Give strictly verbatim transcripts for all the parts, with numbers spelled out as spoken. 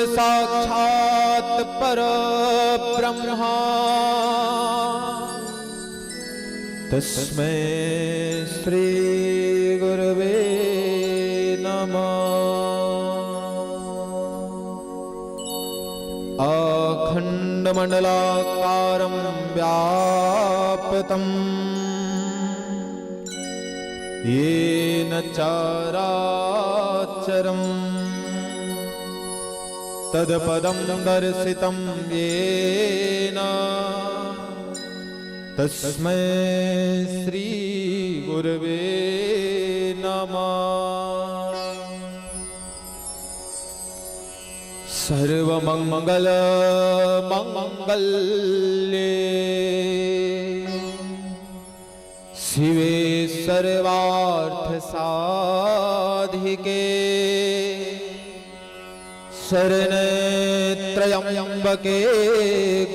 साक्षात् परब्रह्मा तस्मै श्री गुरवे नमः। अखण्डमण्डलाकारं व्याप्तं येन चराचरं तत्पदं दर्शितं येन तस्मै श्री गुरवे नमः। सर्वमङ्गल मङ्गल्ये शिवे सर्वार्थ साधिके शरणे त्र्यम्बके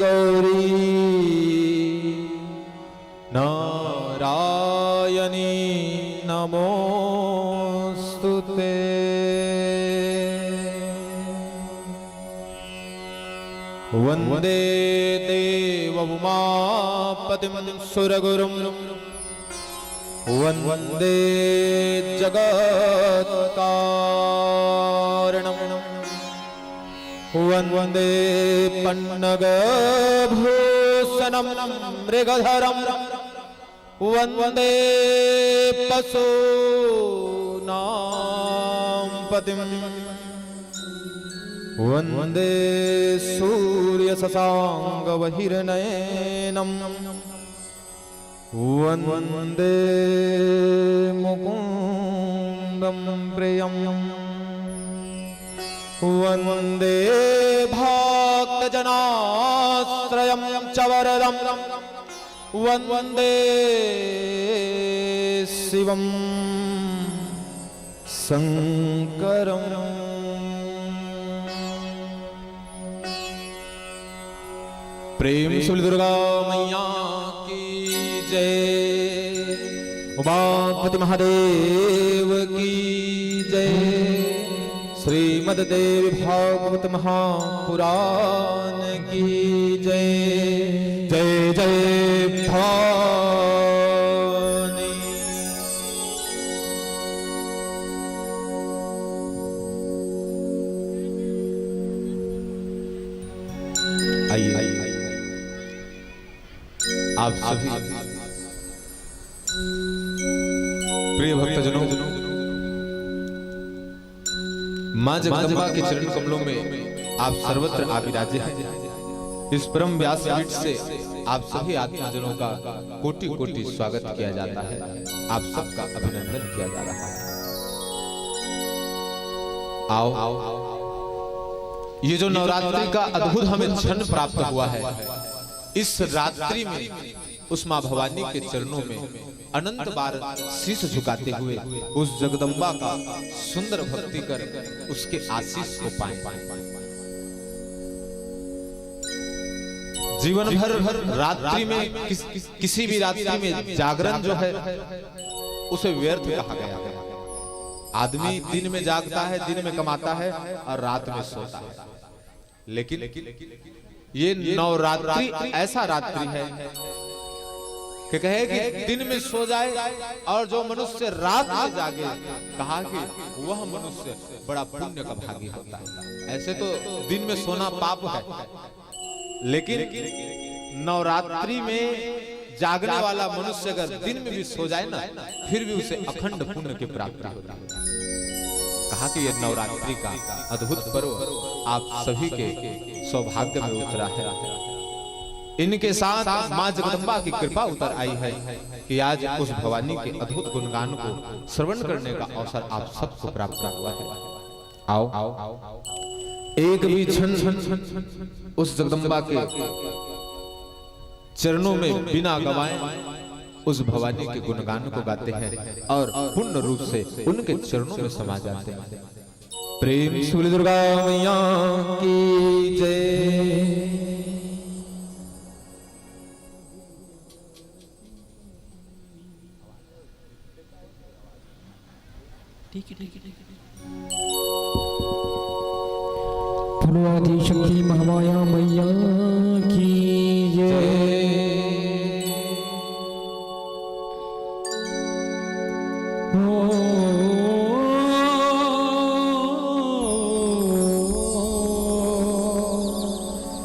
गौरी नारायणी नमोस्तुते। वन्दे देव उमापतिं सुरगुरुं वन्दे जगत्कारणं वन्दे पन्नगभूषणं मृगधरं वन्दे पशूनां पतिं वन्दे सूर्यशशाङ्कवहिर्नयनं वन्दे मुकुन्दं प्रियं वन्दे भक्तजनाश्रयं च वरदं वन्दे शिवं शङ्करम्। प्रेम से बोल दुर्गा मैया की जय, उमापति महादेव की जय, श्रीमद् देवी भागवत महापुराण की जय। जय जय भवानी। आइए, आप सभी प्रिय भक्तजनों, माँ जगदम्बा के चरण कमलों में आप सर्वत्र आविराजे हैं। इस परम व्यासपीठ से आप सभी आत्मजनों का कोटि कोटि स्वागत किया जाता है, आप सबका अभिनंदन किया जा रहा है। आओ, ये जो नवरात्रि का अद्भुत हमें क्षण प्राप्त हुआ है, इस रात्रि में उस माँ भवानी के चरणों में अनंत बार शीश झुकाते हुए उस जगदम्बा का सुंदर भक्ति कर उसके आशीष को पाएं। जीवन भर रात्रि में किस, किस, किसी भी रात्रि में जागरण जो है उसे व्यर्थ कहा गया है। आदमी दिन में जागता है, दिन में कमाता है और रात में सोता है, लेकिन ये नवरात्रि ऐसा रात्रि है कि कहे कि दिन में सो जाए और जो मनुष्य रात में जागे, कहा कि वह मनुष्य बड़ा पुण्य का भागी होता है। ऐसे तो दिन में सोना पाप है, लेकिन नवरात्रि में जागने वाला मनुष्य अगर दिन में भी सो जाए ना, फिर भी उसे अखंड पुण्य की प्राप्ति होती है। कहा कि यह नवरात्रि का अद्भुत पर्व आप सभी के सौभाग्य में उतरा है। इनके साथ माँ जगदम्बा की कृपा उतर आई है कि आज उस भवानी के अद्भुत गुणगान को श्रवण करने का अवसर आप सबको प्राप्त हुआ है। आओ, एक भी क्षण उस जगदम्बा के चरणों में बिना गवाए उस भवानी के गुणगान को गाते हैं और पूर्ण रूप से उनके चरणों में समा जाते हैं। प्रेम से बोलिए दुर्गा मैया की जय। ठीक है, ठीक है, ठीक है। बोलो आदि शक्ति महामाया मैया की जय। ओ,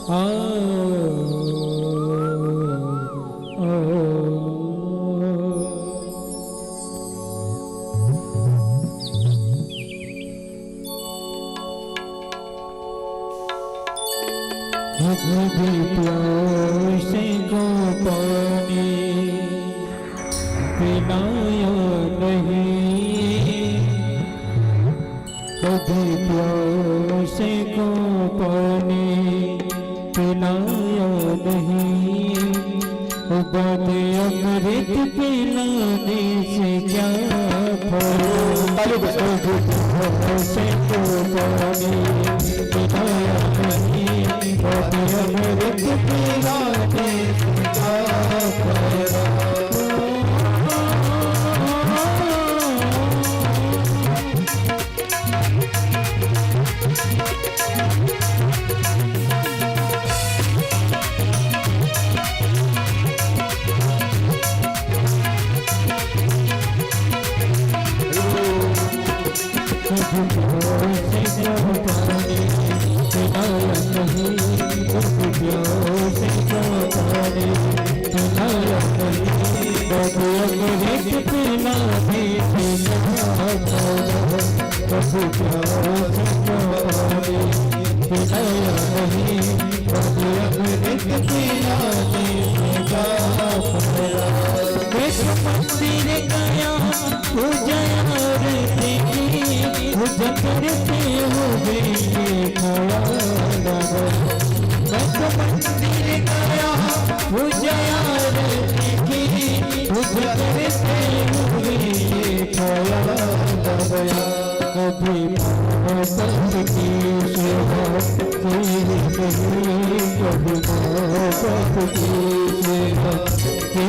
आ, आ। कभी प्यासे को पानी पिलाया नहीं, कभी प्यासे को पानी पिलाया नहीं, बात अमृत पिलाने से क्या फल? ताली बजाओ। से तो पानी पिलाया नहीं, बात अमृत पिलाने से क्या फल? मंदिर गया, पूजा आरती की, पूजा करते हुए ये खड़ा रहा। मैं तो मंदिर गया, पूजा आरती की, पूजा करते हुए ये खड़ा रहा। कभी मोहब्बत की सेवा की नहीं, कभी मोहब्बत की सेवा की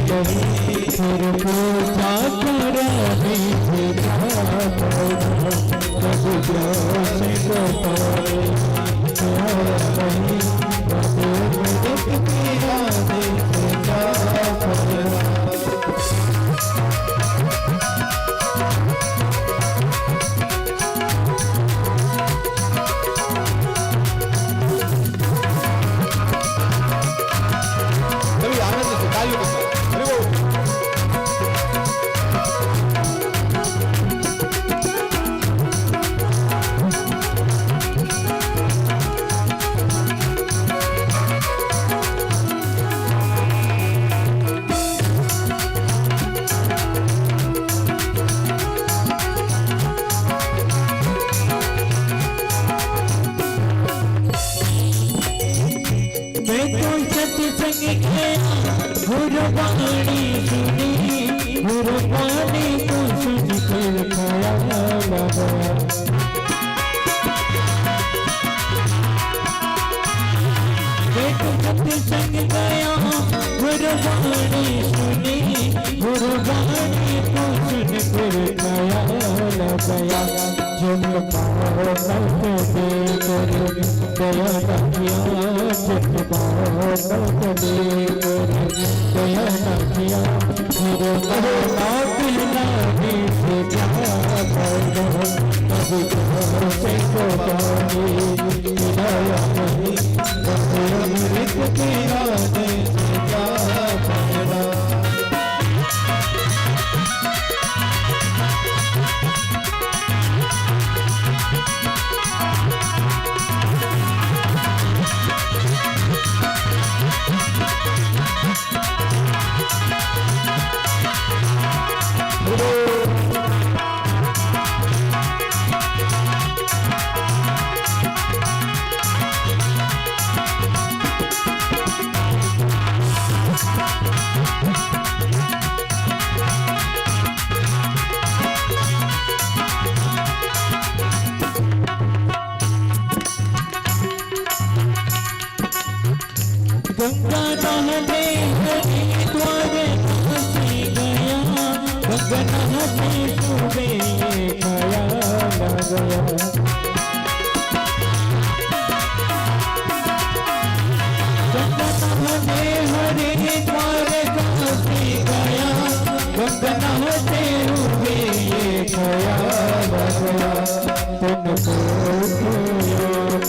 नहीं, फिर पूजा करने से क्या फायदा? कभी प्यासे को पानी प्यारा नहीं, बस एक मिनट की यादें से क्या फायदा? सभी आनंद से तालियों के साथ। हरि बोल। मैं तो सत्संग गया, गुरुबाणी सुनी, गुरुबाणी को सुनकर ख्याल आया। मैं तो सत्संग गया, गुरुबाणी सुनी, गुरुबाणी को सुनकर ख्याल आया। जब पावन दे कर दया न किया, जब पावन दे कर दया न किया, फिर कहो ना पिलाने से क्या फायदा? अब कहाँ से को पानी पिलाया नहीं, बस अमृत पिलाने से क्या फायदा? गंगा नहाने हरिद्वार पहुंच गया, गंगा नहाते सुबह ये ख्याल आ गया।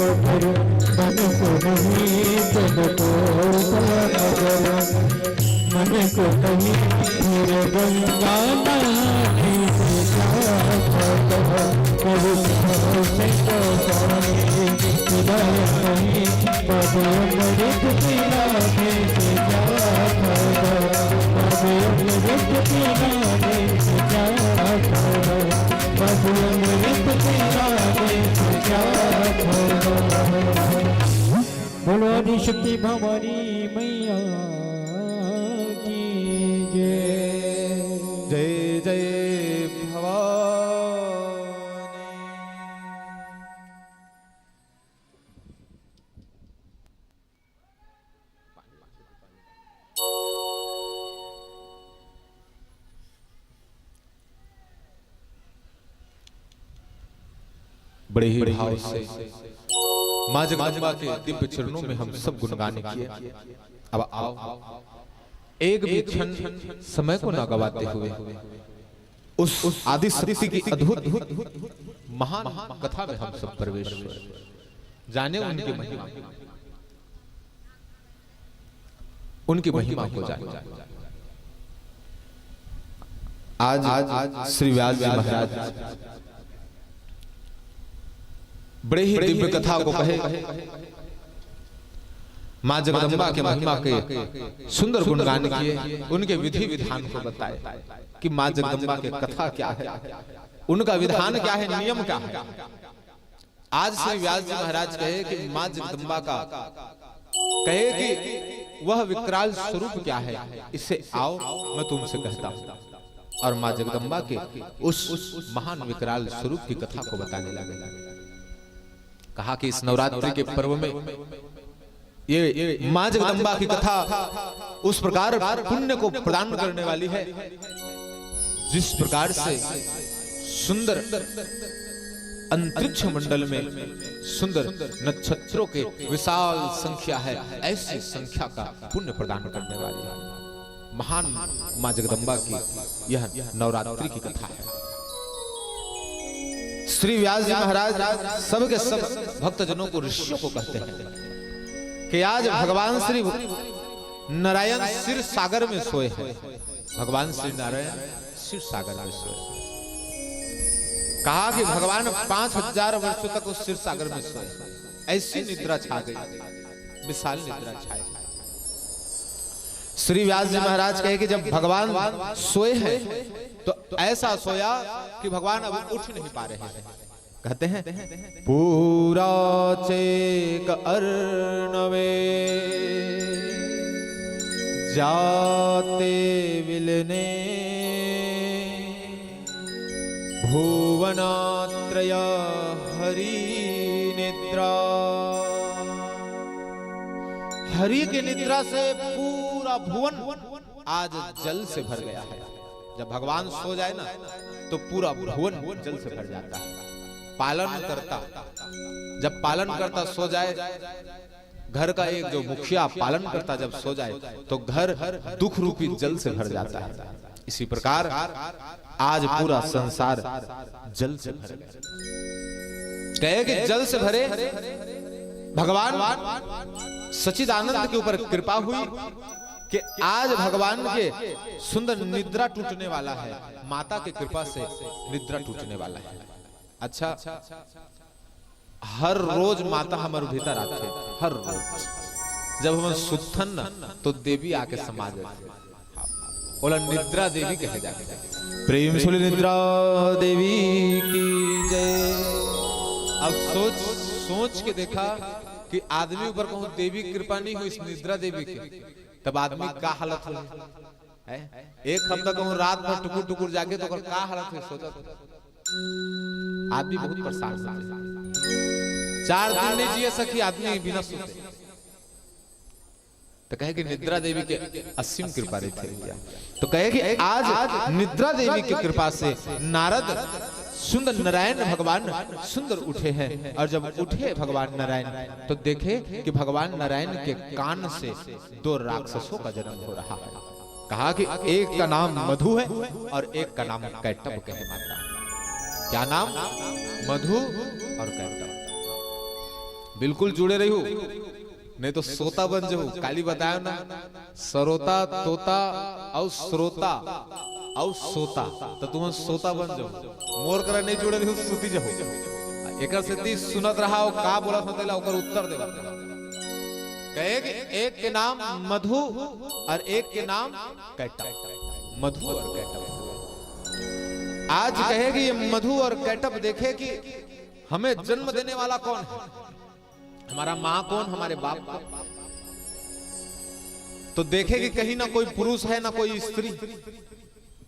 मन को नहीं जब तोड़ता नजर, मन को नहीं फिर गंगा नहाने से क्या फायदा। कभी तो पानी खुदा नहीं, बाबू अमृत पिलाने से क्या फायदा। बाबू अमृत पिलाने से क्या फायदा। बाबू अमृत पिलाने से क्या फायदा। बोलो आदिशक्ति भवानी मैया की जय। जय जय भवानी। बड़े ही भाव से माँ जगदम्बा के दिव्य चरणों में हम सब गुणगान किए। अब आओ, एक भी क्षण समय को ना गवाते हुए उस आदि शक्ति की अद्भुत महान कथा में हम सब प्रवेश हुए, जाने उनकी महिमा, उनकी महिमा को जाने। आज श्री व्यास जी महाराज बड़े ही दिव्य कथा को कहे, माँ जगदम्बा के महिमा के सुंदर गुणगान किए, उनके विधि विधान को बताए कि माँ जगदम्बा की कथा क्या है, उनका विधान क्या है, नियम क्या है। आज श्री व्यास जी महाराज कहे कि माँ जगदम्बा का, कहे कि वह विकराल स्वरूप क्या है, इसे आओ, मैं तुमसे कहता हूँ। और माँ जगदम्बा के उस महान विकराल स्वरूप की कथा को बताने लगे। कहा कि इस नवरात्रि के पर्व में ये माँ जगदम्बा की कथा उस प्रकार पुण्य को प्रदान करने वाली है, जिस प्रकार से सुंदर अंतरिक्ष मंडल में सुंदर नक्षत्रों के विशाल संख्या है, ऐसी संख्या का पुण्य प्रदान करने वाली है। महान माँ जगदम्बा की यह नवरात्रि की कथा है। श्री व्यास जी महाराज सबके सब भक्तजनों को, ऋषियों को कहते हैं कि आज भगवान श्री नारायण क्षीर सागर में सोए हैं। भगवान श्री नारायण क्षीर सागर में सोए हैं। कहा कि भगवान पांच हजार वर्षों तक उस क्षीर सागर में सोए, ऐसी निद्रा छा गई, विशाल निद्रा छाई। श्री व्यास जी महाराज कहे कि जब भगवान सोए हैं तो ऐसा सोया कि भगवान अब उठ नहीं पा रहे हैं। कहते हैं, पूरा चेक अर्णवे जाते विलने भुवनात्रय हरि निद्रा। हरि की निद्रा से पूरा भुवन आज जल से भर गया है। जब भगवान सो जाए ना तो पूरा भुवन जल से भर जाता है। पालन करता, जब पालन करता सो जाए, घर का एक जो मुखिया पालन करता जब सो जाए तो घर दुख रूपी जल से भर जाता है। इसी प्रकार आज पूरा संसार जल से भर गया। कहे कि जल से भरे भगवान सच्चिदानंद के ऊपर कृपा हुई कि आज भगवान के सुंदर निद्रा टूटने वाला है, माता की कृपा से निद्रा टूटने वाला है। अच्छा, हर रोज माता हमर भीतर आथे, हर रोज जब हम सुतथन न तो देवी आके समा जाथे। ओला निद्रा देवी कहे जाथे। प्रेम से बोले निद्रा देवी की जय। अब सोच, सोच के देखा कि आदमी ऊपर कहूँ देवी कृपा नहीं हुई इस निद्रा देवी की, तब आदमी का हालत हो है? एक हफ्ता कहूँ रात भर टुकुर टुकुर जागे तो ओकर का हालत है, सोचा तो। आदमी बहुत परेशान हो जाए। चार दिन नहीं जिए सकी आदमी बिना सुते। तो कहे कि निद्रा देवी के असीम कृपा रही थी क्या? तो कहे कि आज निद्रा देवी की कृपा से नारद सुंदर नारायण भगवान सुंदर उठे हैं, और जब उठे भगवान नारायण तो देखे कि भगवान नारायण के कान से दो राक्षसों का जन्म हो रहा है। कहा कि एक का नाम मधु है और एक का नाम कैटब है, माता। क्या नाम? मधु और कैटब। बिल्कुल जुड़े रहिहू, नहीं तो सोता बन जाहू। काली बतायो ना, सरोता, तोता अउ श्रोता अउ सोता, तो तुमन सोता बन जाहू। मोर करा नहीं जुड़े रहिहू, सुती जाहू। एकर सेती सुनत रहा, अउ का बोलत हों तेला ओकर उत्तर देवत रहा। कहे कि एक के नाम मधु और एक के नाम कैटब। मधु और कैटब। आज कहे कि ये मधु और कैटब देखे कि हमें जन्म देने वाला कौन है, हमारा माँ कौन, हमारे बाप कौन। तो देखे कि कहीं ना कोई पुरुष है, ना कोई स्त्री,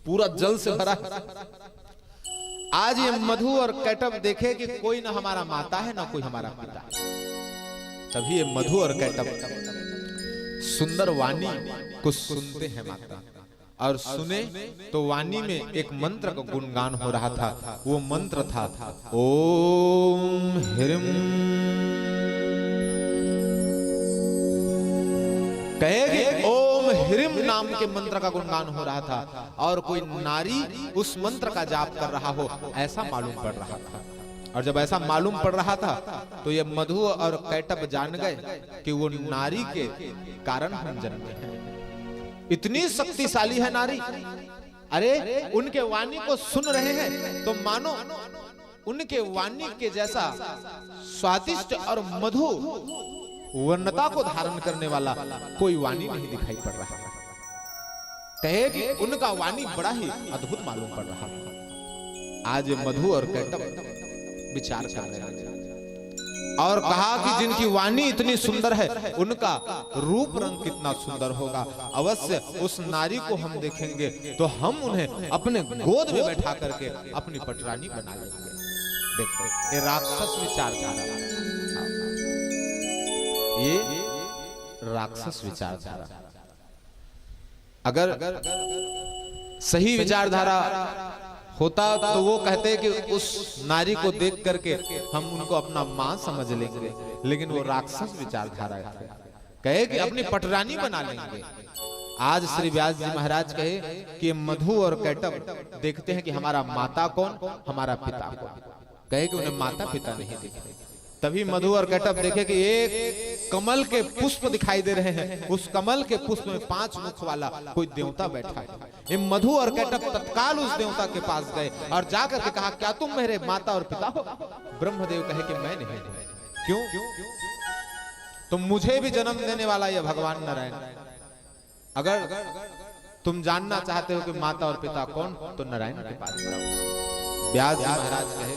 पूरा जल से भरा है। आज ये मधु और कैटब देखे कि कोई ना हमारा माता है, ना कोई हमारा पिता है। तभी ये मधु और कैटब सुंदर वाणी को सुनते हैं माता, और सुने तो वाणी में एक मंत्र का गुणगान हो रहा था। वो मंत्र था, ओम ह्रीं। कहे कि ओम ह्रीं नाम के मंत्र का गुणगान हो रहा था और कोई नारी उस मंत्र का जाप कर रहा हो, ऐसा मालूम पड़ रहा था। और जब ऐसा मालूम पड़ रहा था, तो ये मधु और कैटब जान गए कि वो नारी के कारण हम जन्मे हैं। इतनी शक्तिशाली है नारी। अरे, उनके वाणी को सुन रहे हैं तो मानो उनके वाणी के जैसा स्वादिष्ट और मधु वर्णता को धारण करने वाला कोई वाणी नहीं दिखाई पड़ रहा। कहे कि उनका वाणी बड़ा ही अद्भुत मालूम पड़ रहा। आज ये मधु और कैटब विचार कर रहे हैं और कहा कि जिनकी वाणी इतनी सुंदर है, उनका रूप रंग कितना सुंदर होगा। अवश्य उस नारी को हम देखेंगे तो हम उन्हें अपने गोद में बैठा करके अपनी पटरानी बना लेंगे। देखो, ये राक्षस विचारधारा, ये राक्षस विचारधारा। अगर सही विचारधारा होता तो वो कहते कि उस नारी को देख करके हम उनको अपना माँ समझ लेंगे, लेकिन वो राक्षस विचारधारा है। कहे कि अपनी पटरानी बना लेंगे। आज श्री व्यास जी महाराज कहे कि मधु और कैटब देखते हैं कि हमारा माता कौन, हमारा पिता कौन। कहे कि उन्हें माता पिता नहीं दिखे। तभी मधु और कैटब देखे कि एक कमल के पुष्प दिखाई दे रहे हैं। उस कमल के पुष्प में पांच मुख वाला कोई देवता बैठा है। ये मधु और कैटब तत्काल उस देवता के पास गए और जाकर के कहा, क्या तुम मेरे माता और पिता हो? ब्रह्मदेव कहे कि मैं नहीं हूं। क्यों? तो मुझे भी जन्म देने वाला यह भगवान नारायण। अगर तुम जानना चाहते हो कि माता और पिता कौन, तो नारायण के पास जाओ। व्यास जी महाराज कहे,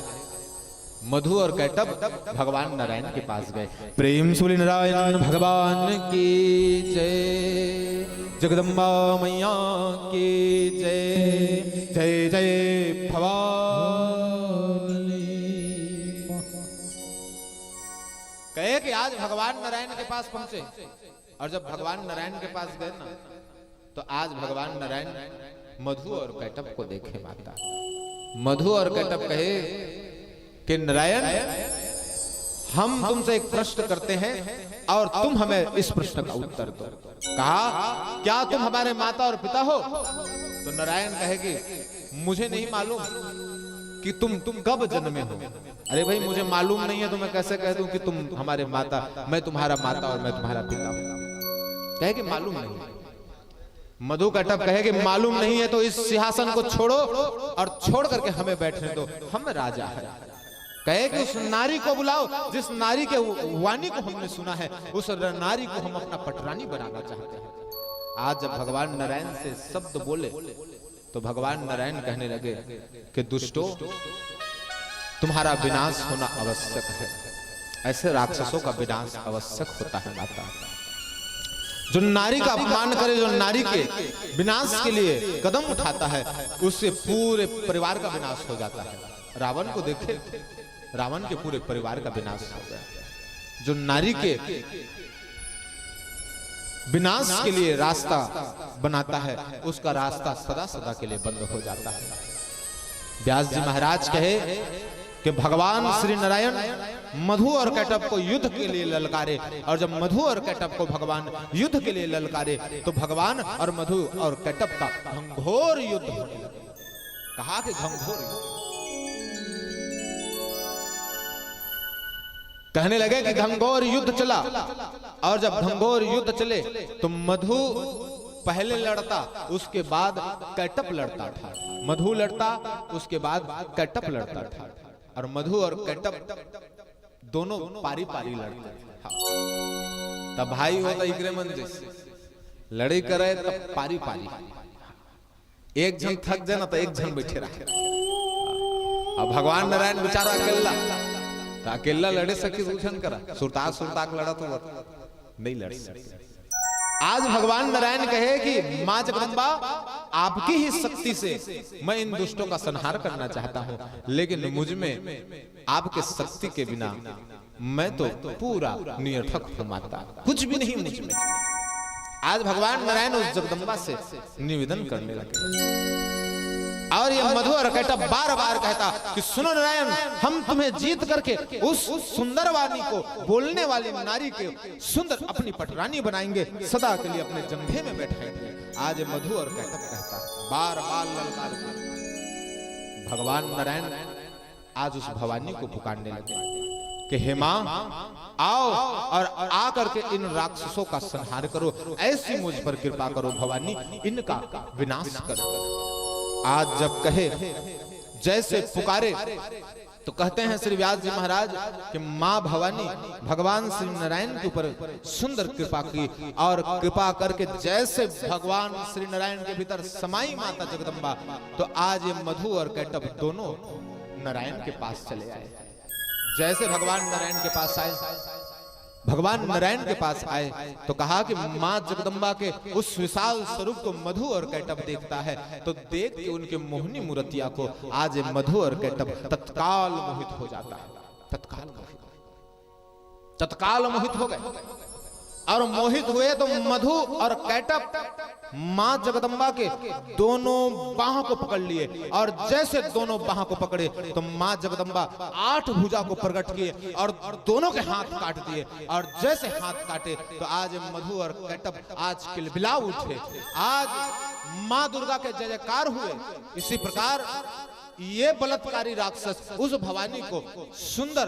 मधु और कैटब भगवान नारायण के पास गए। प्रेम से बोलिए नारायण भगवान की जय, जगदम्बा मैया की जय, जय जय भवानी। कहे कि आज भगवान नारायण के पास पहुंचे, और जब भगवान नारायण के पास गए ना, तो आज भगवान नारायण मधु और कैटब को देखे माता। मधु और कैटब कहे कि नारायण, हम तुमसे एक प्रश्न करते हैं और तुम हमें इस प्रश्न का उत्तर दो। कहा, क्या तुम हमारे माता और पिता हो? तो नारायण कहे कि मुझे नहीं मालूम कि तुम, तुम कब जन्मे हो। अरे भाई, मुझे मालूम नहीं है तो मैं कैसे कह दूं कि तुम हमारे माता, मैं तुम्हारा माता और मैं तुम्हारा पिता हूं? कहे कि मालूम नहीं। मधु कैटब कहे कि मालूम नहीं है तो इस सिंहासन को छोड़ो और छोड़ करके हमें बैठने दो, हम राजा हैं। कहे कि उस नारी को बुलाओ जिस नारी के वाणी को हमने सुना है, उस नारी को हम अपना पटरानी बनाना चाहते हैं। आज जब भगवान नारायण से शब्द बोले तो भगवान नारायण कहने लगे कि दुष्टों, तुम्हारा विनाश होना आवश्यक है। ऐसे राक्षसों का विनाश आवश्यक होता है माता। जो नारी का अपमान करे, जो नारी के विनाश के लिए कदम उठाता है, उससे पूरे परिवार का विनाश हो जाता है। रावण को देखे, रावण के पूरे परिवार का विनाश हो गया। जो नारी के विनाश के लिए रास्ता बनाता है, उसका रास्ता सदा सदा के लिए बंद हो जाता है। व्यास जी महाराज कहे कि भगवान श्री नारायण मधु और कैटब को युद्ध के लिए ललकारे, और जब मधु और कैटब को भगवान युद्ध के लिए ललकारे तो भगवान और मधु और कैटब का घंघोर युद्ध होने लगा। कहा कि घंघोर युद्ध। कहने लगे कि घनघोर युद्ध चला, और जब घनघोर युद्ध चले तो मधु पहले लड़ता, उसके बाद कैटप लड़ता था। मधु लड़ता, उसके बाद कैटप लड़ता था। और मधु और कैटप दोनों पारी पारी लड़ते थे। हाँ। तब भाई होता इकरे मन जैसे, लड़ई करे तब पारी पारी। एक झन थक जाए ना तो एक झन बैठे रहे। अब भगवान नारायण बेचारा अकेला, तो अकेला लड़े सके दू झन करा, सुरताक सुरताक लड़ा तो नहीं लड़ सके। आज भगवान नारायण कहे कि माँ जगदम्बा, आपकी ही शक्ति से मैं इन दुष्टों का संहार करना चाहता हूँ, लेकिन मुझ में आपके शक्ति के बिना मैं तो पूरा निरर्थक हूँ माता, कुछ भी नहीं मुझ में। आज भगवान नारायण उस जगदम्बा से निवेदन करने लगे। और ये मधु और कैटप बार बार कहता कि सुनो नारायण, हम तुम्हें जीत करके उस सुंदरवानी को, बोलने वाली नारी के सुंदर अपनी पटरानी बनाएंगे, सदा के लिए अपने जंघे में बैठाएंगे। आज मधु और कैटप कहता, बार बार ललकार के भगवान नारायण आज उस भवानी को पुकारने लगे कि हे माँ, आओ और आकर के इन राक्षसों का संहार करो, ऐसी मुझ पर कृपा करो भवानी, इनका विनाश करो। आज जब कहे, जैसे पुकारे, तो कहते हैं श्री व्यास जी महाराज कि माँ भवानी भगवान श्री नारायण के ऊपर सुंदर कृपा की, और कृपा करके जैसे भगवान श्री नारायण के भीतर समाई माता जगदम्बा, तो आज ये मधु और कैटप दोनों नारायण के पास चले आए। जैसे भगवान नारायण के पास आए, भगवान नारायण के पास आए तो कहा कि माँ जगदम्बा के उस विशाल स्वरूप को मधु और कैटप देखता है, तो देख के उनके मोहनी मूर्तिया को आज ये मधु और कैटप तत्काल मोहित हो जाता है। तत्काल मोहित, तत्काल मोहित हो गए। और मोहित हुए तो मधु और कैटप माँ जगदम्बा के दोनों बाह को पकड़ लिए, और जैसे दोनों बाह को पकड़े तो माँ जगदम्बा आठ भुजा को प्रकट किए और दोनों के हाथ काट दिए। और जैसे हाथ काटे तो आज मधु और कैटप आज किलबिला उठे। आज माँ दुर्गा के जय जयकार हुए। इसी प्रकार ये बलात्कारी राक्षस उस भवानी को सुंदर,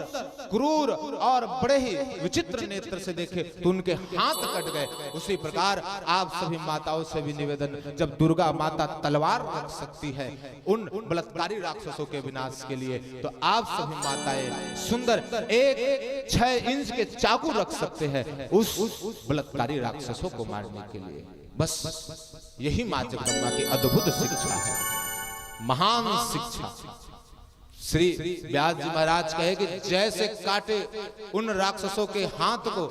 क्रूर और बड़े ही विचित्र नेत्र से देखे तो उनके हाथ कट गए। उसी प्रकार आप सभी माताओं से भी निवेदन, जब दुर्गा माता तलवार रख सकती है उन बलात्कारी राक्षसों के विनाश के लिए, तो आप सभी माताएं सुंदर एक छह इंच के चाकू रख सकते हैं उस बलात्कारी राक्षसों को मारने के लिए। बस यही माँ जगदम्बा की अद्भुत शिक्षा है, महान शिक्षा। श्री व्यास जी महाराज कहे कि जैसे काटे उन राक्षसों के हाथ को,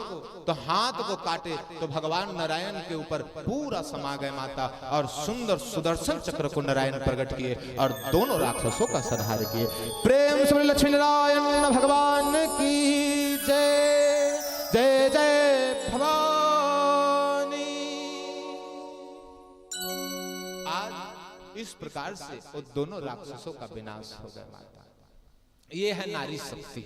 तो हाथ को काटे तो भगवान नारायण के ऊपर पूरा समा गए माता, और सुंदर सुदर्शन चक्र को नारायण प्रकट किए और दोनों राक्षसों का संहार किए। प्रेम से बोले लक्ष्मी नारायण भगवान की जय, जय जय भवानी। आज इस प्रकार से वो दोनों राक्षसों का विनाश हो गया माता। ये है नारी शक्ति,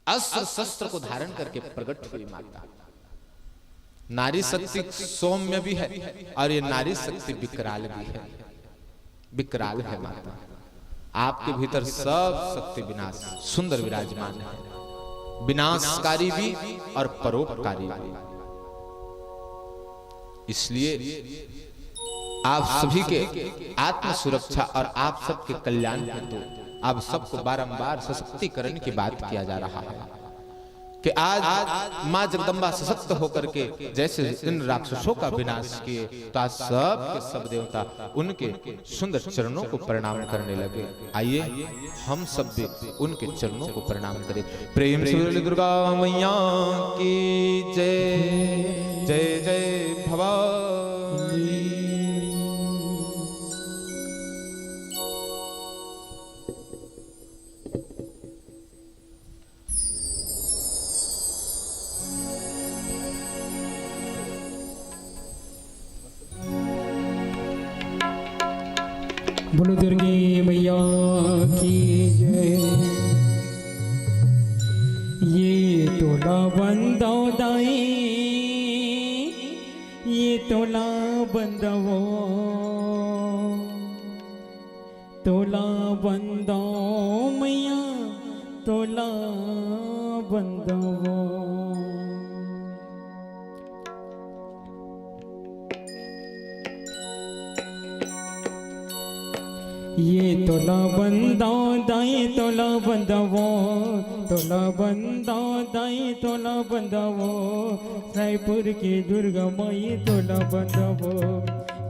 अस्त्र शस्त्र को धारण करके प्रकट हुई माता। नारी शक्ति सौम्य भी है और ये नारी शक्ति विकराल भी है, विकराल है माता। आपके भीतर सब शक्ति विनाश सुंदर विराजमान है, विनाशकारी भी और परोपकारी भी। इसलिए आप सभी के आत्म सुरक्षा और आप सबके कल्याण हेतु आप सबको बारंबार सशक्तिकरण की बात किया जा रहा है कि आज माँ जगदम्बा सशक्त होकर के जैसे इन राक्षसों का विनाश किए, तो आज सब के सब देवता उनके सुंदर चरणों को प्रणाम करने लगे। आइए, हम सब भी उनके चरणों को प्रणाम करें। प्रेम से बोले दुर्गा मैया की जय, जय जय भवानी। बोलो दुर्गे मैया की जय। ये तोला बंदो दाई, ये तोला बंदो, तोला बंदो मैया, तोला ये तोला बंदावों दाई, तोला बंदावों, तोला बंदावों दाई, तोला बंदावों। रायपुर के दुर्गा माई तोला बंदावों,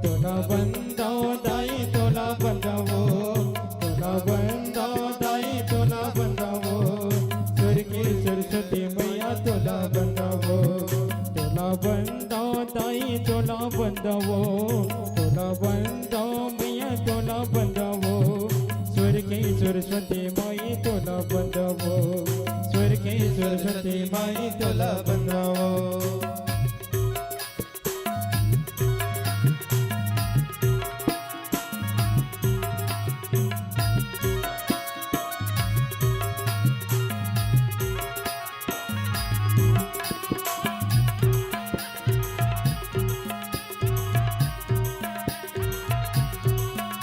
तोला बंदावों दाई, तोला बंदावों, तोला बंदावों दाई, तोला बंदावों। स्वर के सरस्वती मैया तोला बंदावों, तोला बंदावों दाई, तोला बंदावों, तोला बंदावों मैया, तोला बंदावों। स्वर के सरस्वती माई तोला बंदावों, स्वर के सरस्वती माई तोला बंदावों।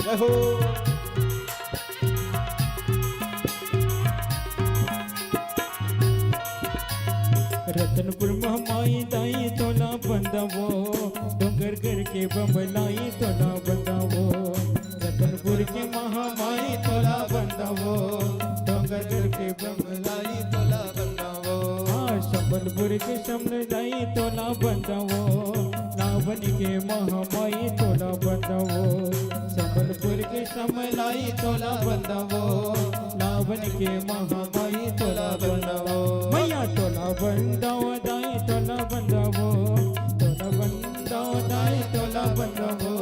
जय हो। रतनपुर महामाई दाई तोला बंदावों, डोंगरगढ़ के बमलाई तोला बंदावों। रतनपुर के महामाई तोला बंदावों, डोंगरगढ़ के बमलाई तोला बंदावों। हाँ, संबलपुर के समलाई तोला बंदावों, नावन के महामाई तोला बंदावों। संबलपुर के समलाई तोला बंदावों, नावन के महामाई तोला बंदावों। मैया तोला बंदावों दाई, तोला बंदावों, तोला बंदावों दाई, तोला बंदावों।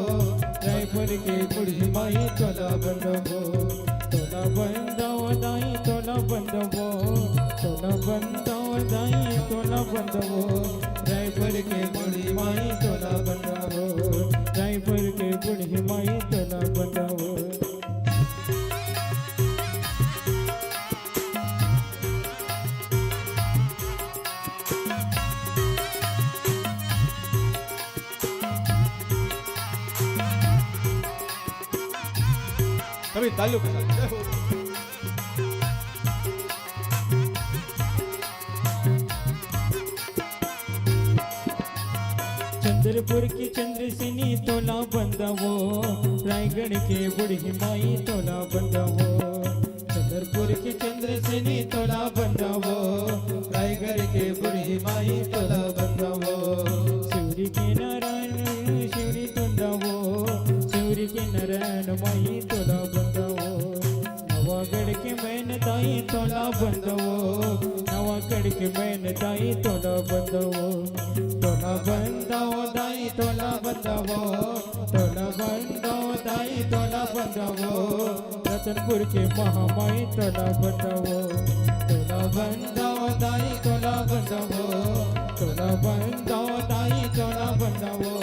रायपुर के बूढ़ी माई तोला बंदावों, तोला बंदावों दाई, तोला बंदावों, तोला बंदावों दाई, तोला बंदावों। रायपुर के बूढ़ी माई तोला बंदावों, रायपुर के बूढ़ी माई तोला बंदावों। कभी तालियों के साथ जय हो। चंद्रपुर की चंद्रसेनी तोला बंदावों, रायगढ़ के बूढ़ी माई तोला बंदावों। चंद्रपुर के चंद्रसेनी तोला बंदावों, रायगढ़ के बूढ़ी माई तोला बंदावों। शिवरी के नारायण शिवरी बंदावों, शिवरी के नारायण माई तोला बंदावों। नवागढ़ के मैन दाई तोला बंदावों, नवागढ़ के मैन दाई तोला बंदावों। तोला बंदावों दाई तोला बंदावों, तोला बंदावों दाई तोला बंदावों। रतनपुर के महामाई तोला बंदावों, तोला बंदावों दाई तोला बंदावों, तोला बंदावों दाई तोला बंदावों।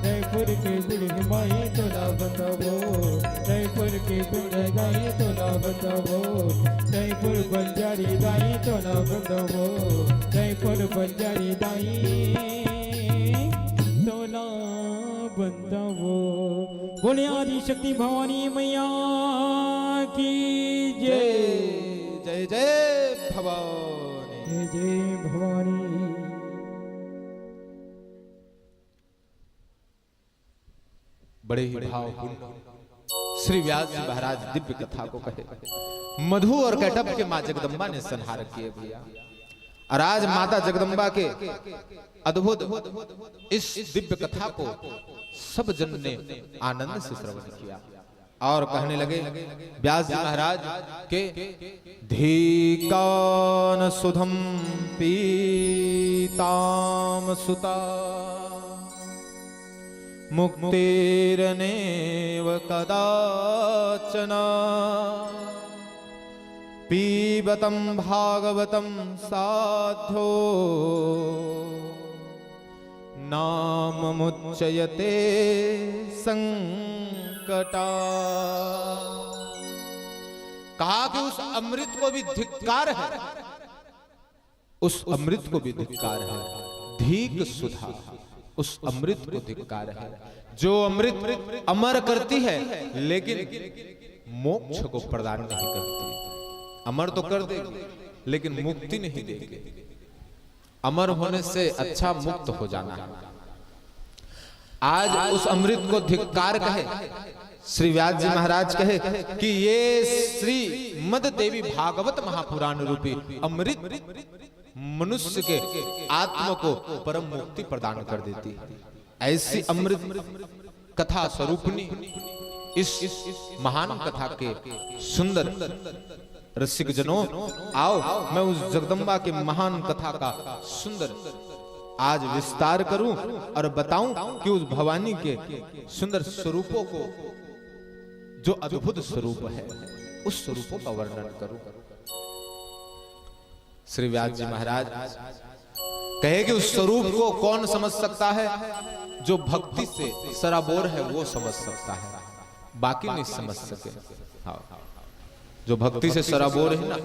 रायपुर के बूढ़ी माई तोला बंदावों, रायपुर के बूढ़ी दाई तोला बंदावों, रायपुर बंजारी दाई तोला बंदावों, रायपुर बंजारी दाई तोला बंदावों। बोले आदि शक्ति भवानी मैया की जय। जय जय भवानी। जय जय भवानी। बड़े ही भावपूर्ण श्री व्यास जी महाराज दिव्य कथा को कहे। मधु और कैटभ के माँ जगदम्बा ने संहार किए भैया। और आज माता जगदम्बा के अद्भुत इस दिव्य कथा को सब जन ने आनंद से श्रवण किया और कहने लगे व्यास जी महाराज के धीकान सुधम पीताम सुता मुक्तिरनेव कदाचन। पीबतं भागवतं साधो नाम मुच्चयते संकटा। कहा कि उस अमृत को भी धिक्कार है, उस अमृत को भी धिक्कार है। धीक सुधा, उस अमृत को धिक्कार है। जो अमृत अमर करती है, लेकिन मोक्ष को प्रदान नहीं करती। अमर तो कर देगी, लेकिन मुक्ति नहीं देंगे। अमर होने से अच्छा मुक्त हो जाना है। आज उस अमृत को धिक्कार कहे, श्री व्यास जी महाराज कहे कि ये श्रीमद देवी भागवत महापुराण रूपी अमृत मनुष्य के आत्मा को परम मुक्ति प्रदान कर देती है। ऐसी अमृत कथा स्वरूपनी इस महान कथा के सुंदर रसिक जनों, आओ, मैं उस जगदम्बा के महान कथा का सुंदर आज विस्तार करूं और बताऊं कि उस भवानी के सुंदर स्वरूपों को, जो अद्भुत स्वरूप है, उस स्वरूपों का वर्णन करूं। श्री व्यास जी महाराज कहे कि उस स्वरूप को कौन समझ सकता है? जो भक्ति से सराबोर है, वो समझ सकता है, बाकी नहीं समझ सके। हाँ, जो भक्ति से सराबोर है ना,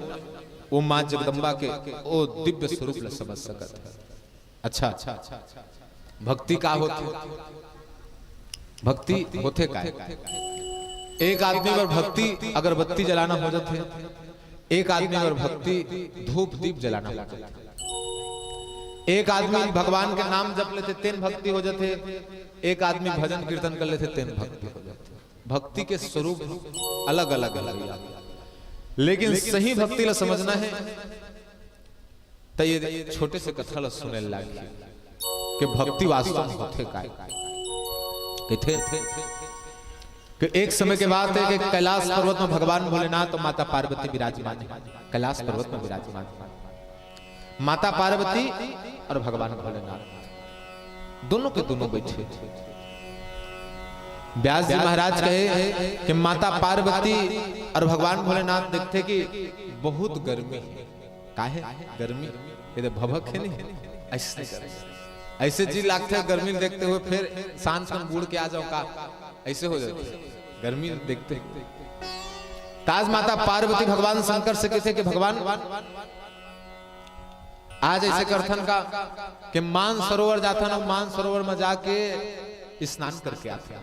वो माँ जगदम्बा के वो दिव्य स्वरूप ला समझ सकत है। अच्छा, भक्ति का होथे? भक्ति होथे काय? एक आदमी बर भक्ति अगरबत्ती जलाना हो जाथे, एक आदमी बर भक्ति धूप दीप जलाना हो जाथे। एक आदमी भगवान के नाम जप लेथे, तेन भक्ति हो जाथे। एक आदमी भजन कीर्तन कर लेथे, तेन भक्ति हो जाथे। भक्ति के स्वरूप अलग-अलग है भैया, लेकिन सही भक्ति ला समझना है, त ये छोटे से कथा ला सुने लागही कि भक्ति वास्तव में होथे काय। कथे कि एक समय के बात है कि कैलाश पर्वत में भगवान भोलेनाथ और माता पार्वती विराजमान है। कैलाश पर्वत में विराजमान है माता पार्वती और भगवान भोलेनाथ, दोनों के दोनों बैठे। व्यास जी महाराज कहे कि माता पार्वती और भगवान भोलेनाथ देखथे कि बहुत गर्मी है। काहे गर्मी? ये तो भभक है नहीं, ऐसे गर्मी। ऐसे जी लागथे गर्मी देखते हुए, फिर सांझ कन बूड़ के आ जाओ का, ऐसे हो जाथे गर्मी देखते। त आज माता पार्वती भगवान शंकर से कथे कि भगवान, आज ऐसे करथन का कि मान सरोवर जाथन और मान सरोवर में जाके स्नान करके आथन।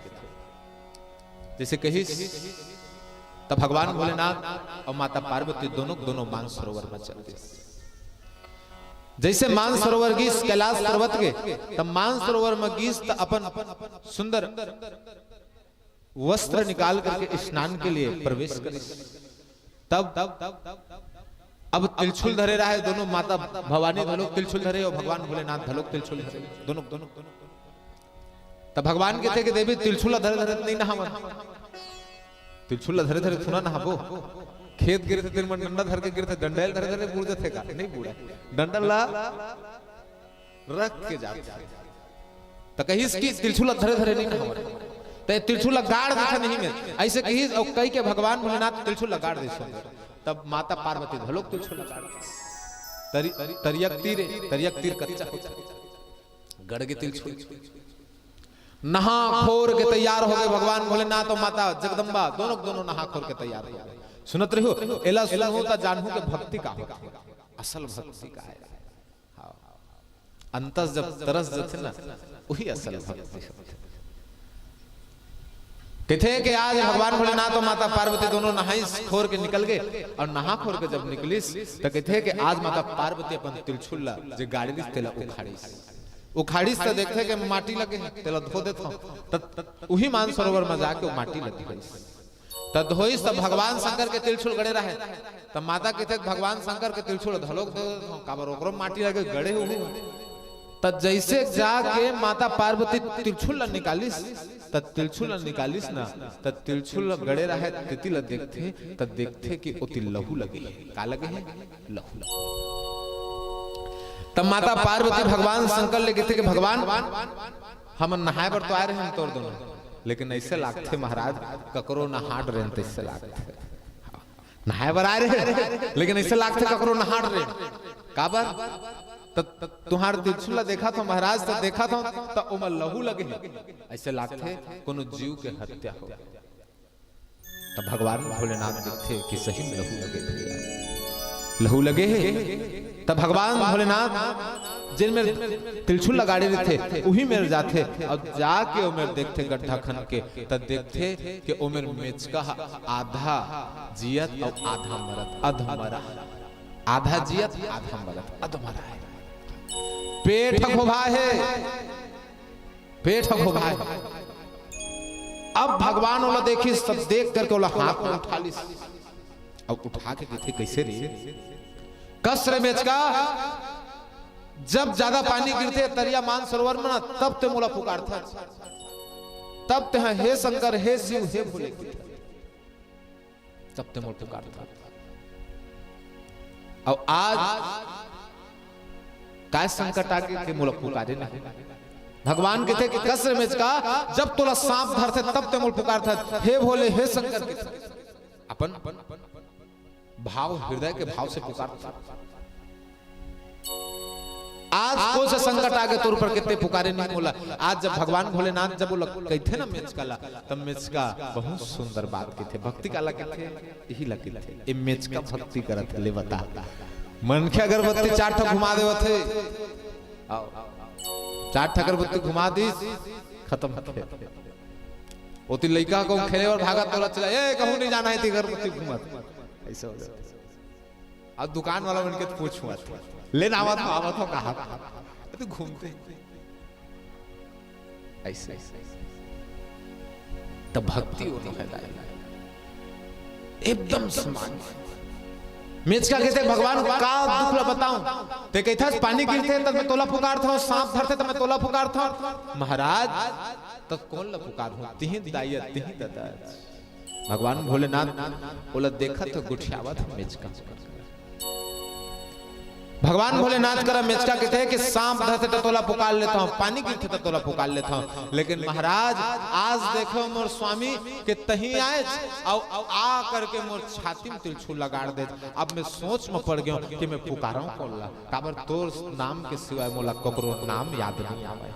जैसे कहिस, त भगवान भोलेनाथ और माता पार्वती दोनों, दोनों मान सरोवर में चल दिस। जैसे मान सरोवर गिस कैलाश पर्वत के, त मान सरोवर में गिस त अपन सुंदर वस्त्र निकाल करके स्नान के लिए प्रवेश करिस। तब अब त्रिशूल धरे रहे दोनों, माता भवानी घलोक त्रिशूल धरे और भगवान भोलेनाथ घलोक त्रिशूल धरे, दोनों, दोनों। तब भगवान कथे कि देवी, त्रिशूल धरे धरे नहीं नहावन, त्रिशूल धरे धरे थोड़ा नहाबो। खेत गिरथे, तेन मन डंडा धर के गिरथे, डंडा ल धरे धरे बूड़ जाथे का? नहीं बूड़े, डंडा ला रख के जाथे। त कहिस कि त्रिशूल धरे धरे नहीं नहावन, त त्रिशूल गाड़ देथे नहीं में, ऐसे कहिस। और कहि के भगवान भोलेनाथ त्रिशूल गाड़ देथे। तब माता पार्वती घलोक त्रिशूल गाड़ देथे। तरि-, तरियक तीर, तरियक तीर कच्चा होथे, गड़ गे त्रिशूल। नहा खोर के तैयार हो गए भगवान भोलेनाथ और माता जगदम्बा, दोनों, दोनों नहा खोर के तैयार हो गए। सुनत रहो, एला सुनहू त जानहू के भक्ति का होथे, असल भक्ति का है। हाँ। अंतस जब तरस जथे ना, वही असल भक्ति होथे। कथे कि आज भगवान भोलेनाथ और माता पार्वती दोनों नहाइस खोर के निकल गए, और नहा खोर के जब निकलिस, त कथे कि आज माता पार्वती अपन त्रिशूल ला जे गाड़े रिहिस, तेला उखाड़िस। उखाड़िस त देखथे कि माटी लगे हे, तेला धो देथव। त उही मान सरोवर में जाके वो माटी लग गई। त धोइस त भगवान शंकर के त्रिशूल गड़े रहे। त माता कथे, "भगवान शंकर के त्रिशूल धलोक दे देथव, काबर ओकरो माटी लगे गड़े हुए।" त जैसे जाके माता पार्वती त्रिशूल ला निकालिस, त त्रिशूल ला निकालिस ना, त त्रिशूल ला गड़े रहे तेती ला देखथे, त देखथे कि ओती लहू लगे हे। का लगे हे? लहू लगे। त माता पार्वती भगवान शंकर ले कथे कि भगवान, हमन नहाए बर तो आए रहे हन तोर दोनों, लेकिन ऐसे लागथे महाराज, ककरो नहा डरेन तैसे लागथे। नहाए बर आए रहे, लेकिन ऐसे लागथे ककरो नहा डरेन। काबर? त, त तुहार त्रिशूल ला देखत हव महाराज, त देखत हव, त ओमा लहू लगे हे। ऐसे लागथे कोनो जीव के हत्या हो। त भगवान भोलेनाथ देखथे कि सही में लहू लगे भैया, लहू लगे हे। त भगवान भोलेनाथ जेन मेर त्रिशूल ला गाड़े रहिथे, उही मेर जाथे, अउ जाके ओ मेर देखथे गड्ढा खन के, त देखथे कि ओ मेर मेचका ह आधा जियत अउ आधा मरत, अधमरा। आधा जियत, आधा मरत, अधमरा हे। पेट ह घोभा हे, पेट ह घोभा हे। अब भगवान ओला देखिस, तब देख करके ओला हाथ में उठा लिस। अब उठा के कथे, "कइसे रे?" "कस रे मेचका, जब ज्यादा पानी गिरथे तरिया मानसरोवर में ना, तब ते मोला पुकारथस, तब ते ह, 'हे शंकर, हे शिव, हे भोले' कहिथस।" तब ते मोला पुकारथस। अउ आज काय संकट आगे के मोला पुकारे नहीं? भगवान कथे कि, "कस रे मेचका, जब तोला सांप धरथे तब ते मोला पुकारथस, 'हे भोले, हे शंकर' कहिथस।" अपन भाव, हृदय के भाव से पुकारथस। आज कोन से संकट आगे तोर ऊपर, के ते पुकारे नहीं मोला। आज जब भगवान भोलेनाथ जब ओला कहिथे ना मेचका ला, तब मेचका बहुत सुंदर बात कहिथे। भक्ति काला कहिथे, इही ला कहिथे। ए मेचका भक्ति करत हे, ले बता। मनखे अगरबत्ती चार ठक घुमा देवत हे। आओ। चार ठक अगरबत्ती घुमा दिस, खतम होथे। ओती लइका कहूं खेले बर भागत, तोला चला, "ए, कहूं नहीं जाना हे, ते अगरबत्ती घुमा दे।" अइसे हो जाथे। अब दुकान वाला मन के तो पूछूं, "लेना आवत हो, आवत हो, कहाँ?" तो घूमथे। अइसे, अइसे। त भक्ति वो तो है दाई। एकदम समान। मेचका कहिथे, "भगवान का दुख ला बताऊं?" ते कहिथस, "पानी गिरथे, तब मैं तोला पुकारथंव, सांप धरथे, तब मैं तोला पुकारथंव।" महाराज, तब कोन ला पुकारहूं? तिही दाई, तिही ददा। भगवान भोलेनाथ ओला देखत हे, गोठियावत हे मेचका। भगवान भोलेनाथ करा मेचका कहिथे कि सांप धरथे त तोला पुकार लेथंव, पानी गिरथे त तोला पुकार लेथंव, लेकिन महाराज, आज देखेंव मोर स्वामी के तहीं आएच, अउ, अउ आ करके मोर छाती में तिरछुल ला गाड़ देच। अब मैं सोच में पड़ गेंव कि मैं पुकारंव कोन ला, काबर तोर नाम के सिवाय मोला ककरो नाम याद नहीं आवय।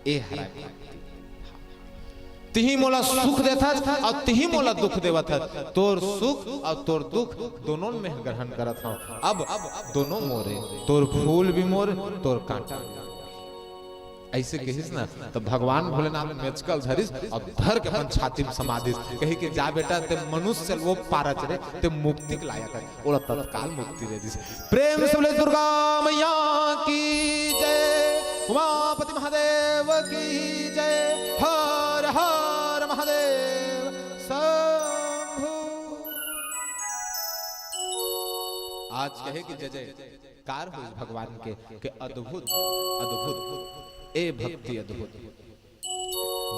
ए हरय भक्ति। तिही मोला सुख देथस अउ तिही मोला दुख देवत हस। तोर सुख अउ तोर दुख दोनों में ग्रहण करत हंव। अब दोनों मोरे, तोर फूल भी मोर, तोर कांटा भी मोर। अइसे कहिस ना, त भगवान भोलेनाथ मेचका ल धरिस अउ धर के अपन छाती में समा दिस। कहिस कि जा बेटा, ते मनुष्य ले वो पार हस रे, ते मुक्ति के लायक हस। ओला तत्काल मुक्ति दे दिस। प्रेम से बोले दुर्गा मैया की जय, उमापति महादेव की जय, हर हर महादेव शंभू। आज कहे कि जय जयकार होइस भगवान के, के अद्भुत, अद्भुत, ए भक्ति अद्भुत।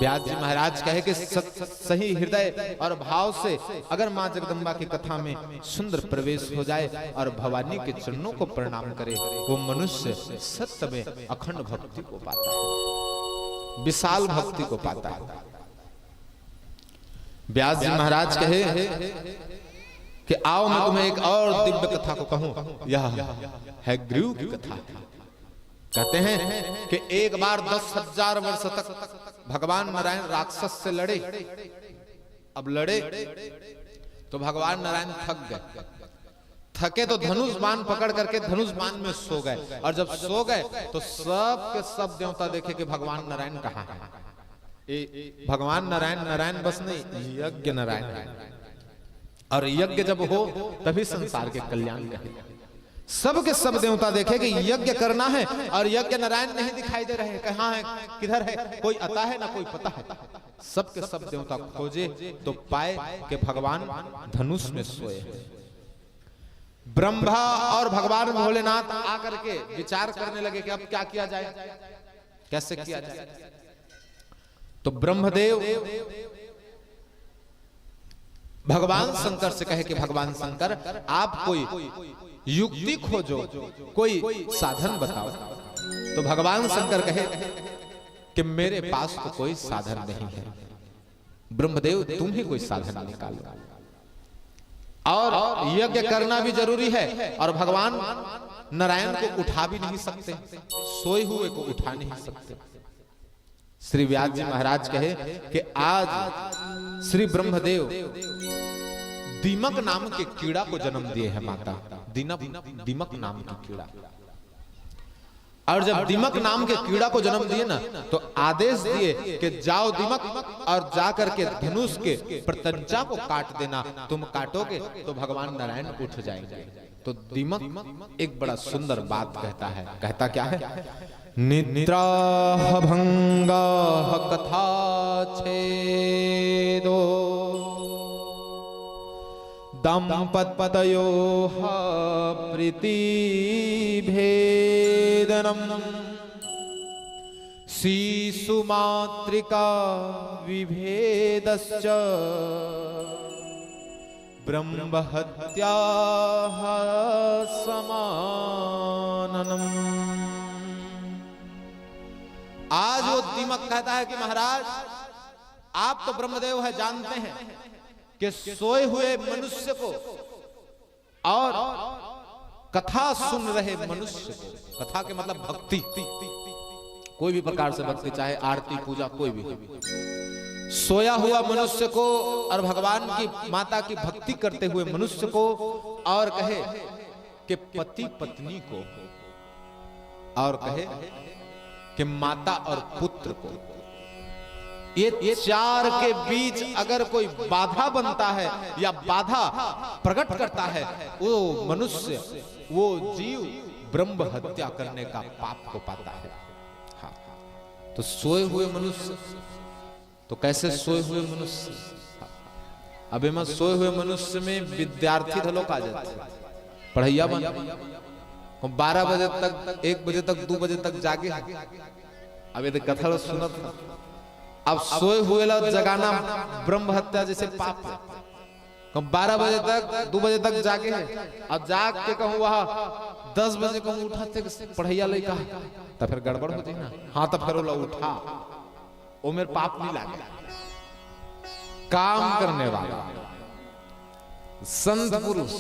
व्यास जी महाराज कहे कि सत-, सही हृदय और भाव से अगर माँ जगदम्बा की कथा में सुंदर प्रवेश हो जाए और भवानी के चरणों को प्रणाम करे, वो मनुष्य सत्य में अखंड भक्ति को पाता है, विशाल भक्ति को पाता है। व्यास जी महाराज कहे कि आओ, मैं तुम्हें एक और दिव्य कथा को कहूं। यह हयग्रीव की कथा। कहते हैं कि एक बार दस हजार वर्ष तक भगवान नारायण राक्षस से लड़े। अब लड़े तो भगवान नारायण थक गए। थके तो धनुष बाण पकड़ करके धनुष बाण में सो गए, और जब सो गए तो सब के सब देवता देखे कि भगवान नारायण कहाँ है। ए, भगवान नारायण, नारायण बस नहीं, यज्ञ नारायण है। और यज्ञ जब हो तभी संसार के कल्याण कहे। सब के सब देवता देखे कि यज्ञ करना है और यज्ञ नारायण नहीं दिखाई दे रहे, कहाँ है, किधर है, कोई अता है ना कोई पता है। सब के सब देवता खोजे तो पाए कि भगवान धनुष में सोए हैं। ब्रह्मा और भगवान भोलेनाथ आकर के विचार करने लगे कि अब क्या किया जाए, कैसे किया जाए। तो ब्रह्मदेव भगवान शंकर से कहे कि भगवान शंकर, आप कोई युक्ति खोजो, कोई साधन बताओ। तो भगवान शंकर कहे कि मेरे पास तो कोई साधन नहीं है, ब्रह्मदेव तुम ही कोई साधन निकालो। और यज्ञ करना भी जरूरी है, और भगवान नारायण को उठा भी नहीं सकते, सोए हुए को उठा नहीं सकते। श्री व्यास जी महाराज कहे कि आज श्री ब्रह्मदेव दीमक नाम के कीड़ा को जन्म दिए हैं माता, दीनक, दीमक नाम की कीड़ा। और जब दीमक नाम के कीड़ा को जन्म दिए ना, तो आदेश दिए कि जाओ दीमक, और जा करके धनुष के प्रत्यंचा को काट देना। तुम काटोगे तो भगवान नारायण उठ जाएंगे। तो दीमक एक बड़ा सुंदर बात कहता है। कहता क्या है? निद्राह भंगाः कथा छेदो दंपत्तयोः प्रीति भेदनम्। शिशु मातृका विभेदश्च ब्रह्म हत्या समाननम्। आज वो दीमक कहता है कि महाराज, आप तो ब्रह्मदेव है, जानते हैं कि सोए हुए मनुष्य को और कथा सुन रहे मनुष्य को, कथा के मतलब भक्ति, कोई भी प्रकार से भक्ति, चाहे आरती पूजा कोई भी हो, सोया हुआ मनुष्य को और भगवान की माता की भक्ति करते हुए मनुष्य को, और कहे कि पति पत्नी को, और कहे कि माता और पुत्र को, ये चार के बीच अगर कोई बाधा बनता है या बाधा प्रकट करता है, वो मनुष्य, वो जीव ब्रह्म हत्या करने का पाप को पाता है। हाँ, तो सोए हुए मनुष्य, तो कैसे सोए हुए मनुष्य? अब एमा सोए हुए मनुष्य में विद्यार्थी घलोक आ जाथे, पढ़इया मन। बारह बजे तक, एक बजे तक, दू बजे तक जागे हे। अब ये तो कथा ला सुनत हे। अब सोए हुए ला जगाना ब्रह्म हत्या जैसे पाप हे। कहूँ बारह बजे तक, दू बजे तक जागे हे, अब जाग के कहूँ वह दस बजे कहूँ उठथे पढ़इया लइका, त फिर गड़बड़ हो जाही ना। हाँ, त फिर ओला उठा, ओ मेर पाप नहीं लागे। काम करने वाला संत पुरुष,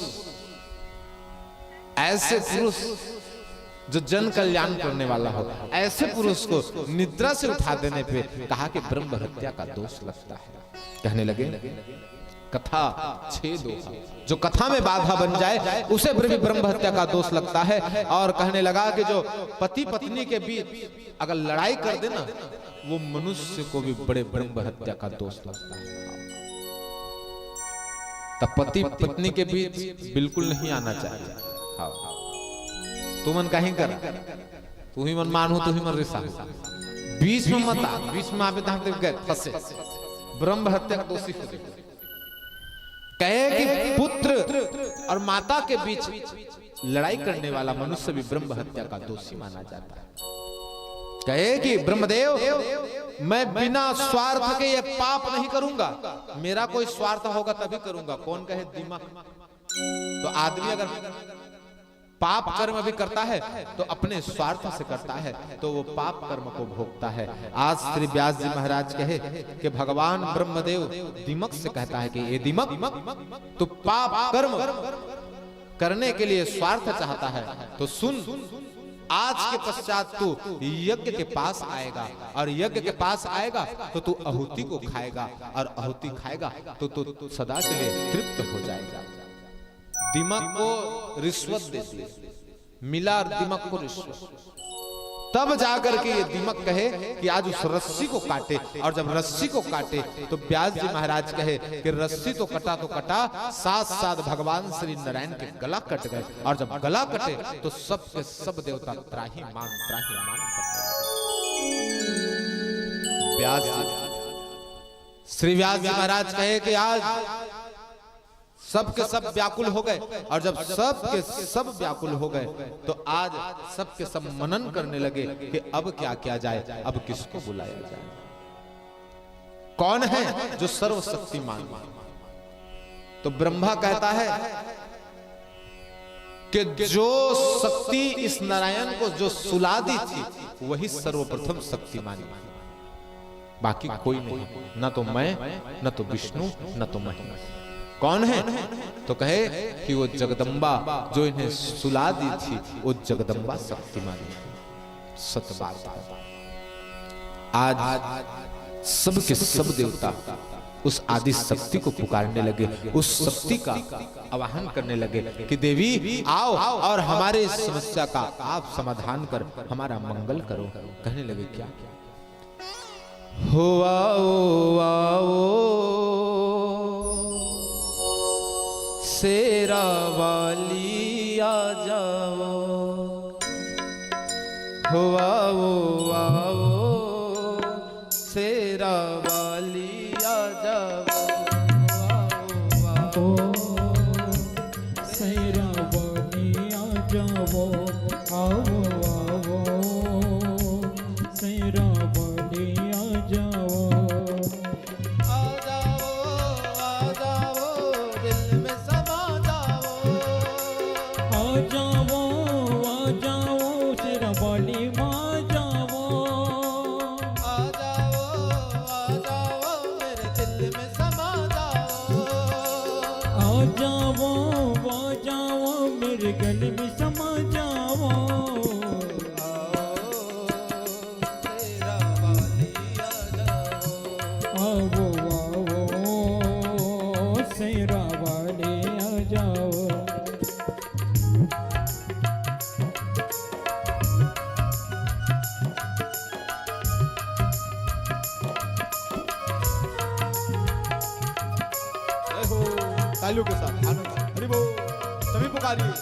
ऐसे पुरुष जो जन कल्याण करने वाला हो, ऐसे पुरुष को निद्रा से उठा देने पे कहा कि ब्रह्म हत्या का दोष लगता है। कहने लगे, कथा छेदो, जो कथा में बाधा बन जाए, उसे भी ब्रह्म हत्या का दोष लगता है। और कहने लगा कि जो पति पत्नी के बीच अगर लड़ाई कर देना, वो मनुष्य को भी बड़े ब्रह्म हत्या का दोष लगता है। तब पति पत्नी के बीच बिल्कुल नहीं आना चाहिए। हाँ, तुमन कहीं कर, तुही मन मानहू, तुही मन रिसाहू, बीच में मत आ। बीच में आबे तहाँ ते गए फंसे, ब्रह्म हत्या का दोषी हो जाए। कहे कि पुत्र और माता के बीच लड़ाई करने वाला मनुष्य भी ब्रह्म हत्या का दोषी माना जाता है। कहे कि ब्रह्मदेव, मैं बिना स्वार्थ के ये पाप नहीं करूंगा, मेरा कोई स्वार्थ होगा तभी करूंगा। कौन कहे? दीमक। तो आदमी अगर पाप कर्म भी करता है तो अपने स्वार्थ से करता है, तो वो पाप कर्म को भोगता है। आज श्री व्यास जी महाराज कहे कि भगवान ब्रह्मदेव दीमक से कहता है कि ये दीमक, तू पाप कर्म करने के लिए स्वार्थ चाहता है तो सुन, आज के पश्चात तू यज्ञ के पास आएगा, और यज्ञ के पास आएगा तो तू आहुति को खाएगा, और आहुति खाएगा तो तू सदा के लिए तृप्त हो जाएगा। दीमक को रिश्वत दे दिए, मिला और दीमक को रिश्वत। तब जाकर के ये दीमक कहे कि आज उस रस्सी को काटे, और जब रस्सी को काटे तो व्यास जी महाराज कहे कि रस्सी तो कटा तो कटा, साथ साथ भगवान श्री नारायण के गला कट गए, और जब गला कटे तो सब के सब देवता त्राही मान, त्राही मान करने लगे। व्यास जी, श्री व्यास जी महाराज कहे कि आज सबके सब व्याकुल हो गए, और जब सबके सब व्याकुल हो गए तो आज सबके सब मनन करने लगे कि अब क्या किया जाए, अब किसको बुलाया जाए, कौन है जो सर्वशक्तिमान। तो ब्रह्मा कहता है कि जो शक्ति इस नारायण को जो सुला दी थी, वही सर्वप्रथम शक्तिमान है, बाकी कोई नहीं, न तो मैं, न तो विष्णु, न तो महेश। कौन है? तो कहे कि वो जगदम्बा जो इन्हें सुला दी थी, वो जगदम्बा शक्तिमान है। सत बात है। आज सबके सब देवता उस आदि शक्ति को पुकारने लगे, उस शक्ति का आवाहन करने लगे कि देवी, आओ और हमारे इस समस्या का आप समाधान कर हमारा मंगल करो। कहने लगे, क्या? हो आओ, आओ, शेरा वाली आ जाओ। हो आओ, आओ, शेरा वाली आ जाओ। आओ, आओ। ओ शेरा वाली आ जाओ, आओ, आओ, शेरा वाली आ जाओ। आ जाओ, आ जाओ, दिल में समा जाओ। आ जाओ, आ जाओ, शेरा वाली माँ जाओ। आ जाओ, आ जाओ, मेरे दिल में समा जाओ। आ जाओ, आ जाओ, मेरे गल में समा जाओ। आओ, शेरा वाली आ जाओ। आओ, आओ, शेरा वाली आ जाओ। जय हो। तालियों के साथ आनंद से। हरि बोल। सभी पुकारिए।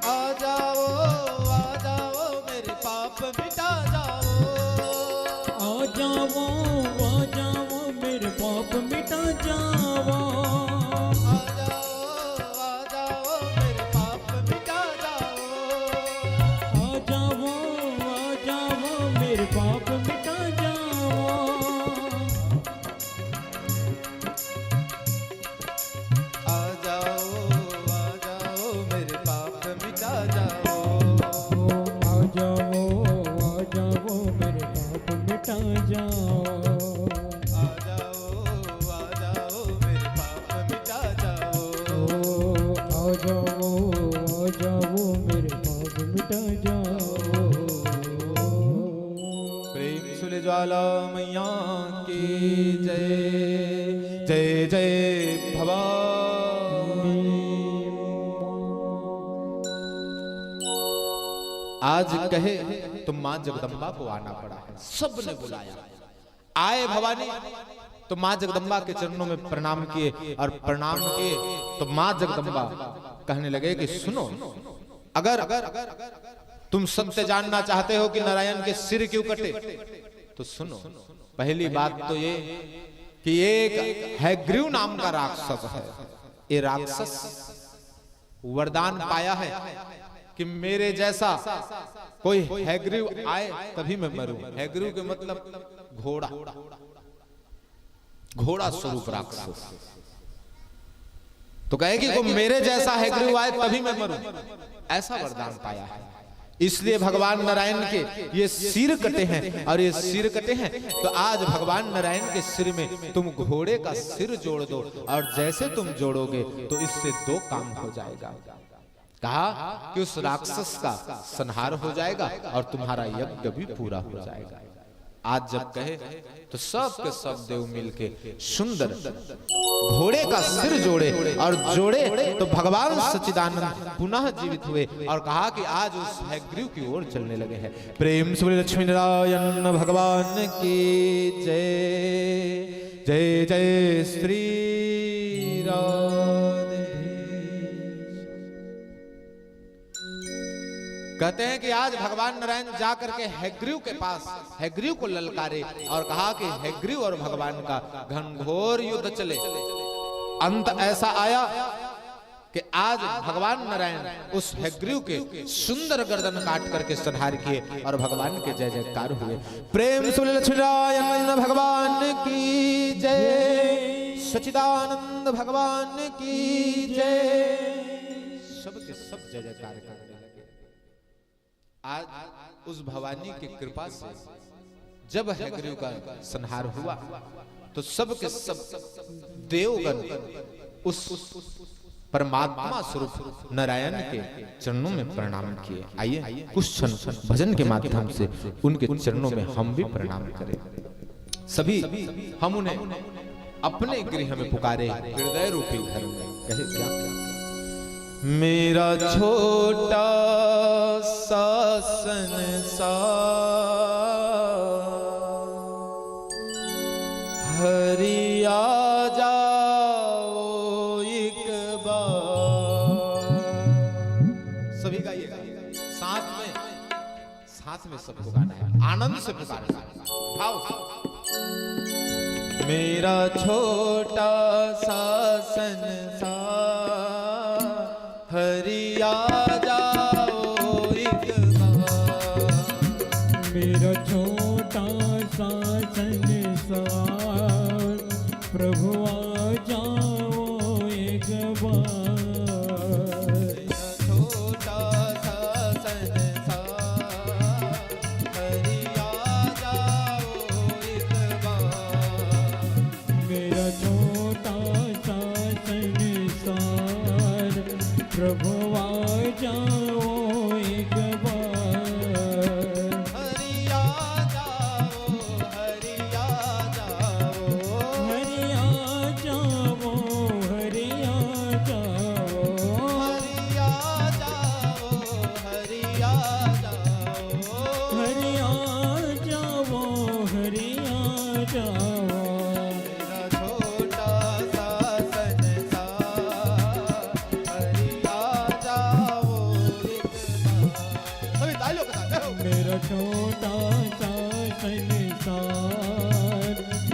आ जाओ, आ जाओ, मेरे पाप मिटा जाओ। आ जाओ, आ जाओ, मेरे पाप मिटा जाओ। आ जाओ, आ जाओ, मेरे पाप मिटा जाओ। आ जाओ, आ जाओ, मेरे पाप मिटा जाओ। आ जाओ, आ जाओ, मेरे पाप मिटा जाओ। आ जाओ, आ जाओ, मेरे पाप मिटा जाओ। आ जाओ, आ जाओ, मेरे पाप मिटा जाओ। ओ, आ जाओ, आ जाओ, मेरे पाप मिटा जाओ। प्रेम से बोले ज्वाला मैया की जय। जय जय भवानी। आज कहे तो माँ जगदम्बा को आना पड़ा है, सबने बुलाया। आए भवानी तो माँ जगदम्बा के चरणों में प्रणाम किए, और प्रणाम किए तो माँ जगदम्बा कहने लगे कि सुनो, अगर तुम सत्य जानना चाहते हो कि नारायण के सिर क्यों कटे, तो सुनो, पहली बात तो ये कि एक हयग्रीव नाम का राक्षस है। ये राक्षस वरदान पाया है कि मेरे जैसा कोई हयग्रीव आए तभी मैं मरूं। हयग्रीव के मतलब घोड़ा, घोड़ा स्वरूप राक्षस। तो कहे कि कोई मेरे जैसा हयग्रीव आए तभी मैं मरूं, ऐसा वरदान पाया है। इसलिए भगवान नारायण के ये सिर कटे हैं, और ये सिर कटे हैं तो आज भगवान नारायण के सिर में तुम घोड़े का सिर जोड़ दो, और जैसे तुम जोड़ोगे तो इससे दो काम हो जाएगा। कहा कि उस राक्षस का संहार हो जाएगा और तुम्हारा यज्ञ भी पूरा हो जाएगा। आज जब कहे तो सब के सब देव मिलके सुंदर घोड़े का सिर जोड़े, और जोड़े तो भगवान सच्चिदानंद पुनः जीवित हुए और कहा कि आज उस हयग्रीव की ओर चलने लगे हैं। प्रेम से बोले लक्ष्मी नारायण भगवान की जय। जय जय श्री राधे। कहते हैं कि आज भगवान नारायण जा करके हयग्रीव के पास हयग्रीव को ललकारे और कहा कि हयग्रीव और भगवान का घनघोर युद्ध चले। अंत ऐसा आया कि आज भगवान नारायण उस हयग्रीव के सुंदर गर्दन काट करके संहार किए और भगवान के जय जयकार हुए। प्रेम से बोले लक्ष्मी नारायण भगवान की जय, सच्चिदानंद भगवान की जय। सबके सब जय जयकार करने लगे। आज उस भवानी की कृपा से जब हयग्रीव का संहार हुआ तो सबके सब देवगण उस परमात्मा स्वरूप नारायण के चरणों में प्रणाम किए। आइए, कुछ क्षण भजन के माध्यम से उनके चरणों में हम भी प्रणाम करें। सभी हम उन्हें अपने गृह में पुकारे, हृदय रूपी घर में। कहे क्या? मेरा छोटा सा संसार, हरि आ जाओ एक बार। सभी गाइएगा साथ में, साथ में सबको गाना है, आनंद से पुकारना है। भाव। मेरा छोटा सा संसार, हरि आ जाओ एक बार। मेरा छोटा सा संसार, प्रभु आ जाओ एक बार। मेरा छोटा सा संसार, हरि आ जाओ एक बार। मेरा छोटा सा संसार, प्रभु आ जाओ एक बार। हरि आ जाओ, हरि आ जाओ। हरि आ जाओ, हरि आ जाओ। हरि आ जाओ, हरि आ जाओ। हरि आ जाओ, हरि आ जाओ। मेरा छोटा सा संसार, हरि आ जाओ एक बार। सभी तालियों के साथ, जय हो। मेरा छोटा सा संसार,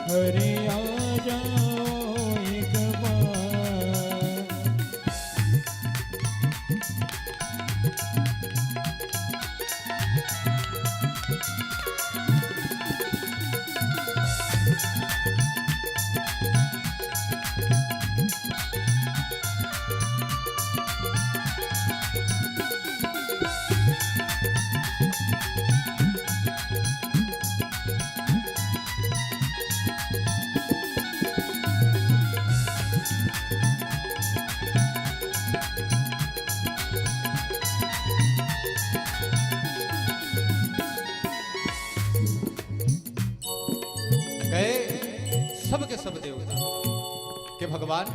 हरि आ जाओ एक बार। गए सबके सब देवता के भगवान,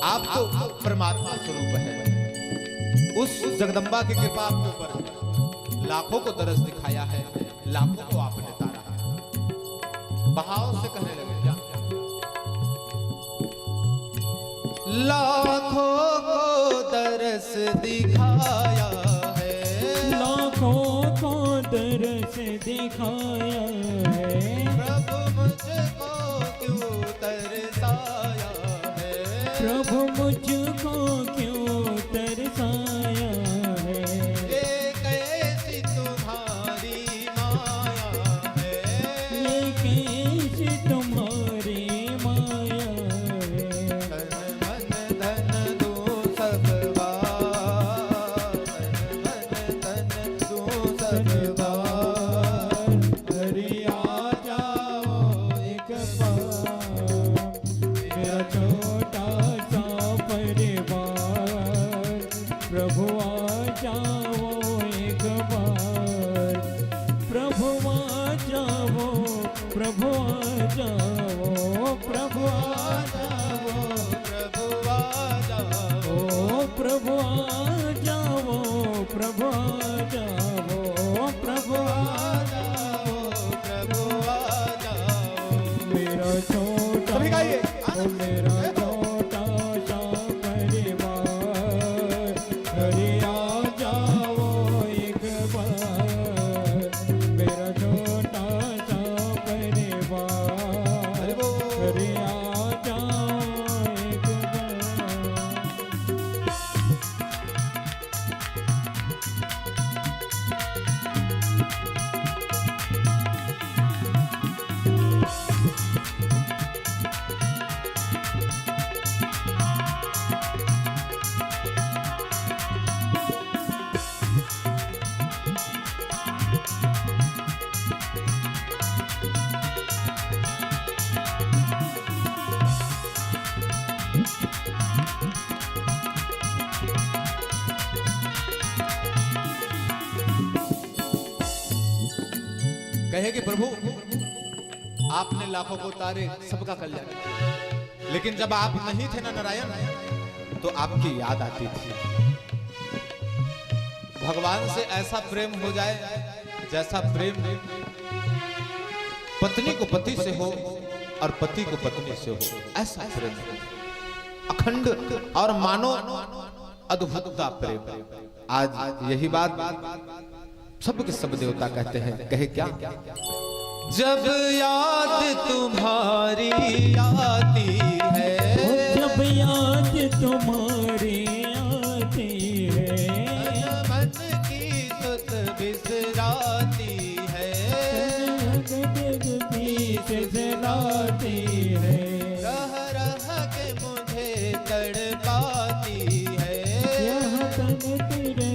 आप तो परमात्मा स्वरूप है। उस जगदम्बा की कृपा आपके ऊपर, लाखों को दरस दिखाया है, लाखों को आपने तारा है। भाव से कहने लगे क्या? लाखों को दरस दिखाया है। लाखों को दरस दिखाया है। प्रभु मुझको क्यों तरसाया है? प्रभु मुझको क्यों तरसाया है? ये कैसी तुम्हारी माया है? ये कैसी तुम्हारी माया है? तन मन धन दूं सब बार, तन मन धन दूं सब बार। हरि आ जाओ एक बार, मेरा छोटा सा परिवार। प्रभु आ जाओ एक बार, प्रभु आ जाओ, प्रभु आ जाओ, प्रभु आ जाओ, प्रभु आ जाओ। ओ प्रभु आ जाओ, प्रभु आ जाओ, प्रभु आ जाओ, प्रभु आ जाओ। मेरा छोटा, सभी गाइए। ओ मेरा छोटा सा परिवार, हरि आ जाओ एक बार। मेरा छोटा सा परिवार, हरि बोल। हरि आ जाओ एक बार। कहे कि प्रभु, आपने लाखों को तारे, सबका कल्याण किया, लेकिन जब आप नहीं थे ना नारायण, तो आपकी याद आती थी। भगवान से ऐसा प्रेम हो जाए, जैसा प्रेम पत्नी को पति से हो और पति को पत्नी से हो, ऐसा प्रेम, अखंड और मानो अद्भुतता प्रेम। आज यही बात सब के सब देवता कहते हैं। कहे क्या? जब याद तुम्हारी आती है, जब याद तुम्हारी आती है, मन की सुध बिसराती है, मन की सुध बिसराती है, रह रह के मुझे तड़पाती है, यह तन तेरे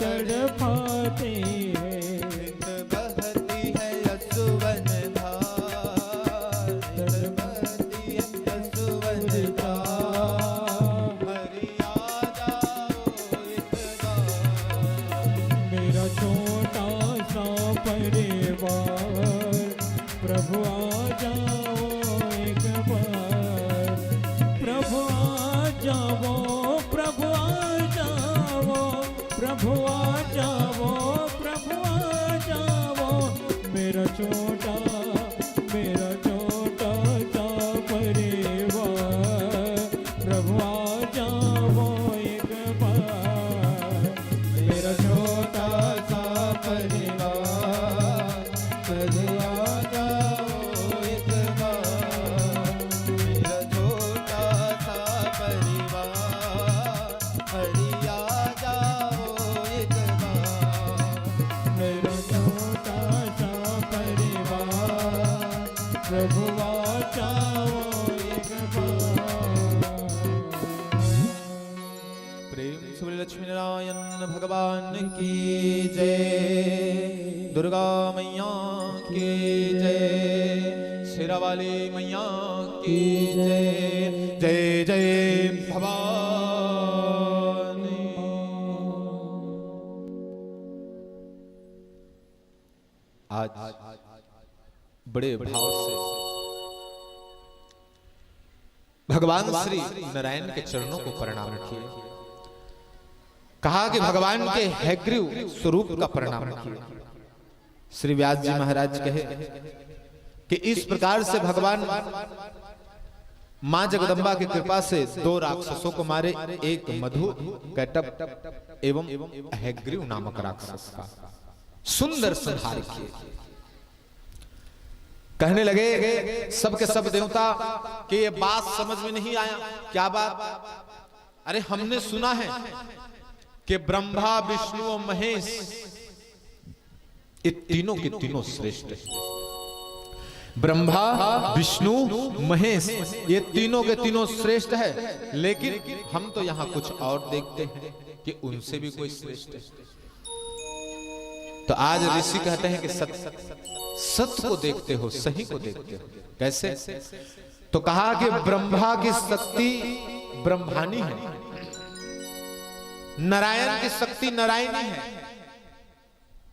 तड़पाती है। बहती है यशुवन धार, बहती है यशुवन धार। हरि आ जाओ एक बार। मेरा छोटा सा परिवार, प्रभु आ जाओ एक बार। प्रभु आ जाओ, प्रभु आ जाओ, प्रभु आ जाओ, प्रभु आ जाओ। मेरा छोटा, मेरा छोटा सा परिवार, प्रभु आ जाओ एक बार। मेरा छोटा सा परिवार, प्रभु आ जाओ एक बार। मेरा छोटा सा परिवार, हरि आ जाओ एक बार। मेरा छोटा सा परिवार, प्रभु आ जाओ एक बार। प्रेम से बोले लक्ष्मी नारायण भगवान की जय, दुर्गा मैया की जय, शेरावाली मैया की जय। जय जय भवानी। आज बड़े भाव से भगवान श्री नारायण के चरणों को प्रणाम किए। कहा कि भगवान के हयग्रीव स्वरूप का प्रणाम किए। श्री व्यास जी महाराज कहे कि इस प्रकार से भगवान मां जगदम्बा की कृपा से दो राक्षसों को मारे, एक मधु कैटभ एवं हयग्रीव नामक राक्षस का सुंदर संहार किए। कहने लगे सबके सब देवता कि ये बात समझ में नहीं आया। क्या बात? अरे, हमने सुना है कि ब्रह्मा, विष्णु और महेश, ये तीनों के तीनों श्रेष्ठ हैं। ब्रह्मा, विष्णु, महेश, ये तीनों के तीनों श्रेष्ठ है, लेकिन हम तो यहाँ कुछ और देखते हैं कि उनसे भी कोई श्रेष्ठ है। तो आज ऋषि कहते हैं कि सत, सत को देखते हो, सही को देखते हो। कैसे? तो कहा कि ब्रह्मा की शक्ति ब्रह्मानी है, नारायण की शक्ति नारायणी है,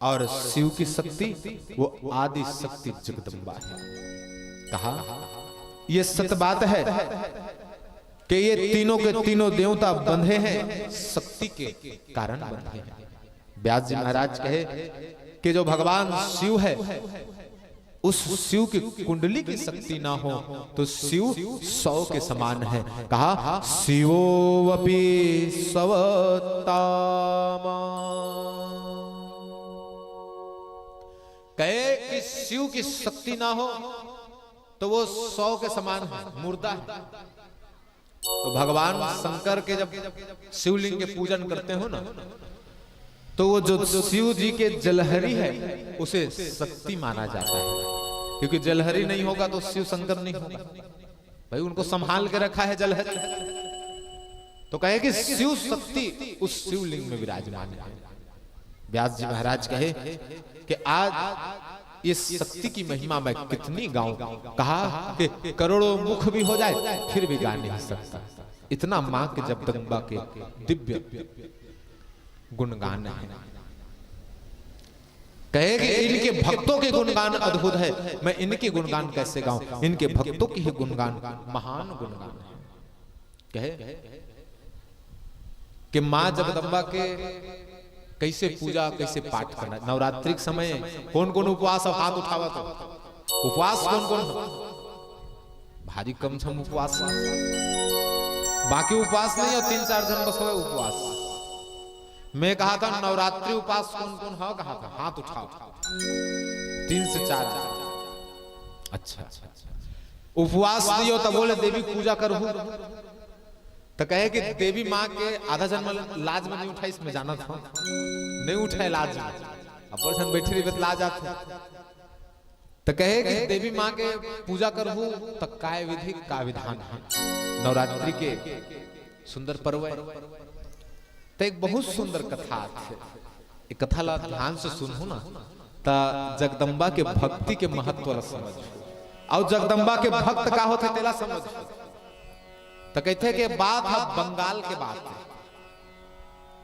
और शिव की शक्ति वो आदि शक्ति जगदम्बा है। कहा, ये सत बात है कि ये तीनों के तीनों देवता बंधे हैं, शक्ति के कारण बंधे हैं। व्यास जी महाराज कहे कि जो भगवान शिव है, उस शिव की कुंडली की शक्ति ना हो तो शिव सौ के समान है। कहा, शिवोऽपि सवतामा। कहे कि शिव की शक्ति ना हो तो वो सौ के समान है, मुर्दा है। तो भगवान शंकर के जब शिवलिंग के पूजन करते हो ना, तो वो जो शिव जी के जलहरी है, उसे शक्ति माना जाता है, क्योंकि जलहरी नहीं होगा तो शिव शंकर नहीं होगा। भाई, उनको संभाल के रखा है जलहरी। तो कहे कि शिव शक्ति उस शिवलिंग में विराजमान है। व्यास जी महाराज कहे कि आज इस शक्ति की महिमा मैं कितनी गाऊं। कहा कि करोड़ों मुख भी हो जाए, फिर भी गा नहीं सकता, इतना मां के जगदम्बा के दिव्य गुणगान है। कहे कि इनके भक्तों के गुणगान अद्भुत है, मैं इनके गुणगान कैसे गाऊं? इनके भक्तों के ही गुणगान महान गुणगान है। कहे कि माँ जगदम्बा के कैसे पूजा, कैसे पाठ करना है। नवरात्रि के समय कौन कौन उपवास हो, हाथ उठावा तो। उपवास कौन कौन हो? भारी कम छम उपवास। बाकी उपवास नहीं हो, तीन चार झन बस होय उपवास। मैं कहा था नवरात्रि उपास कौन कौन हो, कहा था हाथ उठाओ। तीन से चार। अच्छा, अच्छा, अच्छा। उपवास नहीं हो तो बोले देवी पूजा करहू। तो कहे कि देवी माँ के आधा जन्म लाज में नहीं उठाइस, मैं जानत हूँ, नहीं उठाय लाज में। अब बड़ झन बैठे रहिबे त लाज आथे। तो कहे कि देवी माँ के पूजा करहू तो काय विधि का विधान है। नवरात्रि के सुंदर पर्व है। तो एक बहुत सुंदर कथा आथे। ये कथा ला ध्यान से सुनहू ना, त जगदम्बा के भक्ति के महत्व ला समझहू। अउ जगदम्बा के भक्त का होथे तेला समझहू। त कहिथे के बात ह बंगाल के बात हे।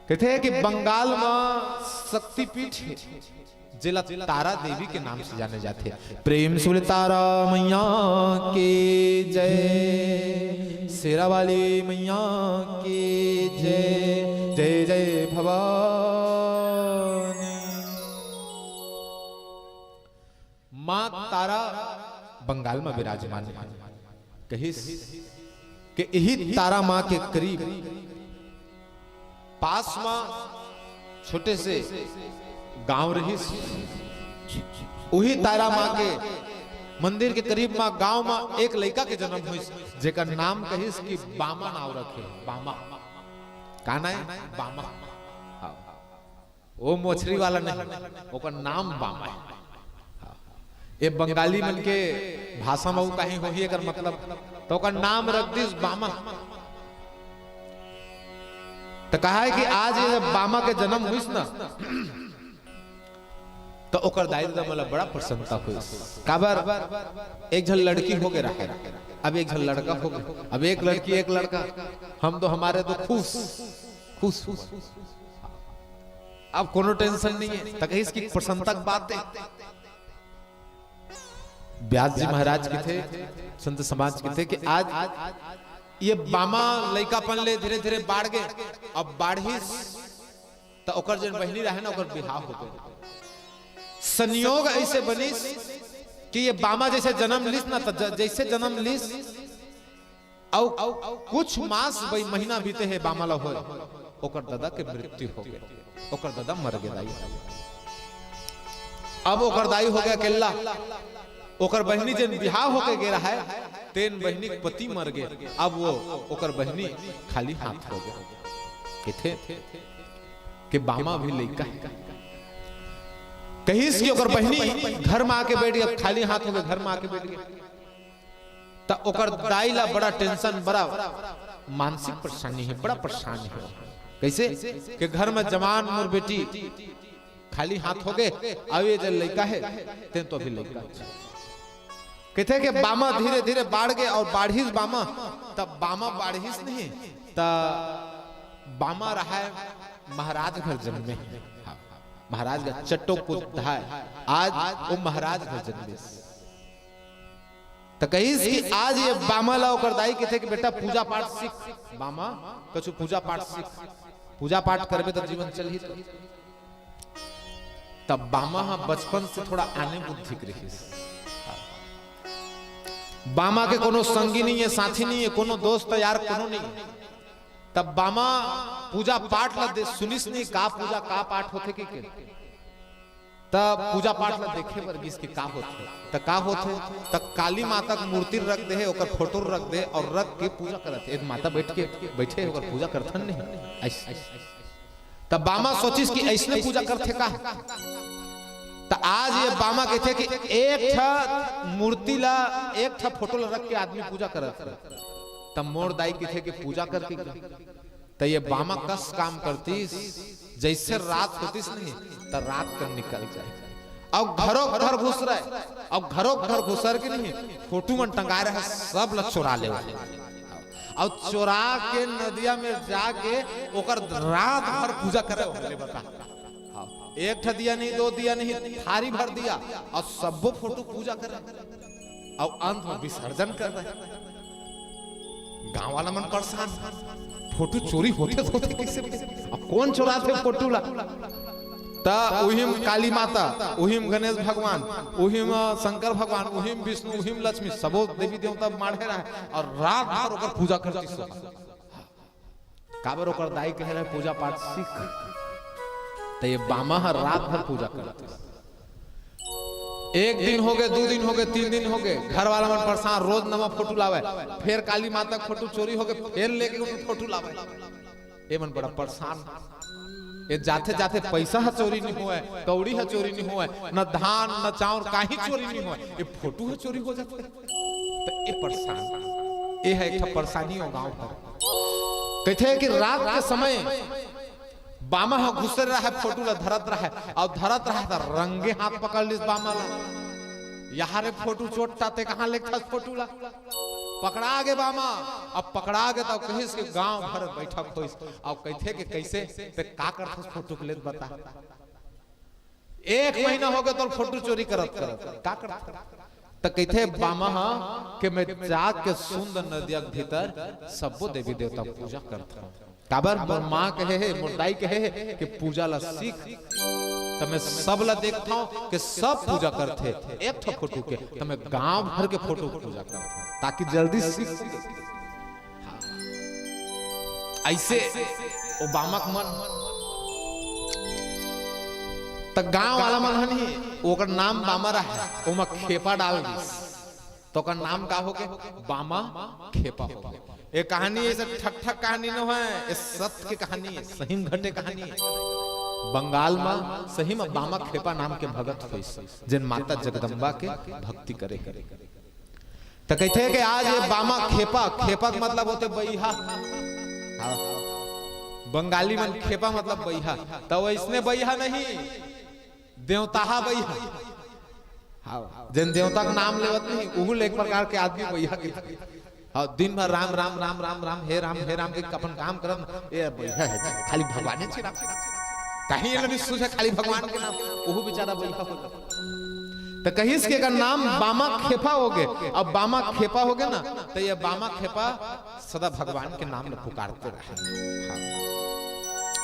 कहिथे कि बंगाल म शक्तिपीठ हे, जेला तारा देवी के नाम से जाने जाथे। प्रेम से बोले तारा मैया की जय, शेरा वाली मैया की जय, जय जय भवानी। माँ तारा बंगाल में विराजमान हे। कहिस कि इही तारा माँ के करीब पास में छोटे से गांव रहिस। उही तारा माँ के मंदिर के करीब में गांव में एक लइका के जन्म होइस, जेकर नाम कहिस कि बामा नाव रखे। बामा। का नाम हे? बामा। हाँ। वो मोछरी वाला नहीं, ओकर नाम बामा हे। हाँ। ये बंगाली मन के भाषा में वो कहीं होही एकर मतलब, तो ओकर नाम रख दिस बामा। तो कहा है कि आज ये बामा के जन्म होइस ना, तो ओकर दाई ददा मन ला बड़ा प्रसन्नता होइस। काबर एक झन लड़की होगे रहे, अब एक झन लड़का होगे, अब एक लड़की एक लड़का, हम तो हमारे तो खुश, खुश, खुश। अब कोनो tension नहीं हे। त कहिस कि प्रसन्नता के बात हे। व्यास जी महाराज कथे, संत समाज कथे कि आज ये बामा लइकापन ले धीरे धीरे बाढ़ गे, अब बाढ़िस त ओकर जेन बहिनी रहे ना, ओकर बिहाव होगे। संयोग ऐसे बनिस कि ये बामा जैसे जन्म लिस ना, त ज-, जैसे जन्म लिस, अउ कुछ मास बई महीना बीते हे बामा ला होय, ओकर ददा के मृत्यु होगे, ओकर ददा मर गे दाई। अब ओकर दाई होगे अकेल्ला, ओकर बहिनी जेन बिहाव होके गे रहे, तेन बहिनी के पति मर गे, अब वो ओकर बहिनी खाली हाथ होगे। कथे कि बामा भी लइका हे। कहिस कि ओकर बहिनी घर में आके बैठ गे, अब खाली हाथ होगे, घर में आके बैठ गे। त ओकर दाई ला बड़ा tension, बड़ा मानसिक परेशानी हे, बड़ा परेशान हे। कैसे? कि घर में जवान मोर बेटी खाली हाथ होगे, अउ ये जे लइका हे, तेन तो अभी लइका हे। कथे कि बामा धीरे धीरे बाढ़ गे अउ बाढ़िस बामा, त बामा बाढ़िस नहीं, त बामा रहे महाराज घर जन्मे। हाँ, महाराज घर चट्टोपाध्याय, आज वो महाराज घर जन्मे। त कहिस कि आज ये बामा ला ओकर दाई कथे कि बेटा पूजा पाठ सीख, बामा कछु पूजा पाठ सीख, पूजा पाठ करबे त जीवन चलही। त तब बामा ह बचपन से थोड़ा आने बुद्धि के रहिस। बामा के कोनो संगी नहीं हे, साथी नहीं हे, कोनो दोस्त यार कोनो नहीं हे। तब बामा पूजा पाठ ला दे-, सुनिस नहीं का पूजा का पाठ होथे के, के। तब पूजा पाठ ला देखे बर गिस कि का होथे। त का होथे? त काली माता के मूर्ति रख दे हे, ओकर फोटो रख दे अउ रख के पूजा करत हे। एक माता बैठ के, बैठे हे, ओकर पूजा करथन नहीं। ऐस-, ऐस-, तब बामा सोचिस कि ऐसने पूजा करथे का? त आज ये बामा कथे कि एक ठा मूर्ति ला, एक ठा फोटो ला रख के आदमी पूजा करत हे। तब मोर दाई कथे कि पूजा करके, त ये बामा कस काम करतिस, जैसे रात होतिस नहीं, त रात कर निकल जाय। अउ घरो घर घुसरय, अउ घरो घर घुसर के नहीं, फोटो मन टंगाय रहे, सब ला चोरा लेवय। अउ चोरा के नदिया में जाके ओकर रात भर पूजा करे, ले बता। हाँ। एक ठा दिया नहीं, दो दिया नहीं, थारी भर दिया, अउ सब्बो फोटू पूजा करे, अउ अंत में विसर्जन कर दे। गांव वाला मन परेशान, फोटू चोरी होथे, होथे कइसे? अब कोन चोराथे फोटू ला? त उहिम काली माता, उहिम गणेश भगवान, उहिम शंकर भगवान, उहिम विष्णु, उहिम लक्ष्मी, सबो देवी देवता माढ़े रहय अउ रात भर ओकर पूजा करतिस। काबर ओकर दाई कहे रहय, "पूजा पाठ सीख।" त ये बामा ह रात भर पूजा करतिस। एक दिन होगे, दू दिन होगे, तीन दिन होगे, घर वाला मन परेशान, रोज नवा फोटू लावय, फेर काली माता के फोटू चोरी होगे, फेर लेके ओमन फोटू लावय। ए मन बड़ा परेशान। ए जाथे जाथे पइसा ह चोरी नइ होवय, कौड़ी ह चोरी नइ होवय, न धान, न चाउर, काहीं चोरी नइ होवय, ए फोटू ह चोरी हो जाथे। त ए परेशान, ए ह एक ठा परेशानी हो गांव भर। कहिथे कि रात के समय बामा ह घुसरे रहय, फोटू ला धरत रहय, अउ धरत रहय त रंगे हाथ पकड़ लिस बामा ला। "यहाँ रे फोटू चोट्टा, ते कहाँ लेगथस फोटू ला?" पकड़ा गे बामा। अब पकड़ा गे त कहिस कि गांव भर बैठक होइस, अउ कहिथे कि कइसे, "ते का करथस फोटू के, ले त बता।" एक महीना होगे तोर फोटू चोरी करत करत, का करत? त कहिथे बामा ह कि मैं जाके सुंदर नदिया के भीतर सब्बो देवी देवता पूजा करत हूँ। काबर? मोर माँ कहे हे, मोर दाई कहे हे कि पूजा ला सीख। त मैं सब ला देखत हूँ कि सब पूजा करथे, एक ठो फोटू के, त मैं गांव भर के फोटू पूजा करत हूँ, ताकि जल्दी सीख सके। अइसे ओ बामा के मन, त गांव वाला मन ह नहीं, ओकर नाम बामा रहय, ओमा खेपा डाल दिस, त ओकर नाम का होगे? बामा खेपा होगे। ए कहानी अइसे ठक ठक कहानी नोहय, ए सत्य के कहानी हे, सही म घटे कहानी हे। बंगाल म सही म बामा खेपा नाम के भगत होइस, जेन माता जगदम्बा के भक्ति करे हे। त कहिथे कि आज ये बामा खेपा, खेपा के मतलब होथे बइहा। हाँ। बंगाली मन खेपा मतलब बइहा। त वइसने बइहा नहीं, देवताहा बइहा। हाँ, जेन देवता के नाम लेवत नहीं, उहू ले एक प्रकार के आदमी बइहा के। हाँ, दिन भर राम, राम, राम, राम, राम, हे राम, हे राम के अपन काम करत, ए बइहा हे, खाली भगवाने चिराम। कहीं ये नहीं सोचे खाली भगवान के नाम, उहू बेचारा बइहा हो। त कहिस कि अगर नाम बामा खेपा होगे, अब बामा खेपा होगे ना, त ये बामा खेपा सदा भगवान के नाम ल पुकारते रहय। हाँ।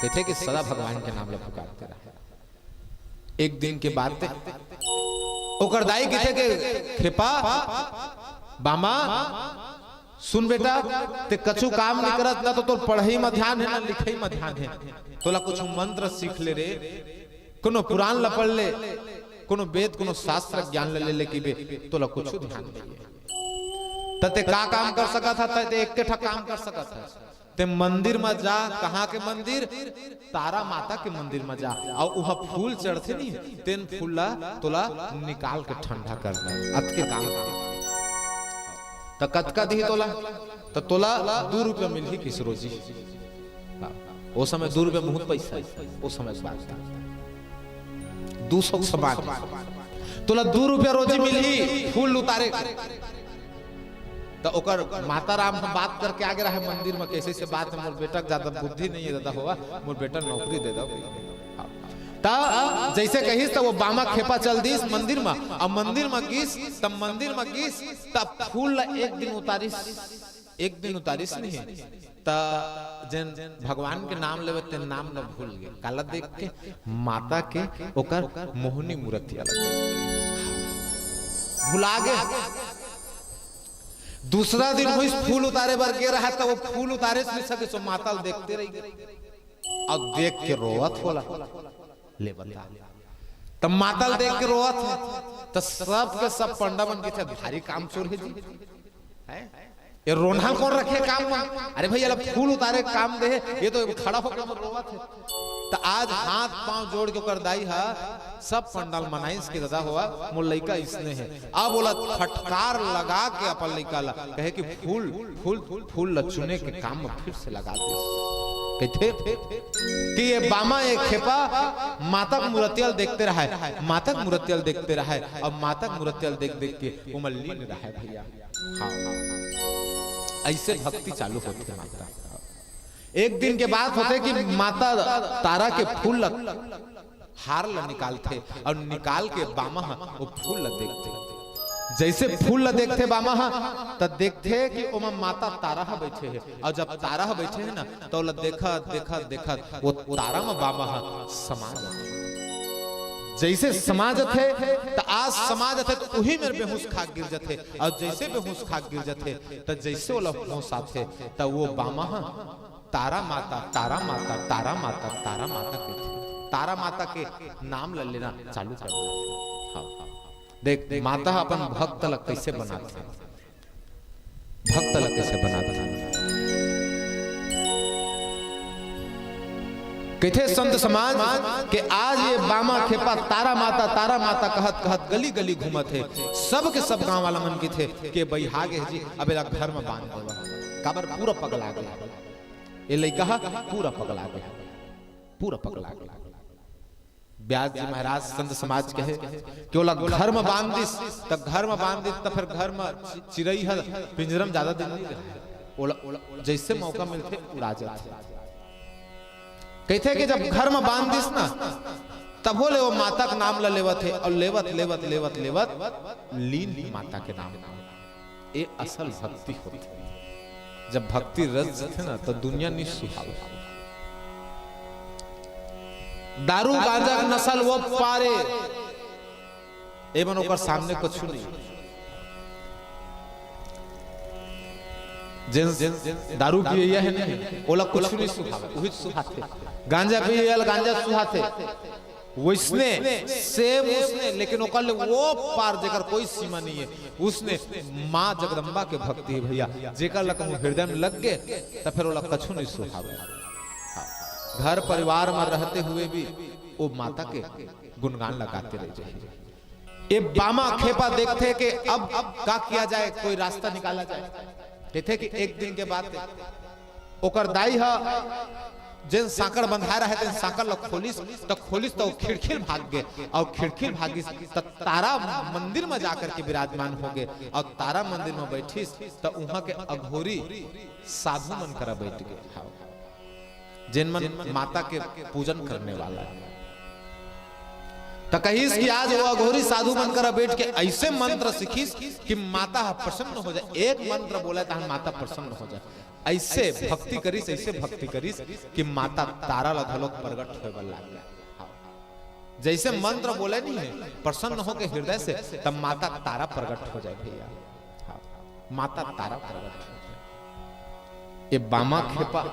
कहिथे कि सदा भगवान के नाम ल पुकारते रहय। एक दिन के बात हे, ओकर दाई कहिथे कि खेपा, बामा, सुन बेटा, ते कछु काम नइ करत, ना तो तोर पढ़ई म ध्यान हे, ना लिखई म ध्यान हे। तोला कुछु मंत्र सीख ले रे, कोनो पुराण ल पढ़ ले, कोनो वेद, कोनो शास्त्र ज्ञान ल ले ले किबे, तोला कुछु ध्यान नइ हे। त ते का काम कर सकत हस? त ते एके ठा काम कर सकत हस। ते मंदिर म जा। कहाँ के मंदिर? तारा माता के मंदिर म जा, अउ उहाँ फूल चढ़थे नी, तेन फूल ला तोला निकाल के ठंडा कर दे, अतके काम। त कतका दिही तोला? त तोला दू रुपया मिलही किस रोजी। हाँ, ओ समय दू रुपया बहुत पैसा हे, ओ समय के बात। दू सौ के समान। तोला दू रुपया रोजी मिलही फूल उतारे के। त ओकर माता राम ह बात करके आगे रहय मंदिर म, कइसे से बात हे, मोर बेटा के जादा बुद्धि नइ हे दादा होवा, मोर बेटा नौकरी दे दव। त जइसे कहिस त ओ बामा खेपा चल दिस मंदिर म, अब मंदिर म गिस, त मंदिर म गिस, त फूल ला एक दिन उतारिस, एक दिन उतारिस नहीं, त जेन भगवान के नाम लेवे तेन नाम ल भूल गे। काला देख के? माता के ओकर मोहनी मूर्तिया ल देख के भुला गे। दूसरा दिन होइस, फूल उतारे बर गे रहय, त ओ फूल उतारे से सके सो माता ल देखते रहि गे। अउ देख के रोवत हे ओला। ले बता। त माता ल देख के रोवत हे, त सब के सब पंडा मन कहिथे, "भारी कामचोर हे जी।" हैं? ये रोनहा ल कोन रखे काम म? अरे भई, एला फूल उतारे के काम दे हे, ये तो खड़ा होके रोवत हे। त आज हाथ पांव जोड़ के ओकर दाई ह सब पंडाल मनाइस के, "दादा होवा, मोर लइका अइसने हे।" अब ओला फटकार लगा के अपन लइका ला कहे कि फूल, फूल, फूल ला चुने के काम म फिर से लगा दे। कहिथे कि ये बामा, ये खेपा माता के मूर्तिया ल देखते रहय, माता के मूर्तिया ल देखते रहय, अउ माता के मूर्तिया ल देख-देख के ओमा लीन रहय भइया। हाँ, अइसे भक्ति चालू होथे माता। एक दिन के बात होथे कि माता तारा के फूल ल हार ल निकालथे अउ निकाल के बामा ह ओ फूल ल देखथे। जइसे फूल ल देखथे बामा ह, त देखथे कि ओमा माता तारा ह बइठे हे, अउ जब तारा ह बइठे हे ना, त ओला देखत, देखत, देखत ओ तारा म बामा ह समा जाथे। जइसे समा जाथे, त आज समा जाथे, त उही मेर बेहोश खा गिर जाथे, अउ जइसे बेहोश खा गिर जाथे, त जइसे ओला होश आथे, त ओ बामा ह तारा माता, तारा माता, तारा माता, तारा माता कहिथे। तारा माता के नाम ल लेना चालू कर देथे। हाँ, हाँ। देख, माता ह अपन भक्त ल कइसे बनाथे, भक्त ल कइसे बनाथे। कहिथे संत समाज के आज ये बामा खेपा तारा माता, तारा माता कहत, कहत गली, गली घूमत हे। सब के सब गांव वाला मन कहिथे के बइहा गे हे जी, अब एला घर म बांध देवा। काबर पूरा पगला गे हे। ए लइका ह पूरा पगला गे, पूरा पगला गे। ब्यास जी महाराज संत समाज कहे कि ओला घर म बांध दिस, त घर म बांध दिस, त फेर घर म चि-, चिरई ह पिंजरा म जादा दिन नइ रहय। ओला, ओला जइसे मौका मिलथे, उड़ा जाथे। कहिथे कि जब घर म बांध दिस ना, तभो ले ओ माता के नाम ल लेवत हे, अउ लेवत, लेवत, लेवत, लेवत लीन हे माता के नाम। ए असल भक्ति होथे। जब भक्ति रच जथे ना, त दुनिया नइ सुहावय। दारू गांजा के नसा ल ओ पार ए, एमन ओकर सामने कुछु नइ। जेन, जेन दारू पियइया हे नहीं, ओला कुछु नइ सुहावय, उही सुहाथे। गांजा पियइया ल गांजा सुहाथे। वइसने, same उसने, लेकिन ओकर ले ओ पार जेकर कोई सीमा नइ हे, उसने माँ जगदम्बा के भक्ति हे भइया, जेकर ला कहूँ हृदय म लग गे, त फेर ओला कछु नइ सुहावय। हाँ, घर परिवार म रहते हुए भी ओ माता के गुणगान ल गाते रह जाही। ए बामा खेपा देखथे के अब, अब का किया जाए, कोई रास्ता निकाला जाए। कहिथे कि एक दिन के बात हे, ओकर दाई ह जेन सांकड़ बंधाय रहय, तेन सांकड़ ल खोलिस, त खोलिस त ओ खिड़की ल भाग गे, अउ खिड़की ल भागिस त तारा मंदिर म जाकर के विराजमान हो गे, अउ तारा मंदिर म बइठिस त उहाँ के अघोरी साधु मन करा बइठ गे, जेन मन माता के पूजन करने वाला हे। त कहिस कि आज ओ अघोरी साधु मन करा बइठ के अइसे मंत्र सीखिस कि माता ह प्रसन्न हो जाय। एक मंत्र बोलय तहन माता प्रसन्न हो जाय। अइसे भक्ति करिस, अइसे भक्ति करिस कि माता तारा ल घलोक प्रगट होय बर लाग गे। जइसे मंत्र बोलय नहीं हे, प्रसन्न होके हृदय से, तब माता तारा प्रगट हो जाय भइया। हाँ, माता तारा प्रगट हो जाय। ए बामा खेपा,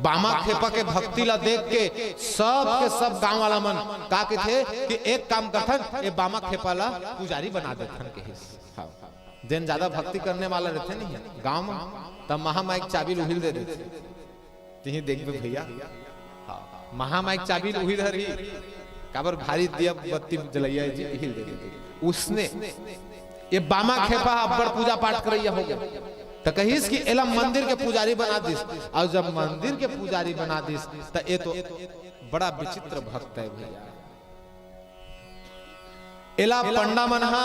बामा खेपा के भक्ति ला देख के सब के सब गांव वाला मन का कहिथे कि एक काम करथन, ए बामा खेपा ला पुजारी बना देथन कहिस। हाँ। जेन ज्यादा भक्ति करने वाला रहिथे नहीं गांव म, त महामाई के चाबी ल उही ल दे देथे। तिही देखबे भइया, हाँ, महामाई के चाबी ल उही ल धरही, काबर भारी दिया बत्ती जलइया हे जी, इही ल दे देथे। उसने ए बामा खेपा अब्बड़ पूजा पाठ करइया हो गे, त कहिस कि एला मंदिर के पुजारी बना दिस, अउ जब मंदिर के पुजारी बना दिस, त ए तो बड़ा विचित्र भक्त हे भइया। एला पंडा मन ह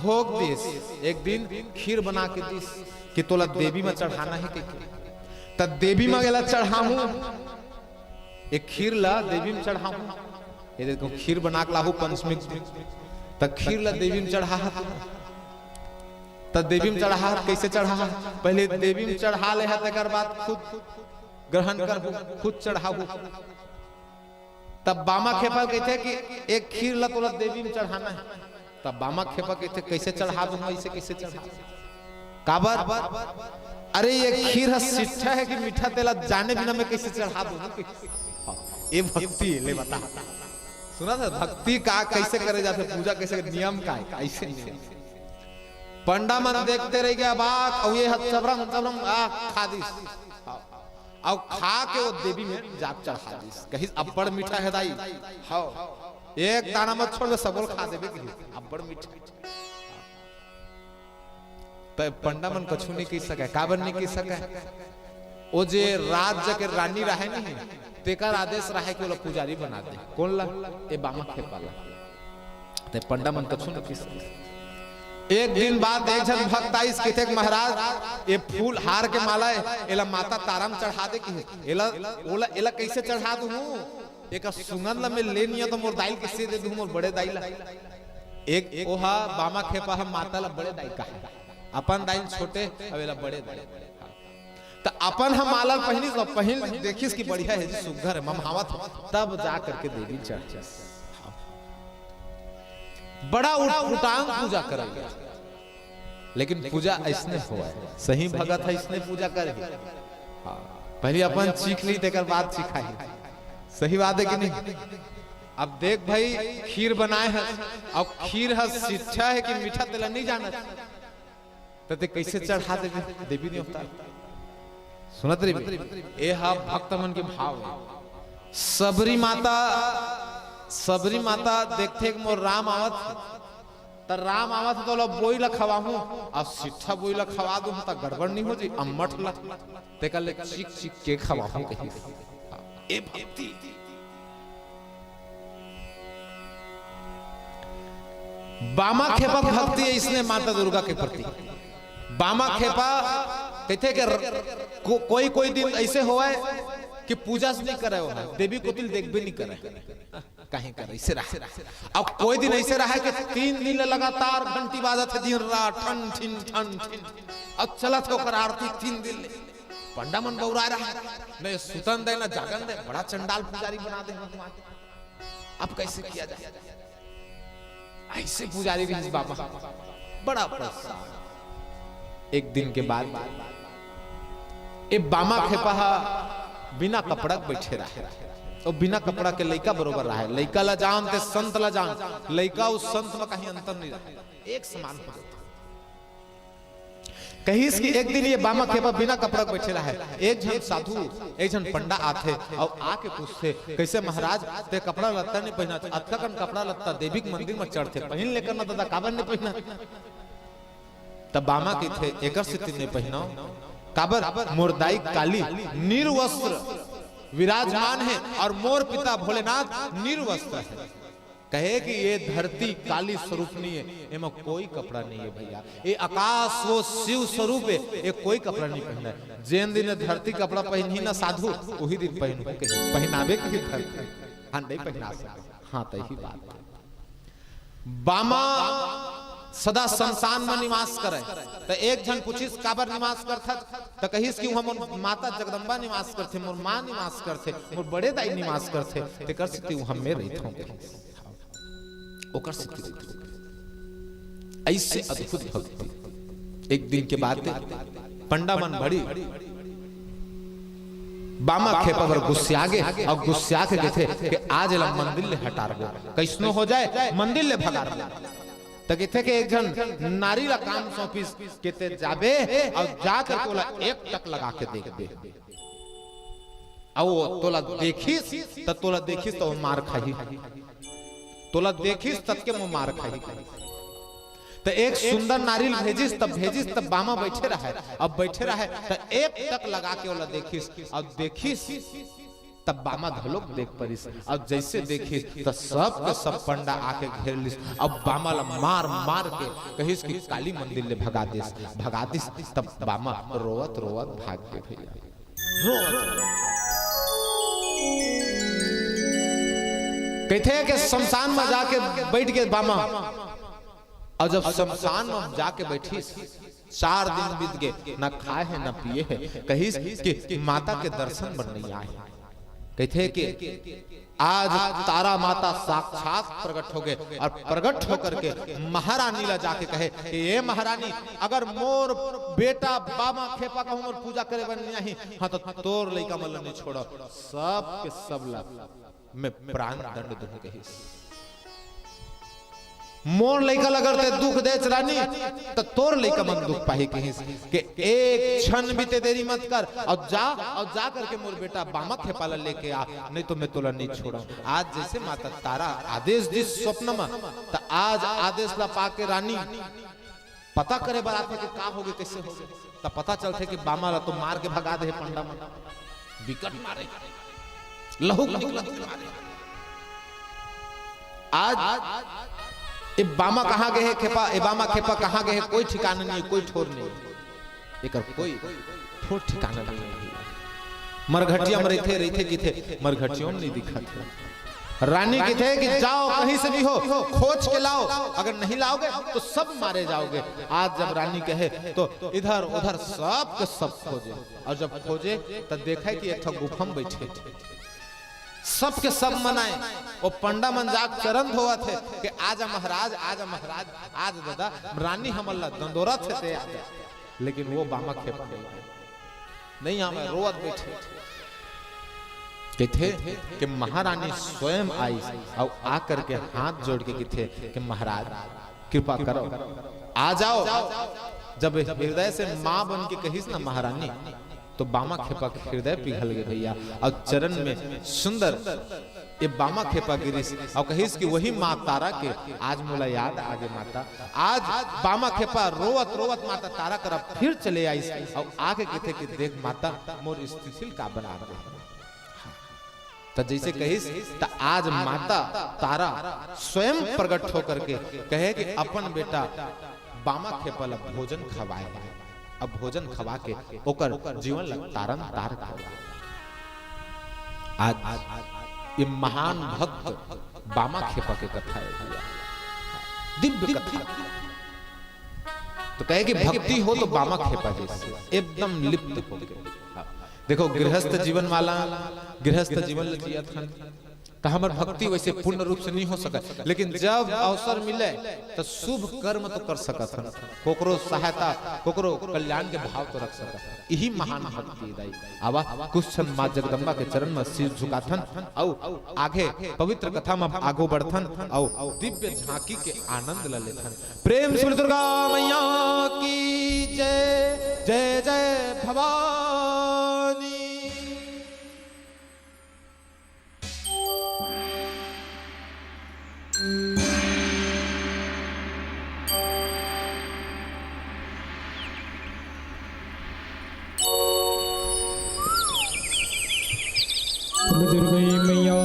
भोग दिस, एक दिन खीर बना के दिस कि तोला देवी म चढ़ाना हे कहिके। त देवी म एला चढ़ाहूं, ए खीर ला देवी म चढ़ाहूं। ए देखो, खीर बना के लाहू पंचमी के दिन, त खीर ला देवी म चढ़ाहत। त देवी म चढ़ाहत, कइसे चढ़ाहत? पहिले देवी म चढ़ा लेहत, तेकर बाद खुद ग्रहण करहू, खुद चढ़ाहू। तब बामा खेपा कहिथे कि एक खीर ला तोला देवी म चढ़ाना हे। तब बामा खेपा कहिथे, "कइसे चढ़ा दूं, अइसे कइसे चढ़ा दूं?" काबर? अरे, ये खीर ह सिट्ठा हे कि मीठा, तेला जाने बिना मैं कइसे चढ़ा दूं? हाँ, ये भक्ति हे, ले बता। सुना था, भक्ति का कइसे करे जाथे, पूजा कइसे करे, नियम का हे, अइसे नियम। पंडा मन देखते रह गे, अबाक, अउ ये ह चबरम, चबरम, आ, खा दिस। अउ खा के ओ देवी म जाके चढ़ा दिस। कहिस, "अब्बड़ मीठा हे दाई।" हव, एक दाना मत छोड़बे, सबो ल खा देबे कहिस, "अब्बड़ मीठा।" त पंडा मन कछु नइ कहि सकय, काबर नइ कहि सकय? ओ जे राज्य के रानी रहय नहीं, तेकर आदेश रहय कि ओला पुजारी बना दे। कोन ला? ए बामा खेपा ला। ते पंडा मन कछु नइ कहि सकय। एक दिन बाद एक झन भक्त आइस, कहिथे कि महाराज, ए फूल हार के माला हे, एला माता तारा म चढ़ा दे कहिस। एला, ओला, एला कइसे चढ़ा दूं? एकर सुंगंध ला मैं ले निया तो मोर दाई ल कइसे दे दूं, मोर बड़े दाई ला। एक ओहा बामा खेपा ह माता ला बड़े दाई कहे, अपन दाई ल छोटे, अब एला बड़े दाई। त अपन ह माला ल पहिनिस, त पहिन देखिस कि बढ़िया हे जी, सुग्घर हे, ममहावत हे, तब जा करके देवी चढ़िस। बड़ा उटपुटांग पूजा करल गया। लेकिन पूजा अइसने होवय, सही भगत ह अइसने पूजा करही। हाँ, पहिली अपन चीख ली, तेकर बाद चिखाही। सही बात हे कि नहीं? अब देख भाई, खीर बनाए हे, अउ खीर ह सिट्ठा हे कि मीठा, तेला नहीं जानत, त ते कइसे चढ़ा देबे देवी देवता? सुनत रहिबे, ए ह भक्त मन के भाव हे। सबरी माता, सबरी माता देखथे कि मोर राम आवत हे, त राम आवत हे त ओला बोई ला खवाहूं, अउ सिट्ठा बोई ला खवा दूं त गड़बड़ नहीं हो जी, अम्मट ला, तेकर ले चीख चीख के खवाहूं कहिस। ए भक्ति। बामा खेपा भक्ति हे इसने माता दुर्गा के प्रति। बामा खेपा कहिथे कि र-, को-, कोई कोई दिन अइसे होवय कि पूजा से नहीं करय, ओहा देवी कोति ल देखबे नहीं करय। कहीं कर अइसे रहा। अब कोई दिन अइसे रहा कि तीन दिन ले लगातार घंटी बाजत हे, दिन रात ठन ठिन ठन ठिन। अब चलत हे ओकर आरती तीन दिन ले। पंडा मन बउराय रहा, न सुतन दे, न जागन दे, बड़ा चंडाल पुजारी बना दे भगवान। अब कइसे किया जाए? अइसे पुजारी रहिस बामा, बड़ा परेशान। एक दिन के बाद ए बामा खेपा ह बिना कपड़ा के बइठे रहा, अउ बिना कपड़ा के लइका बरोबर रहा। लइका ला जान ते संत ला जान, लइका अउ संत म कहीं अंतर नहीं रहा, एक समान हो जाथे। कहिस कि एक दिन ए बामा खेपा बिना कपड़ा के बइठे रहा, एक झन साधु, एक झन पंडा आथे अउ आके पूछथे, "कइसे महाराज, ते कपड़ा लत्ता नहीं पहिनत, अतका कन कपड़ा लत्ता देवी के मंदिर म चढ़थे, पहिन ले कर ना दादा, काबर नहीं पहिनत?" त बामा कहिथे, "एकर सेती नहीं पहिनव, काबर मोर दाई काली निर्वस्त्र विराजमान हे अउ मोर पिता भोलेनाथ निर्वस्त्र हे।" कहे कि ए धरती काली स्वरूपनी हे, एमा कोई कपड़ा नहीं हे भइया। ए आकाश वो शिव स्वरूप हे, ए कोई कपड़ा नहीं पहिनय। जेन दिन ए धरती कपड़ा पहिनही ना साधु, उही दिन पहिनहूं कहिस, पहिनाबे कहिस धरती। हाँ, नहीं पहिना सकय। हाँ, त इही बात हे। बामा सदा शमशान म निवास करय। त एक झन पूछिस, "काबर निवास करथस?" त कहिस कि उहाँ मोर माता जगदम्बा निवास करथे, मोर माँ निवास करथे, मोर बड़े दाई निवास करथे, तेकर सेती उहाँ में रहिथंव कहिस। ओकर सेती रहिथंव। अइसे अद्भुत भक्ति। एक दिन के बात हे, पंडा मन बड़ी बामा खेपा बर गुस्सिया गे अउ गुस्सिया के कहिथे कि आज एला मंदिर ले हटारबो, कइसनो हो जाए मंदिर ले भगारबो। त कहिथे कि एक झन नारी ला काम सौंपिस कि ते जाबे अउ जा करके ओला एक टक लगा के देखबे। अउ वो तोला देखिस, त तोला देखिस त वो मार खाही। तोला देखिस ततके म मार खाही। त एक सुंदर नारी ल भेजिस, तब भेजिस, तब बामा बइठे रहय। अब बइठे रहय, त एक टक लगा के ओला देखिस, अउ देखिस, तब बामा घलोक देख परिस। अउ जइसे देखिस, त सब के सब पंडा आके घेर लिस। अब बामा ल मार मार के कहिस कि काली मंदिर ले भगा देस, भगा दिस। तब बामा रोवत रोवत भाग गे भइया। कहिथे कि शमशान म जाके बइठ गे बामा, अउ जब शमशान म जाके बइठिस, चार दिन बीत गे, न खाए हे, न पिए हे। कहिस कि माता के दर्शन बर नइ आए। कहिथे कि आज तारा माता साक्षात प्रगट हो गे अउ प्रगट होकर के महारानी ला जाके कहे कि "ए महारानी, अगर मोर बेटा बामा खेपा कहूँ मोर पूजा करे बर नइ आही, हाँ, त तोर लइका मन ला नइ छोड़व, सब के सब ला मैं प्राण दंड दूँ," कहिस। "मोर लइका ला अगर ते दुख देच रानी, त तोर लइका मन दुख पाही," कहिस। कि "एक क्षण भी ते देरी मत कर, अउ जा, अउ जा करके मोर बेटा बामा खेपा ला लेके आ, नहीं तो मैं तोला नहीं छोड़व।" आज जइसे माता तारा आदेश दिस स्वप्न म, त आज आदेश ला पाके रानी पता करे बर आथे कि का होगे, कइसे होगे। त पता चलथे कि बामा ला तो मार के भगा दे हे पंडा मन, बिकट मारे, लहू निकलत के मारे। आज ए बामा कहाँ गे हे खेपा, ए बामा खेपा कहाँ गे हे, कोई ठिकाना नहीं, कोई ठोर नहीं, एकर कोई ठोर ठिकाना नहीं हे। मरघटिया म रहिथे, रहिथे किथे, मरघटियो म नहीं दिखत हे। रानी किथे कि जाओ, कहीं से भी हो, खोज के लाओ, अगर नहीं लाओगे तो सब मारे जाओगे। आज जब रानी कहे तो इधर उधर सब के सब खोजे, और जब खोजे तो देखे कि एक ठो गुफा म बैठे, सब के सब मनाए। वो पंडा मन जाके चरण धोवत हे कि आजा महाराज, आजा महाराज, आज दादा रानी हमन ला दंदोरत हे ते आजा। लेकिन वो बामा खेपा नहीं आए। नहीं आवे, रोवत बैठे। कथे कि महारानी स्वयं आइस अउ आ करके हाथ जोड़ के कथे कि महाराज, कृपा करो, आ जाओ। जब हृदय से माँ बन के कहिस ना महारानी, तो बामा खेपा के हृदय पिघल गे भैया, अउ चरण में सुंदर ये बामा खेपा गिरिस अउ कहिस कि वही माँ तारा के आज मोला याद आगे माता। आज बामा खेपा रोवत रोवत माता तारा करा फिर चले आइस अउ आके कथे कि देख माता, मोर स्थिति ल का बना दे। त जैसे कहिस, त आज माता तारा स्वयं प्रकट होकर के कहे कि अपन बेटा बामा खेपा ल भोजन खवाए हे। अब भोजन खवा के ओकर जीवन ल तारन तार कर। आज ये महान भक्त बामा खेपा के कथा है भैया, दिव्य कथा। तो कहे कि भक्ति हो तो बामा खेपा जैसे एकदम लिप्त हो गए। देखो, गृहस्थ जीवन वाला, गृहस्थ जीवन ल जियत हन, त हमर भक्ति वैसे पूर्ण रूप से नहीं हो सकत, लेकिन जब अवसर मिले त शुभ कर्म तो कर सकत हन, कोकरो सहायता, कोकरो कल्याण के भाव तो रख सकत हन। यही महान भक्ति दाई। आवा, कुछ क्षण माँ जगदम्बा के चरण में शीश झुकाथन, अउ आगे पवित्र कथा में आगू बढ़थन, अउ दिव्य झांकी के आनंद ल लेथन। प्रेम से बोल दुर्गा मैया की जय, जय जय भवानी। दुर्गा मैया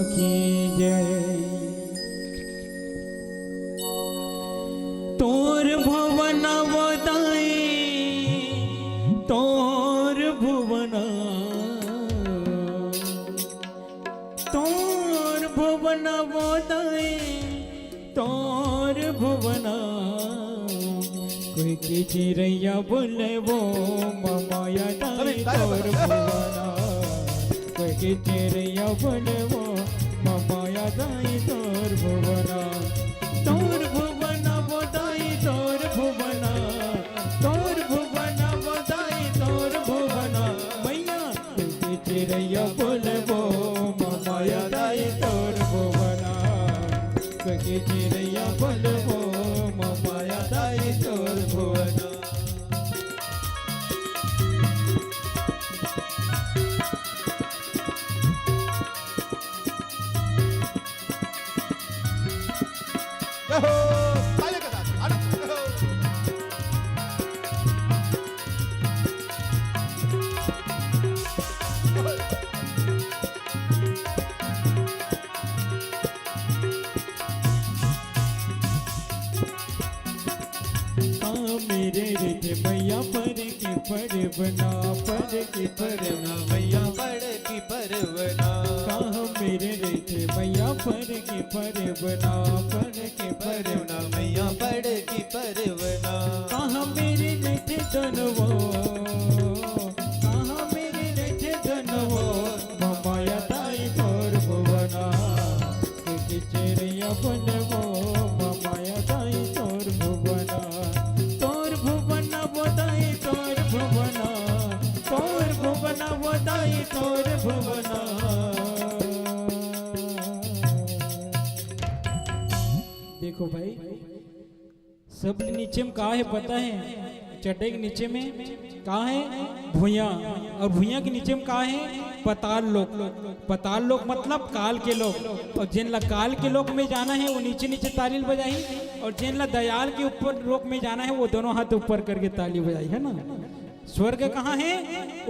की जय। तोर भुवन वो दाई, तोर भुवन, तोर भुवन वो दाई, तोर भुवन। कोई के चिरैया बोले वो ममाया दाई तोर भुवन। कोई के चिरैया बोले वो ममाया दाई तोर भुवन। तोर भुवन वो दाई तोर भुवन। तोर भुवन वो दाई तोर भुवन। मैया के चिरैया बोलबो, ममाया दाई तोर भुवना। के चिरैया बोलबो, ममाया दाई तोर भुवना। जय हो, ताली के साथ, अरे, जय हो। कहाँ मेरे रहिथे मैया पर की परवना, पर की परवना, मैया पर की परवना। कहाँ मेरे रहिथे मैया पर की परवना, पर की परवना, मैया पर की परवना। कहाँ मेरे रहिथे धनवो, कहाँ मेरे रहिथे धनवो, ममाया दाई तोर भुवना। के चिरैया बोलबो, ममाया दाई तोर भुवना। तोर भुवना वो दाई तोर भुवना। तोर भुवना वो दाई तोर भुवना। देखो भाई, सब ले नीचे में का हे पता हे? चड्डई के नीचे में का हे? भुइयां। अउ भुइयां के नीचे में का हे? पताल लोक। पताल लोक मतलब काल के लोक। अउ जेन ला काल के लोक में जाना हे, वो नीचे नीचे ताली ल बजाही, अउ जेन ला दयाल के ऊपर लोक में जाना हे, वो दोनों हाथ ऊपर करके ताली बजाही, है ना? स्वर्ग कहाँ हे?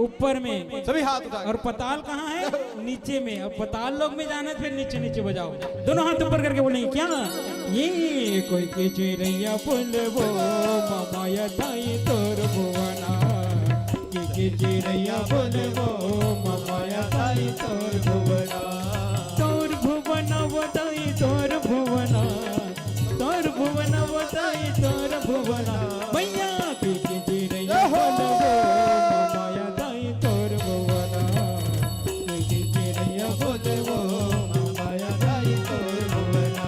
ऊपर में। सभी हाथ उठा के। अउ पताल कहाँ हे? नीचे में। अब पताल लोक में जाना हे, फिर नीचे नीचे बजाओ, दोनों हाथ ऊपर करके बोलेंगे क्या? ये कोई के चिरैया बोलबो, ममाया दाई तोर भुवना। के चिरैया बोले वो ममाया दाई तोर भुवना। तोर भुवना वो दाई तोर भुवना। तोर भुवना वो दाई तोर भुवना। मैया की चिरैया बोले वो ममाया दाई तोर भुवना। की चिरैया बोले वो ममाया दाई तोर भुवना।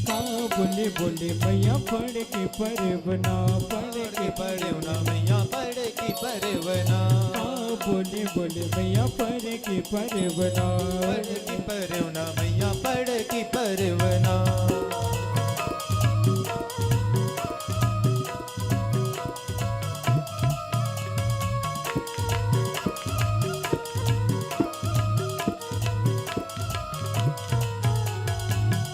का बोले बोले मैया पड़ के परवना, पड़ के परवना मैया, पड़ के परवना। का बोले बोले मैया पड़ के परवना, पड़ के परवना मैया, पड़ के परवना।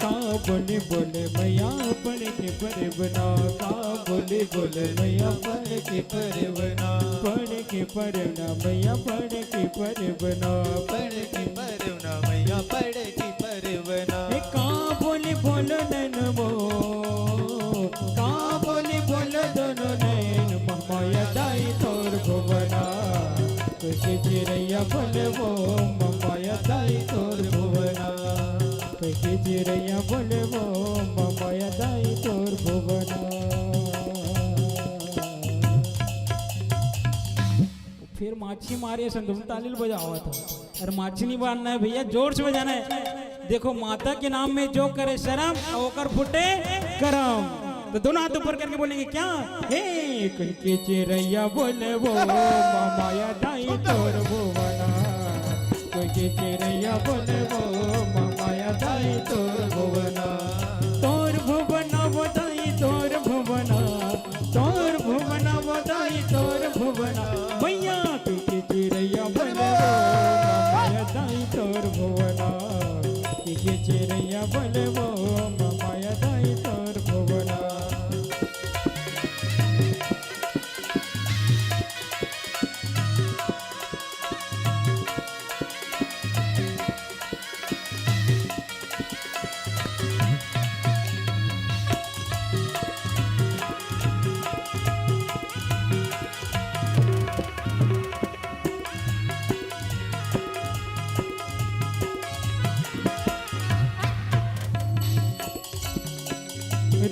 का बोले बोले मैया पड़ के परवना, का बोले बोले मैया पड़ के परवना, पड़ के परवना मैया, पड़ के परवना, पड़ के परवना मैया, पड़ के परवना। ए का बोले बोलो नैन मोर, का बोले बोलो दोनों नैन, ममाया दाई तोर भुवना। कइसे चिरैया बोले वो ममाया दाई तोर भुवना। कइसे चिरैया बोले वो ममाया दाई तोर भुवना। फिर माछी मारे संतुलन ताली ल बजावत हो। अरे माछी नहीं मारना है भैया, जोर से बजाना है। देखो, माता के नाम में जो करे शर्म, अउ ओकर फूटे करम। तो दोनों हाथ ऊपर करके बोलेंगे क्या? हे, कइसे चिरैया बोले वो ममाया दाई तोर भुवना। कइसे चिरैया बोले वो ममाया दाई तोर भुवना। तोर भुवना वो दाई तोर भुवना। तोर भुवना वो दाई तोर भुवना। मैया कइसे चिरैया बोले वो ममाया दाई तोर भुवना। कइसे चिरैया बोले वो ममाया दाई तोर भुवना।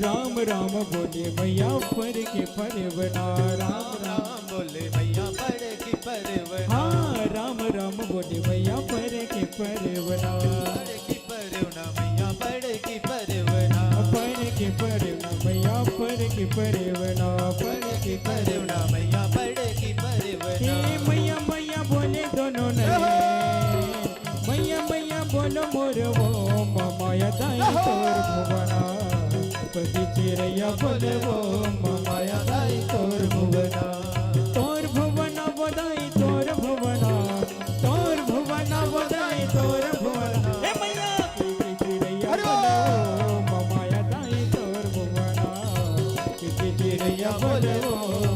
राम राम बोले मैया पड़ के परवना। राम राम बोले मैया पड़ के परवना। हाँ, राम राम बोले मैया पड़ के परवना। पड़ के परवना मैया, पड़ के परवना। पड़ के परवना मैया, पड़ के परवना। पड़ के परवना मैया, पड़ के परवना। हे मैया मैया बोले दोनों नैन। मैया मैया बोलो मोर वो ममाया दाई तोर भुवना। कइसे चिरैया बोले वो ममाया दाई तोर भुवना। तोर भुवना वो दाई तोर भुवना। तोर भुवना वो दाई तोर भुवना। ए मैया कइसे चिरैया बोले वो ममाया दाई तोर भुवना। कइसे चिरैया बोले वो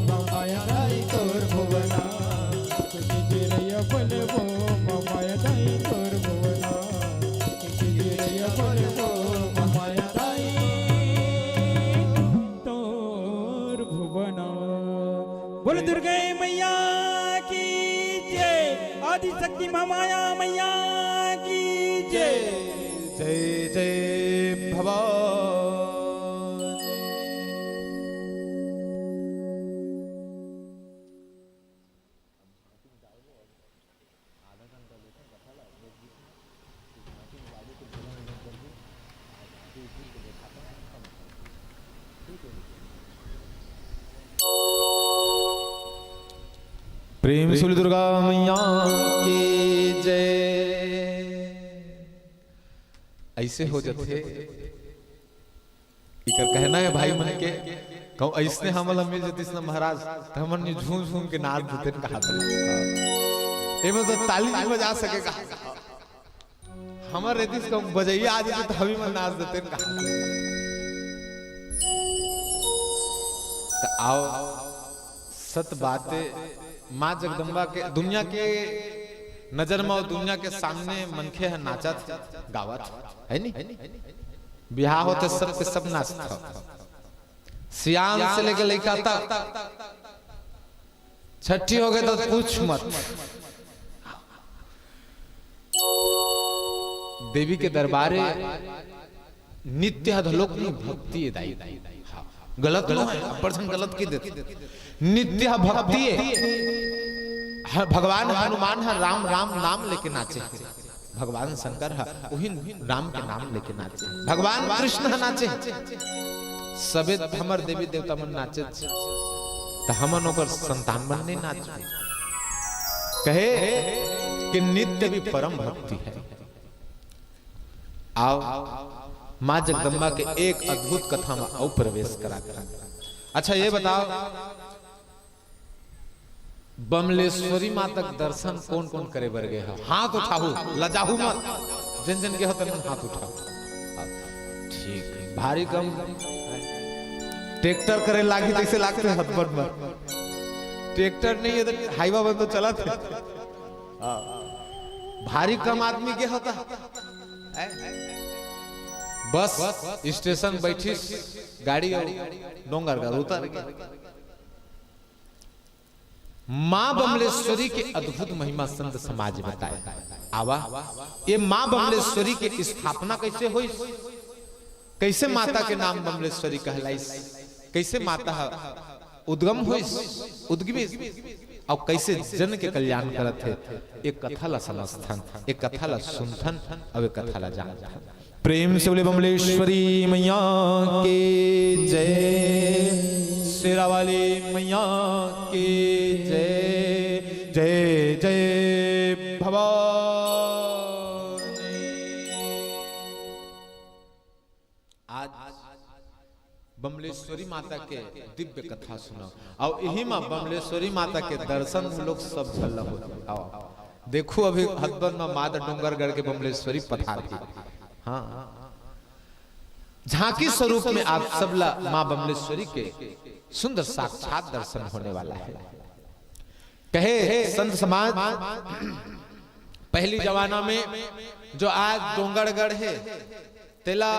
ममाया दाई तोर भुवना। कइसे चिरैया बोले वो ममाया दाई तोर भुवना। कइसे चिरैया बोले वो ममाया दाई तोर भुवना। बोल दुर्गे मैया की जय, आदिशक्ति महामाया मैया की जय। जय जय भवानी। प्रेम से बोल दुर्गा मैया की जय। ऐसे हो जाथे। इकर कहना है भाई मन के, कहूँ अइसने हमन ला मिल जतिस ना महाराज, त हमन झूम झूम के नाच देतेन कहात रहिस। एमे तो ताली नहीं बजा सके का? हमर रेतिस कहूँ बजैया आ जाते तो हमी मन नाच देते का? तो आओ, सत बात हे, माँ जगदम्बा के, दुनिया के नजर में अउ दुनिया के सामने मनखे ह नाचत गावत हे, है नी? बिहाव होथे, सब के सब नाचत हे, सियान से लेके लइका तक। छट्ठी हो गए तो पूछ मत। देवी के दरबारे नित्य ह घलोक नहीं, भक्ति हे दाई। हाँ, गलत नो हे, अब्बड़ झन गलत कहि देथे। नित्य ह भक्ति हे। ह-, भगवान हनुमान ह राम राम नाम लेके नाचे। भगवान शंकर ह उही राम के नाम लेके नाचे। भगवान कृष्ण ह नाचे। सबे हमर देवी देवता मन नाचे, त हमन ओकर संतान मन नहीं नाच। कहे कि नित्य भी परम भक्ति हे। आओ, माँ जगदम्बा के एक अद्भुत कथा में अउ प्रवेश करा करा। अच्छा, ये बताओ, बमलेश्वरी माता के दर्शन कोन कोन करे बर गए हो? हाथ उठाहू, लजाहू मत। जिन जिन गए हो, तेमन हाथ उठाओ। ठीक, भारी कम। ट्रैक्टर करे लागी तइसे लागथे हथबंद में। ट्रैक्टर नहीं हे तो हाईवा बंद तो चलत हे। हाँ। भारी कम आदमी गए होता। हैं? बस स्टेशन बैठिस गाड़ी अउ डोंगरगढ़ उतर गए। माँ बमलेश्वरी के अद्भुत महिमा संत समाज बताए। आवा, ये माँ बमलेश्वरी के स्थापना कइसे होइस, कइसे माता के नाम बमलेश्वरी कहलाइस, कइसे माता ह उद्गम होइस, उद्गमिस, अउ कइसे जन के कल्याण करत हे, एक कथा ला समझथन, एक कथा ला सुनथन, अउ एक कथा ला जानथन। प्रेम से बोले बमलेश्वरी मैया के जय, शेरा वाली मैया के जय, जय जय भवानी। आज बमलेश्वरी माता के दिव्य कथा सुनव, अउ इही म बमलेश्वरी माता के दर्शन घलोक सब झन ल होही। आओ, देखो, अभी हथबंद म माता डोंगरगढ़ के बमलेश्वरी पधार हे। हाँ, झांकी स्वरूप में आप सब ला माँ बमलेश्वरी के सुंदर साक्षात दर्शन होने वाला हे। कहे संत समाज, पहली जमाना में जो आज डोंगरगढ़ हे, तेला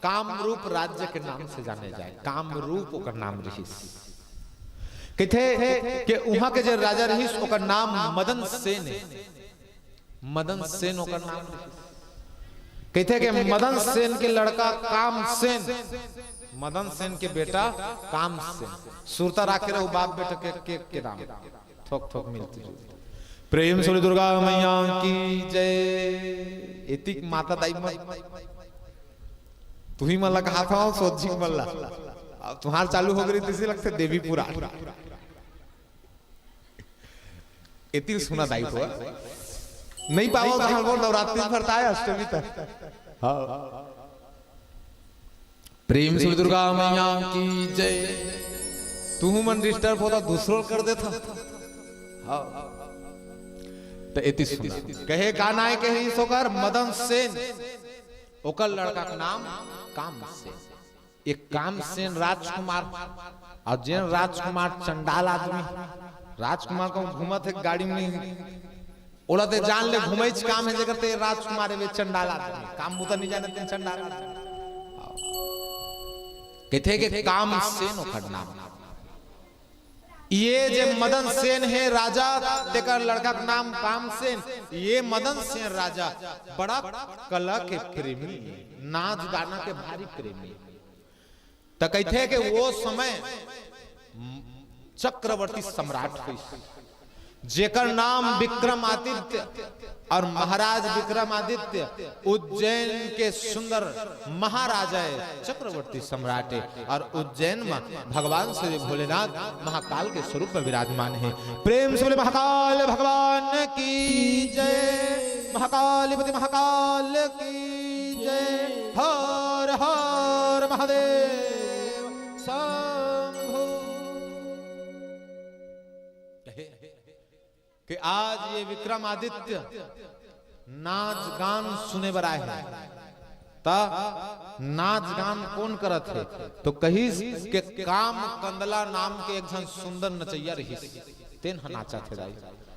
कामरूप राज्य के नाम से जाने जाए। कामरूप ओकर नाम रहिस। कथे कि उहाँ के जे राजा रहिस, ओकर नाम मदन सेन हे। मदन सेन ओकर नाम रहिस। कथे कि मदन सेन के लड़का कामसेन, मदन सेन के बेटा कामसेन। सुरता राखे रहो बाप बेटा के, के, के नाम। थोक थोक मिलती जुलती। प्रेम से बोले दुर्गा मैया की जय। एतिक माता दाई मन, तुही मन ला कहा था, सोझी मन ला। अब तुहार चालू हो गई, तइसे लगथे देवी पुराण। एतिल सुना दाई हो। नहीं पावव त हमर नवरात्रि भर ताय अष्टमी तक। हाँ। प्रेम से दुर्गा मैया की जय। तुहू मन डिस्टर्ब होता, दूसरो कर देता। हाँ। त एतिल सुना। कहे का नाय कहे इस ओकर मदन सेन। ओकर लड़का के नाम कामसेन। एक कामसेन राजकुमार, अउ जेन राजकुमार चंडाल आदमी, राजकुमार कहूँ घूमत हे गाड़ी में, ओला ते जान ले घुमैच काम हे, जेकर ते राजकुमार हे, वे चंडाल आदमी, काम बुता नहीं जाने ते चंडाल आदमी। कथे के कामसेन ओकर नाम। ये जे मदन सेन हे राजा, तेकर लड़का के नाम कामसेन। ये मदन सेन राजा बड़ा कला के प्रेमी, नाच गाना के भारी प्रेमी। त कहिथे के वो समय चक्रवर्ती सम्राट होइस, जेकर नाम विक्रमादित्य, और महाराज विक्रमादित्य उज्जैन के सुंदर महाराजा हे, चक्रवर्ती सम्राट हे, और उज्जैन में भगवान श्री भोलेनाथ महाकाल के स्वरूप में विराजमान हे। प्रेम से बोले महाकाल भगवान की जय, महाकालीपति महाकाल की जय। हर हर महादेव शंभो। कहे कि आज ये विक्रमादित्य नाच गान सुने बर आए हे, त नाच गान कोन करत हे? तो कहिस के काम कंदला नाम के एक झन सुंदर नचइया रहिस, तेन ह नाचत हे दाई।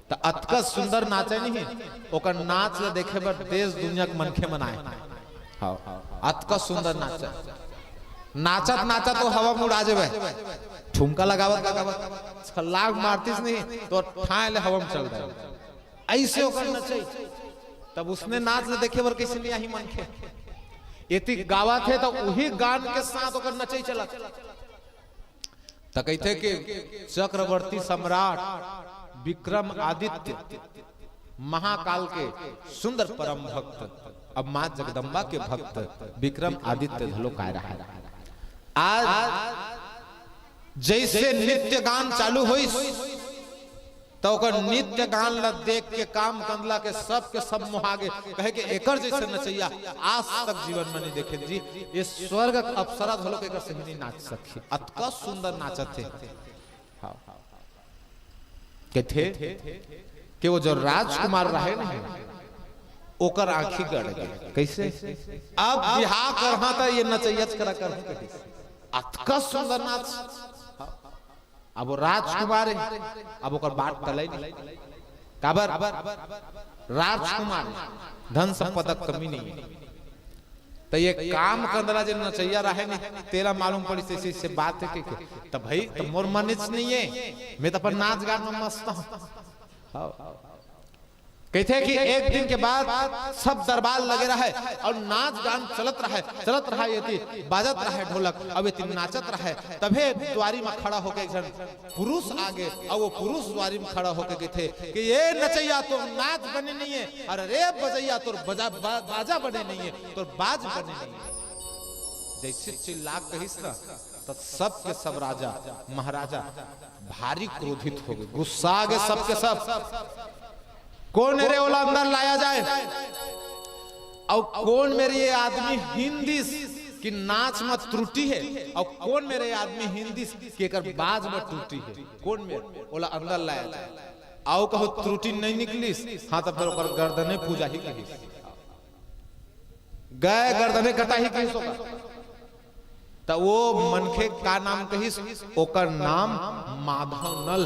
त अतका सुंदर नाचे नहीं, ओकर नाच ल देखे बर देश दुनिया के मनखे मन आए। हाँ, अतका सुंदर नाचा। नाचत नाचत तो हवा में उड़ा जेबे, ठुमका लगावत लगावत छलांग मारतिस नहीं तो ठाए ले हवा में चल जाए। ऐसे ओकर नचई। तब उसने नाच ल देखे बर कैसे नहीं आही मनखे? एती गावत हे तो उही गान के साथ ओकर नचई चलत। त कहिथे कि चक्रवर्ती सम्राट विक्रम आदित्य महाकाल के सुंदर परम भक्त, अब माँ जगदम्बा के भक्त विक्रम आदित्य घलो काय रहा। आज जैसे नृत्य गान चालू होइस, त ओकर नृत्य गान ल देख के काम कंदला के सब के सब मोहा गे, कहे के एकर जैसे नचैया आज तक जीवन में नहीं देखे जी। ये स्वर्ग के अप्सरा घलो के एकर सही नहीं नाच सकही, अतका सुंदर नाचत हे। हाँ। कथे कि वो जो राजकुमार रहे ना, ओकर आंखी गड़ गए। कैसे? अब बिहाव करहा त ये नचैया करा करहूं कहिस। अतका सुंदर नाच। अब वो राजकुमार हे, अब ओकर बात टलई नहीं। काबर? राजकुमार, धन संपदा के कमी नहीं हे। त ये काम कंदला जे नचैया रहे नहीं, तेला मालूम पड़ी, से, से, से बात हे के, के। त भाई, त मोर मन च नहीं हे, मैं त अपन नाच गान में मस्त हूँ। हाँ। कहिथे कि एक दिन के बाद सब दरबार लगे रहे और नाच गान चलत रहे, चलत रहे, एती बाजत रहे ढोलक, अब एती नाचत रहे। तभे द्वारी में खड़ा होके एक झन पुरुष आगे, और वो पुरुष द्वारी में खड़ा होके कहिथे कि ये नचैया तोर नाच बने नहीं हे, अरे रे बजैया तोर बजा, बा, बाजा बने नहीं हे, तोर बाज बने नहीं हे। जैसे चिल्ला कहिस ना, त सब के सब राजा महाराजा भारी क्रोधित हो गए, गुस्सा आ गए सब के सब। कोन रे ओला अंदर लाया जाए, और कोन मेर ये आदमी हिंदिस कि नाच में त्रुटि हे, और कोन मेर ये आदमी हिंदिस कि एकर बाज में त्रुटि हे, कोन मेर ओला अंदर लाया जाए। आओ कहो त्रुटि नहीं निकलिस, हाँ, त फेर ओकर गर्दने पूजा ही कहिस। गए गर्दने कटाही कहिस ओकर। त वो मनखे का नाम कहिस? ओकर नाम माधव नल।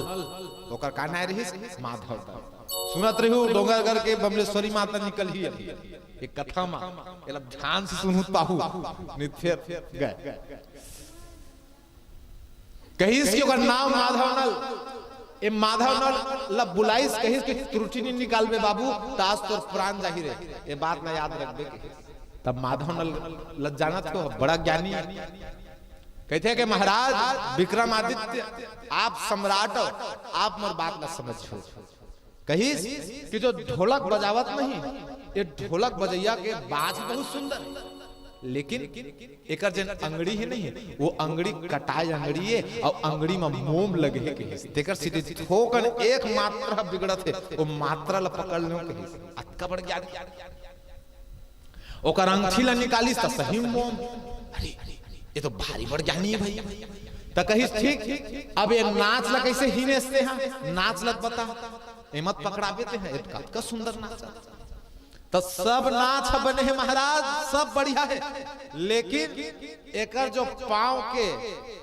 ओकर का नाम रहिस? माधव नल। सुनत रहिहू, डोंगरगढ़ के बमलेश्वरी माता निकलही अभी एक कथा मा, एला ध्यान से सुनहू त पाहू, नहीं त फेर गए। कहिस कि ओकर नाम माधव नल। ए माधव नल ला बुलाइस, कहिस कि त्रुटि नहीं निकालबे बाबू, त आज तोर प्राण जाही रे। ए बात ला याद रखबे कहिस। तब माधव नल ला जानत हो, बड़ा ज्ञानी हे। कहिथे कि महाराज विक्रमादित्य, आप सम्राट हो, आप मोर बात ला समझो। कहिस कि जो ढोलक बजावत नहीं, ये ढोलक बजैया के बाज बहुत सुंदर हे, लेकिन एकर जेन अंगड़ी हे नहीं, वो अंगड़ी कटाए अंगड़ी हे, और अंगड़ी में मोम लगे हे कहिस। तेकर सेती थोकन एक मात्रा बिगड़त हे, वो मात्रा ला पकड़ लेव कहिस। अतका बड़ ज्ञानी। ओकर अंगठी ला निकालिस त सही मोम। अरे, ये तो भारी बड़ ज्ञानी हे भैया। त कहिस, ठीक, अब ये नाच ला कैसे हीनेस तेहा? नाच ला बता, एमा त पकड़ाबे तेहा, ये तो कतका सुंदर नाच हे। त सब नाच ह बने हे महाराज, सब बढ़िया हे, लेकिन एकर जो पाँव के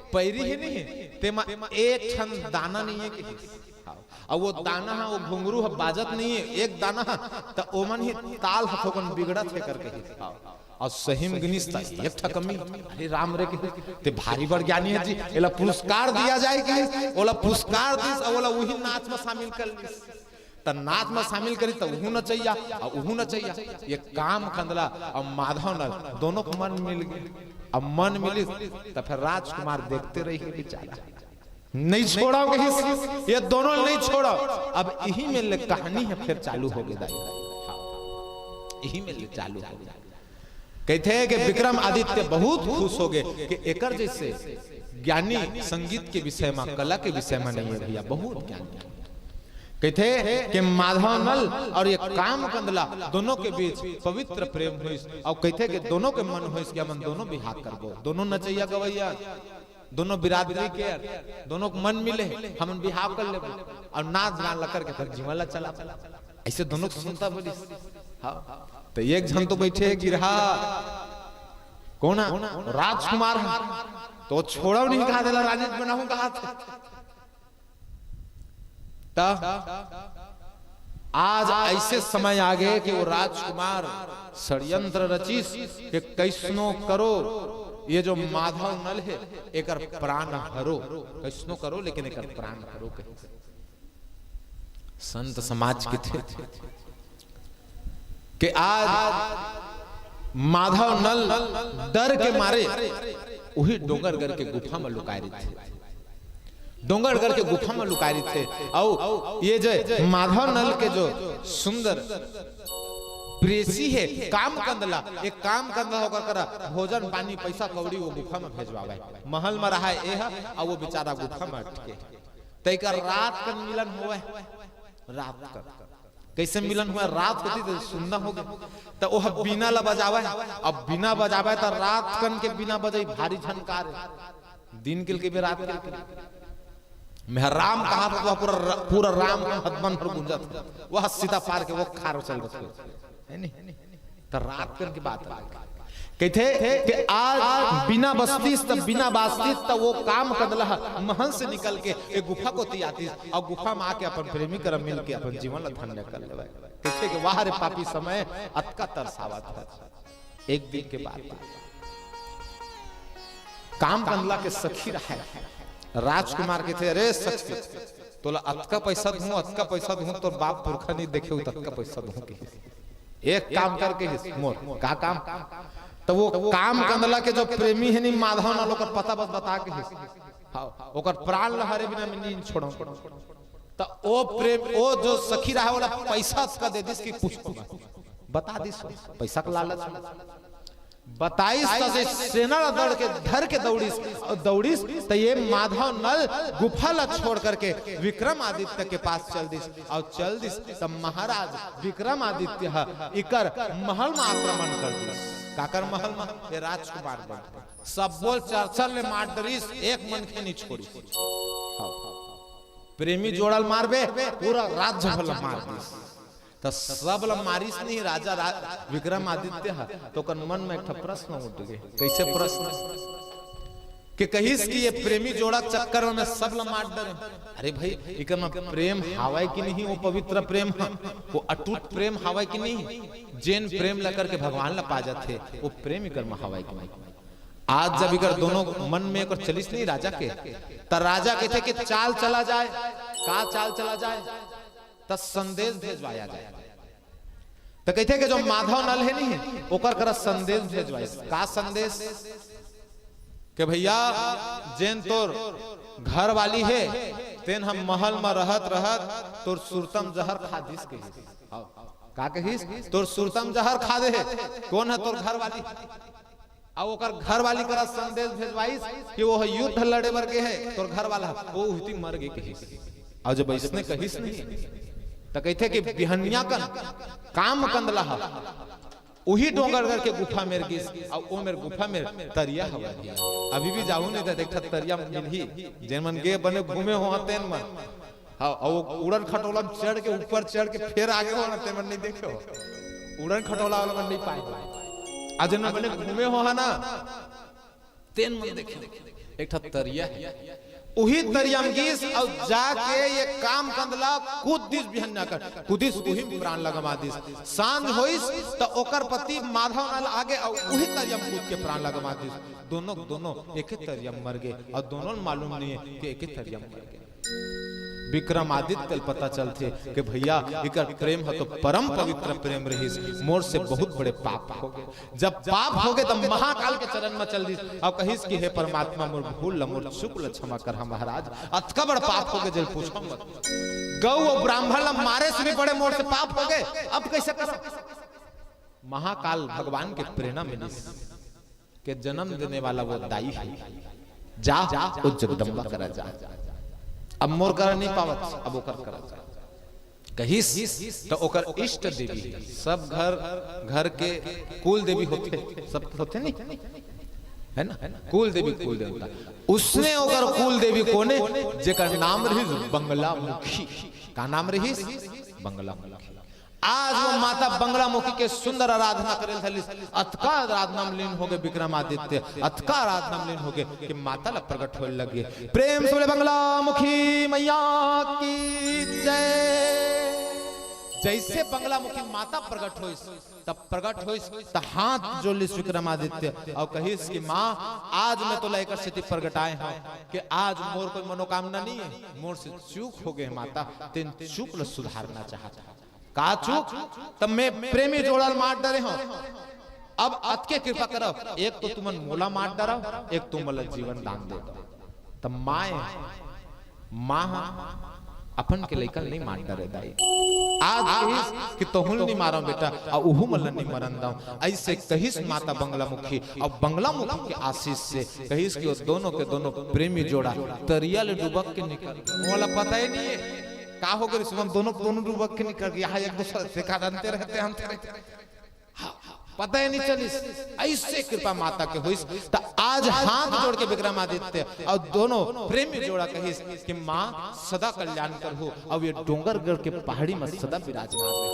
पैरी हे नहीं, तेमा एक ठन दाना नहीं हे कहिस। अउ वो दाना ह, वो घुंघरू ह बाजत नहीं हे, एक दाना ह, त ओमन ही ताल ह थोकन बिगड़त हे करके ही। अउ सही म गिनिस त एक ठा कमी। अरे राम रे, कहिस, ते भारी बड़ ज्ञानी हे जी, एला पुरस्कार दिया जाए कहिस, ओला पुरस्कार दिस, अउ ओला उही नाच म शामिल कर लिस। त नाच म शामिल करिस त उहू नचैया, अउ उहू नचैया। ये काम कंदला अउ माधव नल दोनों के मन मिल गे। अब मन मिलिस त फेर राजकुमार देखते रहि गे बेचारा। नहीं छोड़ा कहिस, ये दोनों नहीं छोड़ा। अब इही में ले कहानी ह फेर चालू होगे दाई। हाँ, इही में ले चालू होगे। कहिथे कि विक्रम आदित्य बहुत खुश होगे कि एकर जैसे ज्ञानी संगीत के विषय में, कला के विषय में नहीं हे भैया, बहुत ज्ञानी। कहिथे कि माधव नल अउ ये काम कंदला दोनों के बीच पवित्र प्रेम होइस, अउ कहिथे कि दोनों के मन होइस कि हमन दोनों बिहाव करबो, दोनों नचैया गवैया। दोनों बिरादरी के, दोनों के मन मिले, हमन बिहाव कर लेबो अउ नाच गान ला करके अपन जीवन ला चला। अइसे दोनों के सुनता बोलिस। हाँ, त एक झन तो बइठे हे गिरहा, कोन हा? राजकुमार हा। त छोड़व नहीं कहा देला, रानी बनाहूं कहा थे। त आज अइसे समय आ गे कि वो राजकुमार षड्यंत्र रचिस कि कइसनो करो, ये जो माधव नल हे, एकर प्राण हरो, कइसनो करो, लेकिन एकर प्राण हरो कहे। संत समाज के थे कि आज माधव नल डर के मारे उही डोंगरगढ़ के गुफा म लुकाय रहिथे। डोंगरगढ़ के गुफा म लुकाय रहिथे। अउ ये जे माधव नल के जो सुंदर प्रेसी हे, काम कंदला, एक काम कंदला ओकर करा भोजन पानी, पैसा कौड़ी वो गुफा म भेजवावे। महल म रहा ए ह, अउ वो बेचारा गुफा म अटके। त एकर रात कन मिलन होवय, रात कन। कइसे मिलन होवय? रात होती त सुन्ना होगे। त ओह बीना ला बजावय, अब बीना बजावय त रात कन के बीना बजई भारी झनकार। दिन के के रात के। मैं राम कहा था तो पूरा, पूरा राम हदमन हर गुंजत। वह सीता पार के वो खारो चल रहे, है नहीं? त रात कन के बात हे। कहिथे कि आज बीना बजतिस त, बीना बजतिस त वो काम कंदला ह महल से निकल के ए गुफा कोती आतिस अउ गुफा म आके अपन प्रेमी करा मिल के अपन जीवन ला धन्य कर लेवय। कहिथे कि वाह रे पापी समय, अतका तरसावत हे। एक दिन के बात हे, काम कंदला के सखी रहय। राजकुमार कहिथे, अरे सखी, तोला अतका पैसा दूं, अतका पैसा दूं, तोर बाप पुरखा नहीं देखे हो, अतका पैसा दूं कहिस। एक काम कर कहिस मोर, का काम? त वो काम कंदला के जो प्रेमी हे नी माधव नल, ओकर पता बस बता कहिस। हाँ, ओकर प्राण ल हरे बिना मैं नहीं छोड़ंव। त ओ प्रेम, ओ जो सखी रहय, ओला पैसा अतका दे दिस कि पूछो मत। बता दिस, पैसा के लालच म। बताइस त से सेना ला दड़ के, धर के दौड़िस, अउ दौड़िस त ये माधव नल गुफा ला छोड़ करके विक्रमादित्य के पास चल दिस, अउ चल दिस त महाराज विक्रमादित्य ह इकर महल म आक्रमण कर दिस। काकर महल म? ये राजकुमार मन। सब बोल चरचर ले मार डरिस, एक मनखे नहीं छोड़िस। हाँ। प्रेमी जोड़ा ल मारबे, पूरा राज्य भर ल मार दिस। त सब ल मारिस नहीं राजा रा-, विक्रमादित्य ह, त ओकर मन म एक ठा प्रश्न उठ गे। कइसे प्रश्न? कि कहिस कि ये प्रेमी जोड़ा चक्कर म सब ल मार डरे। अरे भाई, इकर म प्रेम हावय कि नहीं? वो पवित्र प्रेम ह, वो अटूट प्रेम हावय कि नहीं? जेन प्रेम ल करके भगवान ल पा जाथे, वो प्रेम इकर म हावय कि नहीं? आज जब इकर दोनों मन म ओकर चलिस नहीं राजा के, त राजा कहिथे कि चाल चला जाए। का चाल चला जाए? त संदेश भेजवाया जाए। त कहिथे कि जो माधव नल हे नहीं, ओकर करा संदेश भेजवाइस। का संदेश? कि भइया, जेन तोर घरवाली हे, तेन ह महल म रहत रहत तोर सुरतम जहर खा दिस कहिस। हाँ। का कहिस? तोर सुरतम जहर खा दे हे। कोन ह तोर घरवाली? अउ ओकर घरवाली करा संदेश भेजवाइस कि वो ह युद्ध लड़े बर गे हे, तोर घरवाला ह, वो उहती मर गे कहिस। अउ जब अइसने कहिस नहीं, त कहिथे कि बिहनिया कन काम कंदला ह उही डोंगरगढ़ के गुफा मेर गिस, अउ ओ मेर गुफा मेर तरिया हवय। अभी भी जाहू नहीं त एक ठा तरिया मिलही, जेन मन गे बने घूमे हो तेन मन। हाँ, अउ उड़न खटोला म चढ़ के, ऊपर चढ़ के फेर आगे हो ना, तेन मन नहीं देखे हो। उड़न खटोला वाला मन नहीं पाए हो। आ जेन मन बने घूमे हो हा ना, तेन मन देखे। एक ठा तरिया हे। उही तरिया म गिस अउ जाके ये काम कंदला कूद दिस बिहनिया कन। कूदिस उही म प्राण ल गमा दिस। सांझ होइस त ओकर पति माधव नल आगे अउ उही तरिया म कूद के प्राण ल गमा दिस। दोनों, दोनों एके तरिया म मर गे अउ दोनों ल मालूम नहीं हे कि एके तरिया म मर गे। विक्रमादित्य ल पता चलथे कि भइया, इकर प्रेम ह तो परम पवित्र प्रेम रहिस, मोर से बहुत बड़े पाप हो गे। जब पाप हो गे, तब महाकाल के चरण म चल दिस अउ कहिस कि हे परमात्मा, मोर भूल ल, मोर चूक ल क्षमा करहा महाराज, अतका बड़ पाप हो गे जेल पूछो मत। गौ अउ ब्राह्मण ल मारे से भी बड़े मोर से पाप हो गे, अब कइसे करंव? महाकाल भगवान के प्रेरणा मिलिस। के जन्म देने वाला वो दाई हे। जा, वो जगदम्बा करा जा। अब मोर करा नहीं पावत, अब ओकर करा जा। कहिस त ओकर इष्ट देवी हे। सब घर, घर के कुल देवी होथे, सब होथे नहीं? है ना? कुल देवी, कुल देवता। उसने ओकर कुल देवी कोने, जेकर नाम रहिस बंगला मुखी। का नाम रहिस? बंगला मुखी। आज वो माता बंगला मुखी के सुंदर आराधना करे ल धरिस। अतका आराधना में लीन होगे विक्रमादित्य, अतका आराधना में लीन होगे कि माता ला प्रगट होए लगे। प्रेम से बोले बंगला मुखी मैया की जय। जैसे बंगला मुखी माता प्रगट होइस, तब प्रगट होइस, त हाथ जोड़िस विक्रमादित्य अउ कहिस कि माँ, आज मैं तोला एकर सेती प्रगटाए हंव कि आज मोर कोई मनोकामना नइ हे, मोर से चूक होगे माता, तेन चूक ल सुधारना चाहत हंव। का चूक? त मैं प्रेमी जोड़ा ल मार डरे हंव, अब अतके कृपा करव, एक तो तुमन मोला मार डरव, एक तुमन ला जीवन दान दे दव। त माय माँ ह अपन के लइका ल नइ मार डरे दाई। आज कहिस कि तोहू ल नइ मारंव बेटा, अउ उहू मन ल नइ मरन दंव। अइसे कहिस माता बंगला मुखी, अउ बंगला मुखी के आशीष से कहिस कि वो दोनों के दोनों प्रेमी जोड़ा तरिया ले डुबक के निकल गे। मोला पता ही नइ हे का होगे रिहिस, दोनों के दोनों डुबक के निकल गे। यहाँ एक दूसरे से का जानते रहते, अंते रहते। हाँ, पता ही नइ चलिस, अइसे कृपा माता के होइस। त आज हाथ जोड़ के विक्रमादित्य अउ दोनों प्रेमी जोड़ा कहिस कि माँ सदा कल्याण करहू, अउ ये डोंगरगढ़ के पहाड़ी म सदा विराजमान रहे,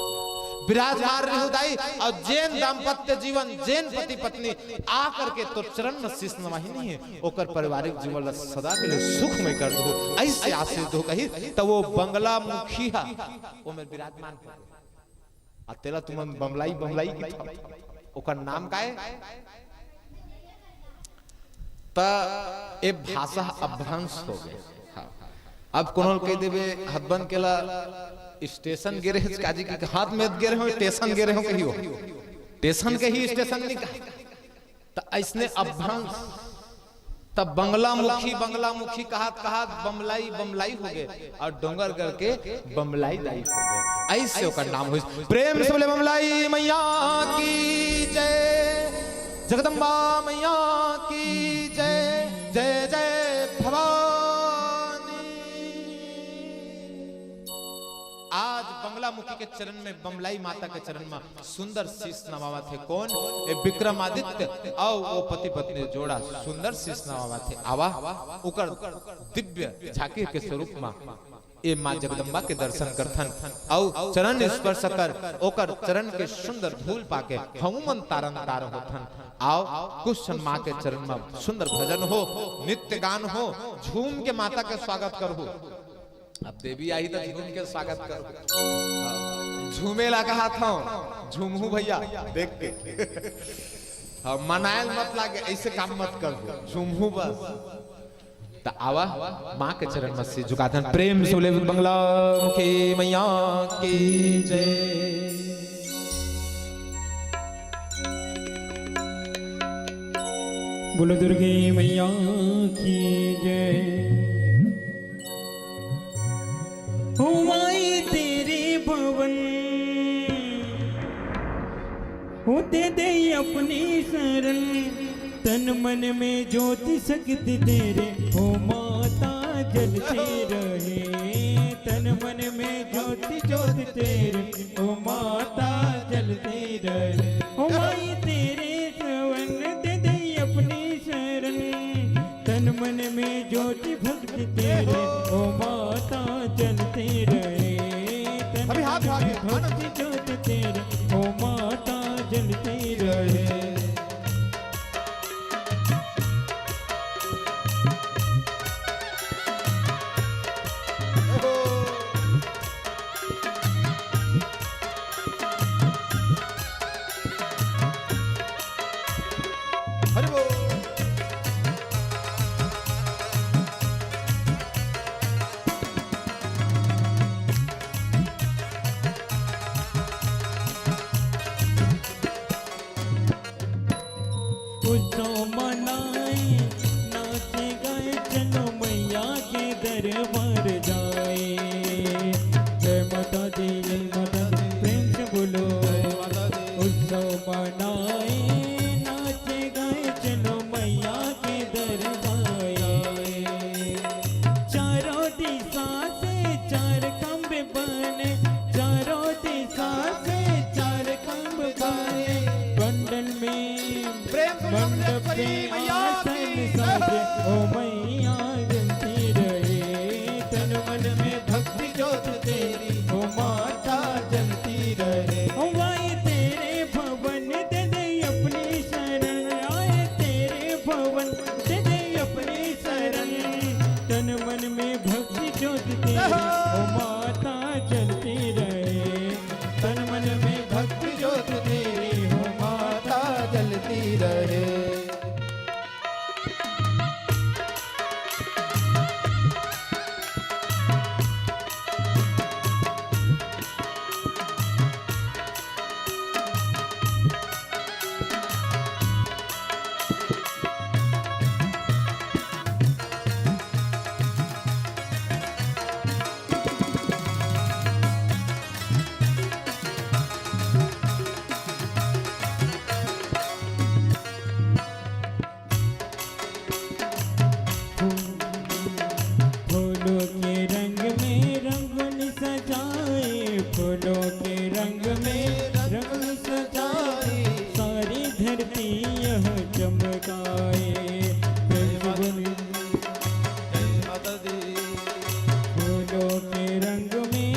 विराजमान रहे दाई। अउ जेन दाम्पत्य जीवन, जेन पति पत्नी आकर के तोर चरण म शीश नवाही नहीं हे, ओकर पारिवारिक जीवन ला सदा के लिए सुखमय कर दहू, अइसे आशीष दहू कहिस। त वो बंगला मुखी ह ओमे विराजमान हो गे। अउ तेला तुमन बमलाई बमलाई किथव। ओकर नाम का हे? त ए भाषा अपभ्रंश होगे। हाँ। अब कोनो ल कहि देबे, हथबंद केला, स्टेशन गे रहेस काजी कि हाथ में गे रहेंव, स्टेशन गे रहेंव कहियो। स्टेशन के ही स्टेशन नइ कहा। त अइसने अपभ्रंश, त बंगला मुखी, बंगला मुखी कहत कहत बमलाई, बमलाई होगे, अउ डोंगरगढ़ के बमलाई दाई होगे, अइसे ओकर नाम होइस। प्रेम से बोले बमलाई मैया की जय, जगदम्बा मैया की जय, जय जय भवानी। आज बंगला मुखी के चरण में, बमलाई माता के चरण में सुंदर शीश नवावत हे। कोन? ए विक्रमादित्य अउ ओ पति पत्नी जोड़ा सुंदर शीश नवावत हे। आवा, ओकर दिव्य झांकी के स्वरूप मा ए माँ जगदम्बा के दर्शन करथन अउ चरण स्पर्श कर ओकर चरण के सुंदर धूल पाके हमू मन तारन तार होथन। आओ, कुछ क्षण माँ के चरण मा सुंदर भजन हो, नित्य गान हो, झूम के माता के स्वागत करहू। अब देवी आही त झूम के स्वागत करो। हाँ, झूमे ला कहत हंव, झूमहू भइया देख के। हाँ, मनायल मत लागे, अइसे काम मत करो, झूमहू बस। त आवा, माँ के चरण म शीश झुकाथन। प्रेम से बोले बंगला मुखी मैया की जय। बोलो दुर्गे मैया की जय। हो माई तेरे भवन, हो दे दे अपनी शरण, तन मन में ज्योति शक्ति तेरे, हो माता जलती रहे, तन मन में ज्योति ज्योति तेरे, ओ माता जलती रहे, ओ माई तेरे सवन दे दे अपनी शरण। तन मन में ज्योति भक्ति तेरे, ओ माता जलती रहे। तन अभी हाथ मन उठा के, में भक्ति ज्योति तेरे, ओ माता जलती रहे। हरि बोल। उत्सव मनाए, नाचे गाए, चलो मैया के दरबार जाए। जय माता दी, जय माता दी, प्रेम से बोलो। जय माता दी। उत्सव मनाए, नाचे गाए, चलो मैया के दरबार आए। चारों दिशा से चार खंभ बने, चारों दिशा से चार खंभ बने। पंडल में प्रेम से मंडप बोले में परी मैया रहे। ओ माई तेरे भवन दे दे अपनी शरण, आए तेरे भवन दे दे अपनी शरण। तन मन में भक्ति ज्योत तेरी, ओ माता जलती रहे। तन मन में भक्ति ज्योत तेरी, हो माता जलती रहे। फूलों के रंग में रंगोली सजाए, फूलों के रंग में रंगोली सजाए, सारी धरती यह चमकाए। प्रेम से बोलिए। फूलों के रंग में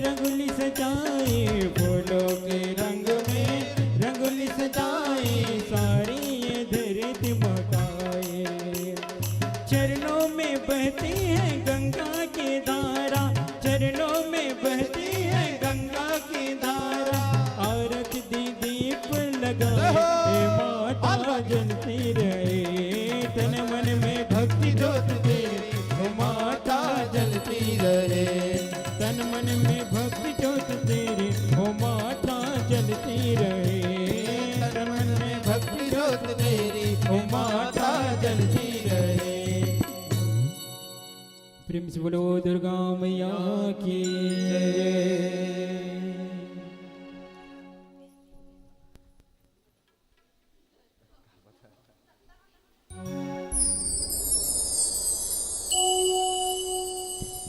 रंगोली सजाए, फूलों के रंग में रंगोली सजाए, सारी ये धरती मकाए। चरणों में बहती है गंगा की धारा, चरणों में बहती है गंगा की धारा। आरती दी दीप लगा, जय हो। हे माता जलती रहे, तन मन में भक्ति ज्योत तेरी, हो माता जलती रहे। तन मन में भक्ति ज्योत तेरी, हो माता जलती रहे। तन मन में भक्ति ज्योत तेरी, हो माता जलती रहे। प्रेम से बोलो दुर्गा मैया की जय।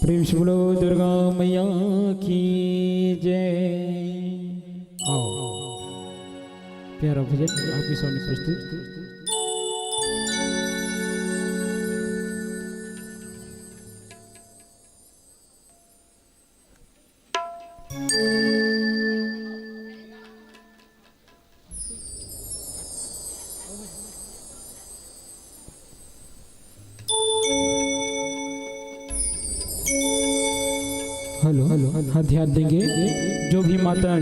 प्रेम से बोलो दुर्गा मैया की जय। आओ, प्यारा भजन आपके सामने प्रस्तुत। Hello, hello, hello. हाँ, ध्यान देंगे। जो भी माता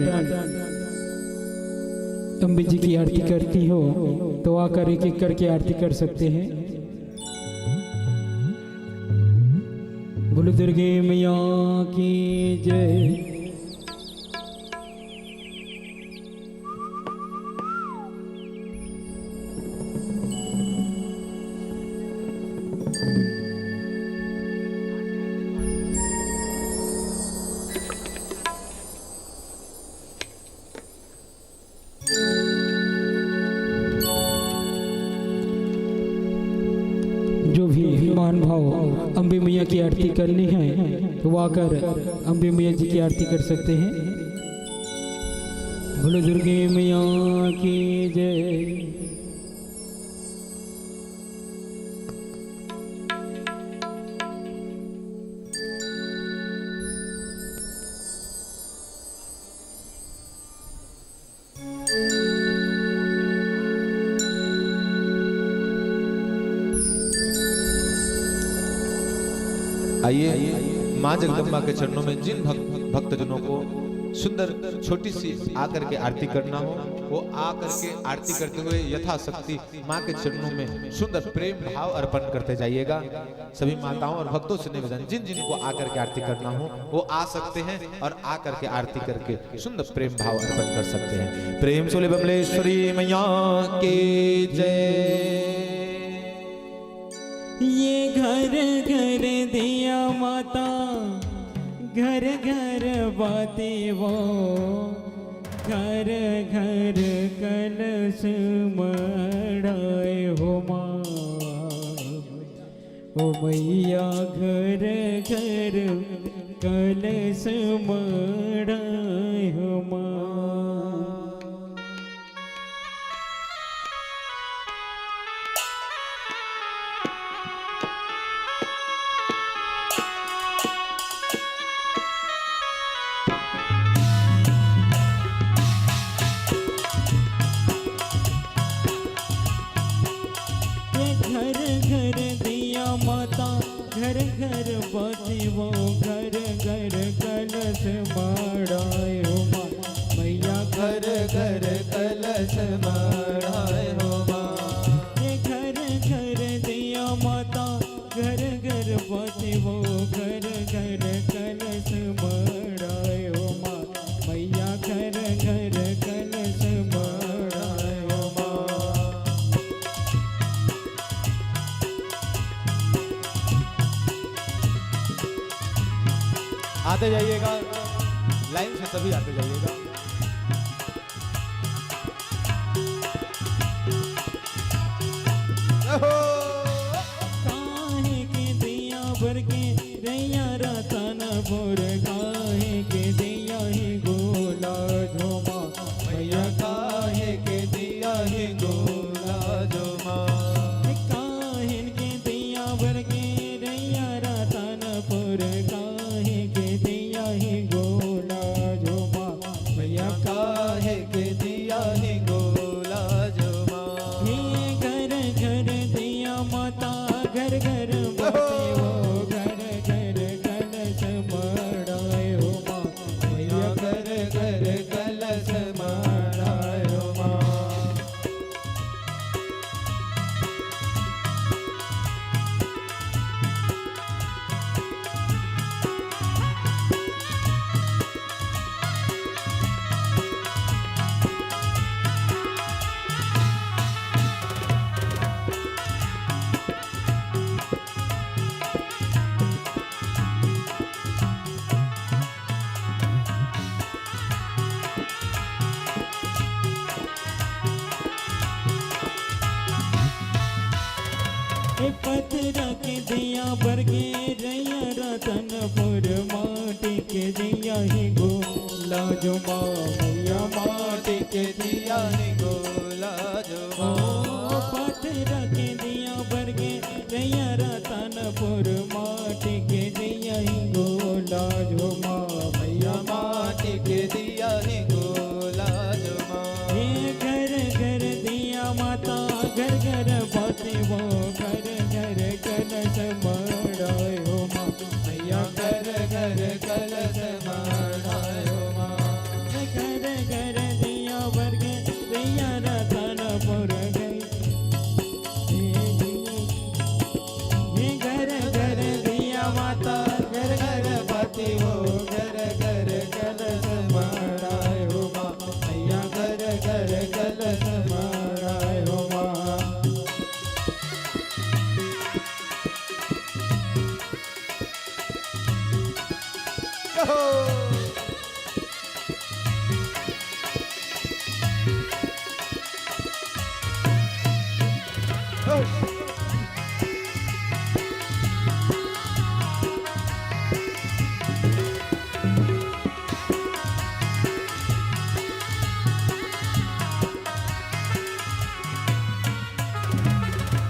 अम्बे जी की आरती करती हो, तो आकर एक एक करके आरती कर सकते हैं। बोलो दुर्गे मैया की जय। जो भी महानुभाव अम्बे मैया की आरती करनी है, तो वो आकर अम्बे मैया जी की आरती कर सकते हैं। बोलो दुर्गे मैया की जय। आइए, माँ जगदम्बा के चरणों में जिन भक्त, भक्तजनों को सुंदर छोटी सी आकर के आरती करना हो, वो आकर के आरती करते हुए यथाशक्ति माँ के चरणों में सुंदर प्रेम भाव अर्पण करते जाइएगा। सभी माताओं और भक्तों से निवेदन, जिन जिन को आकर के आरती करना हो, वो आ सकते हैं और आकर के आरती करके सुंदर प्रेम भाव अर्पण कर सकते हैं। प्रेम से बोले बमलेश्वरी मैया की जय। ये घर घर दिया माता, घर घर बाती वो, घर घर कलश मढ़ाए हो माँ। ओ मैया घर घर कलश मढ़ाए हो माँ। मढ़ाए हो माँ। ये घर घर दिया माता, घर घर बत्ती वो, घर घर कलश मढ़ाए हो माँ। मैया घर घर कलश मढ़ाए हो माँ। आते जाइएगा, लाइन से सभी आते जाइएगा। काहे के दिया बर के रैया रतनपुर, काहे के दिया ही गोला झोमा। मैया काहे के दिया ही गोला झोमा। काहे के दिया बर के रैया रतनपुर, काहे के दिया ही गोला झोमा। मैया काहे के दिया ही गोला झोमा। हे घर घर दिया माता, घर घर बत्ती वो, घर घर कलश मढ़ाए हो माँ। मैया घर घर कलश मढ़ाए हो माँ। ए पथरा के दिया बर के रैया रतनपुर, माटी के दिया ही गोला झोमा। मैया माटी के दिया ही गोला झोमा। ओ पथरा के दिया बर के रैया रतनपुर, माटी के दिया ही गोला झोमा। मैया माटी के दिया ही गोला झोमा। हे घर घर दिया माता, घर घर बत्ती वो, घर घर कलश मढ़ाए हो माँ। मैया घर घर कलश मढ़ाए हो माँ। घर घर दिया बर के रैया रतनपुर गई। हे घर घर दिया माता, घर घर बत्ती वो, घर घर कलश मढ़ाए हो माँ। मैया घर घर कलश मढ़ाए हो माँ।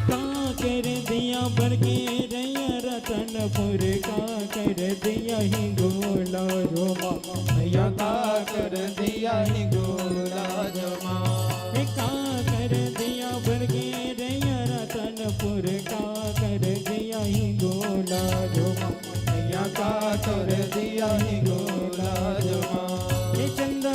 का कर दिया बर के रैया रतनपुर, का कर दिया ही गोला झोमा। मैया का कर दिया ही गोला झोमा। हे का कर दिया बर के रैया रतनपुर, का कर दिया ही गोला झोमा। मैया का कर दिया ही गोला झोमा। हे चंदा,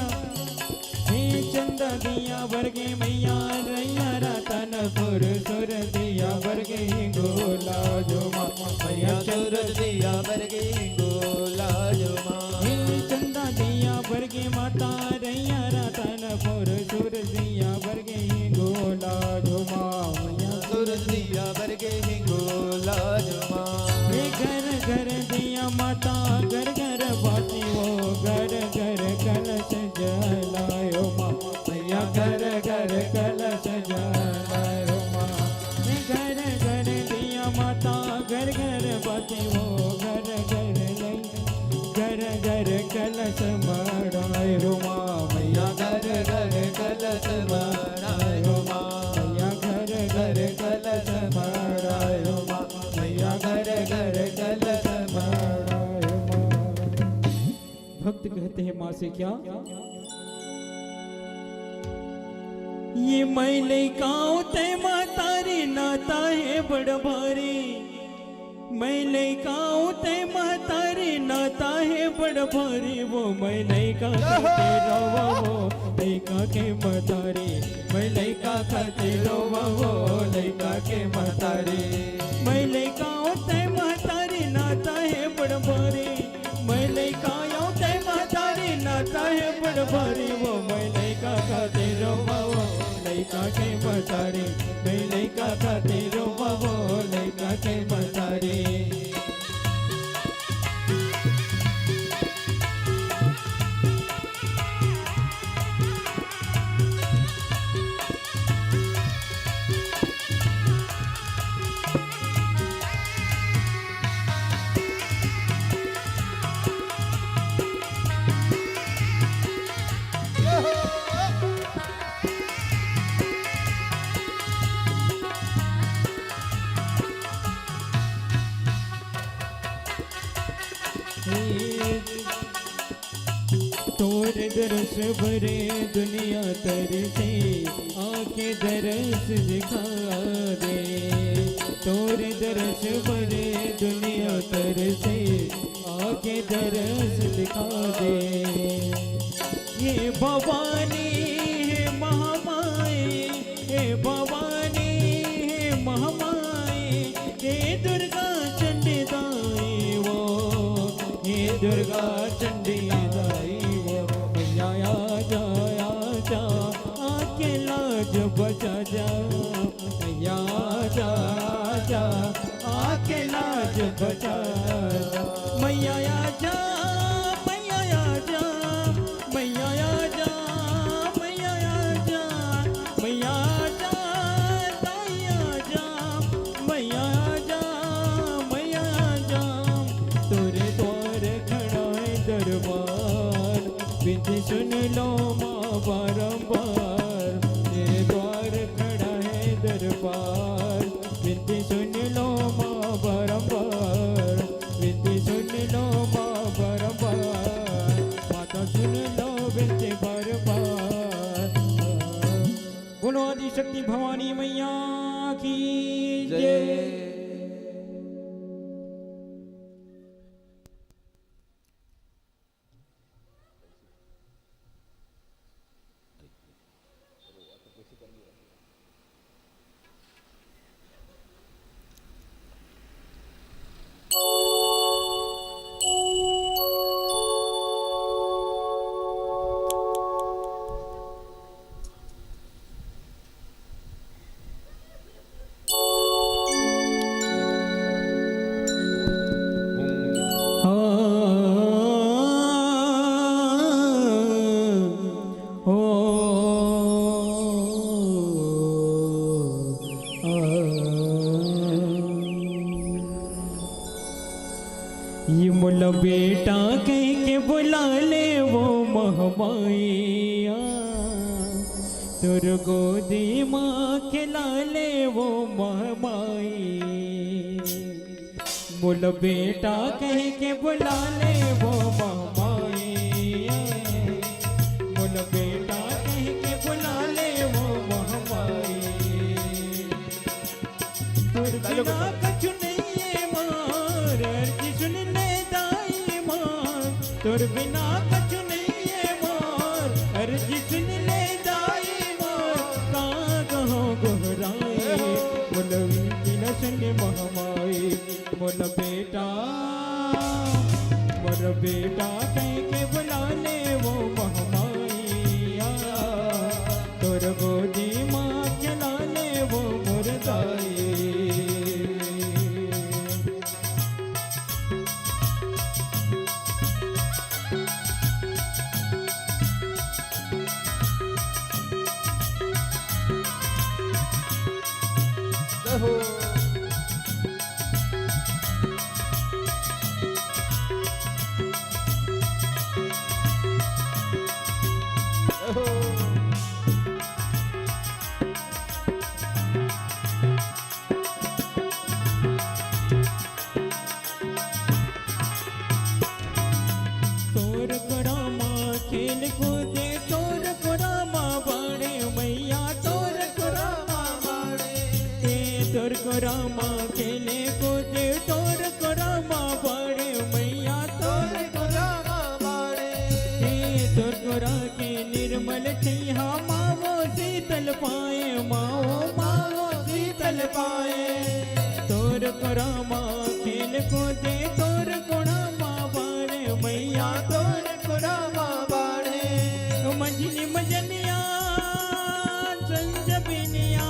हे चंदा दिया बर के मैया रैया रतनपुर, सुर दिया बर के ही गोला झोमा। मैया सुर दिया बर के ही गोला झोमा। हे चंदा दिया बर के माता रैया रतनपुर, सुर दिया बर के ही गोला झोमा। मैया सुर दिया बर के ही गोला झोमा। हे घर घर दिया माता, घर घर बत्ती वो, घर घर कलश जलायो माँ। मैया घर घर कलश जलायो माँ। हे घर घर दिया माता, घर घर बत्ती वो, घर घर लई, घर घर कलश मढ़ाए हो माँ। मैया घर घर कलश मढ़ाए हो माँ। मैया घर घर कलश मढ़ाए हो माँ। मैया घर घर कलश मढ़ाए हो माँ। भक्त कहते हैं माँ से क्या? ये मैं लइका हूँ तै महतारी, नाता है बड़ भारी। मैं लइका हूँ तै महतारी, नाता है बड़ भारी। वो मैं लइका जय हो। करके रोवा वो, लइका के महतारी, मैं लइका खातिर रोवँव वो लइका के महतारी। मैं लइका अँव तैं महतारी, ना तैं हे बड़ भारी। मैं लइका अँव तैं महतारी, ना तैं हे बड़ भारी। वो मैं लइका खातिर रोवँव वो लइका के महतारी, मैं लइका खातिर रोवँव वो लइका के महतारी। तोर दरस भरे दुनिया तरसे, आके दरस दिखा दे। तोर दरस भरे दुनिया तरसे, आके दरस दिखा दे। हे भवानी, हे महामाई, हे भवानी, हे महामाई, हे दुर्गा चंडी दाई वो, हे दुर्गा चंडी दाई वो। मैया आजा, आजा, आके लाज बचा जा। मैया आजा, आजा, आके लाज बचा जा। मैया आजा, मैया आजा, मैया आजा, मैया आजा, मैया आजा, दाई आजा, मैया आजा, मैया आजा। तोरे द्वार खड़ा हे दरबार, बिनती सुन लो माँ बारंबार। तेरे द्वार खड़ा हे दरबार, बिनती सुन लो माँ बारंबार, बिनती सुन लो माँ बारंबार, माता सुन लो बिनती बारंबार। बोलो आदिशक्ति भवानी मैया की जय। जय। ये मोला बेटा कह के बुला ले वो महमैया, तोर गोदी माँ खेला ले वो महमैया। मोला बेटा कह के बुला ले वो महमैया, मोला बेटा कह के बुला ले वो महमैया। तोर बिना कछु नइये मोर, अर्जी सुन ले दाई मोर। तोर बिना कछु नइये मोर, अर्जी सुन ले दाई मोर। का कहूँ गोहराई, मोला बिना सुन महमैया। मोला बेटा, मोला बेटा कह के बुला ले वो महमैया। तोर गोदी माँ खेला ले वो मोर दाई। जय हो। जय हो। तोर कोरा मा खेल कूदे, तोर कोरा मा बाड़े मैया, तोर कोरा मा बाड़े। ए तोर कोरा मा खेले कूदे, तोर कोरा मा बाड़े मैया, तोर कोरा मा बाड़े। ए तोर कोरा के निर्मल ठिहा मावो शीतल पाए, मावो मावो शीतल पाए। तोर कोरा मा खेल कूदे, तोर कोरा मा बाढ़े, मैया तोर कोरा मा बाढ़े। मंझनी मंझनिया संझ बिहनिया,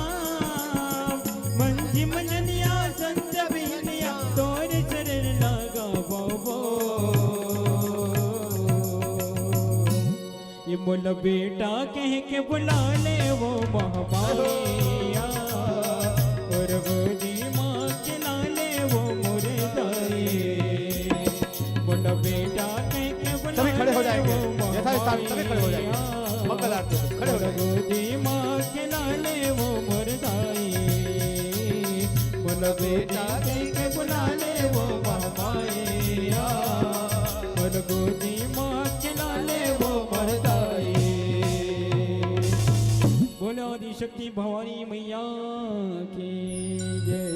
मंझी मंझनिया संझ बिहनिया, तोर चरण लगा बाबो। ये मोला बेटा कह के बुला ले वो महमाया, और गोदी मा खिला ले वो मोर दाई। मोला बेटा कह के बुला सभी खड़े हो ले जाएंगे। वो यथास्थान सभी खड़े हो जाएंगे। महमाया, मंगल आरती में खड़े हो और जाएंगे। गोदी मा खिला ले वो मोर दाई। मोला बेटा कह के बुला ले वो महमाया, और गोदी मा खिला ले वो मोर दाई। बोलो आदिशक्ति भवानी मैया की जय।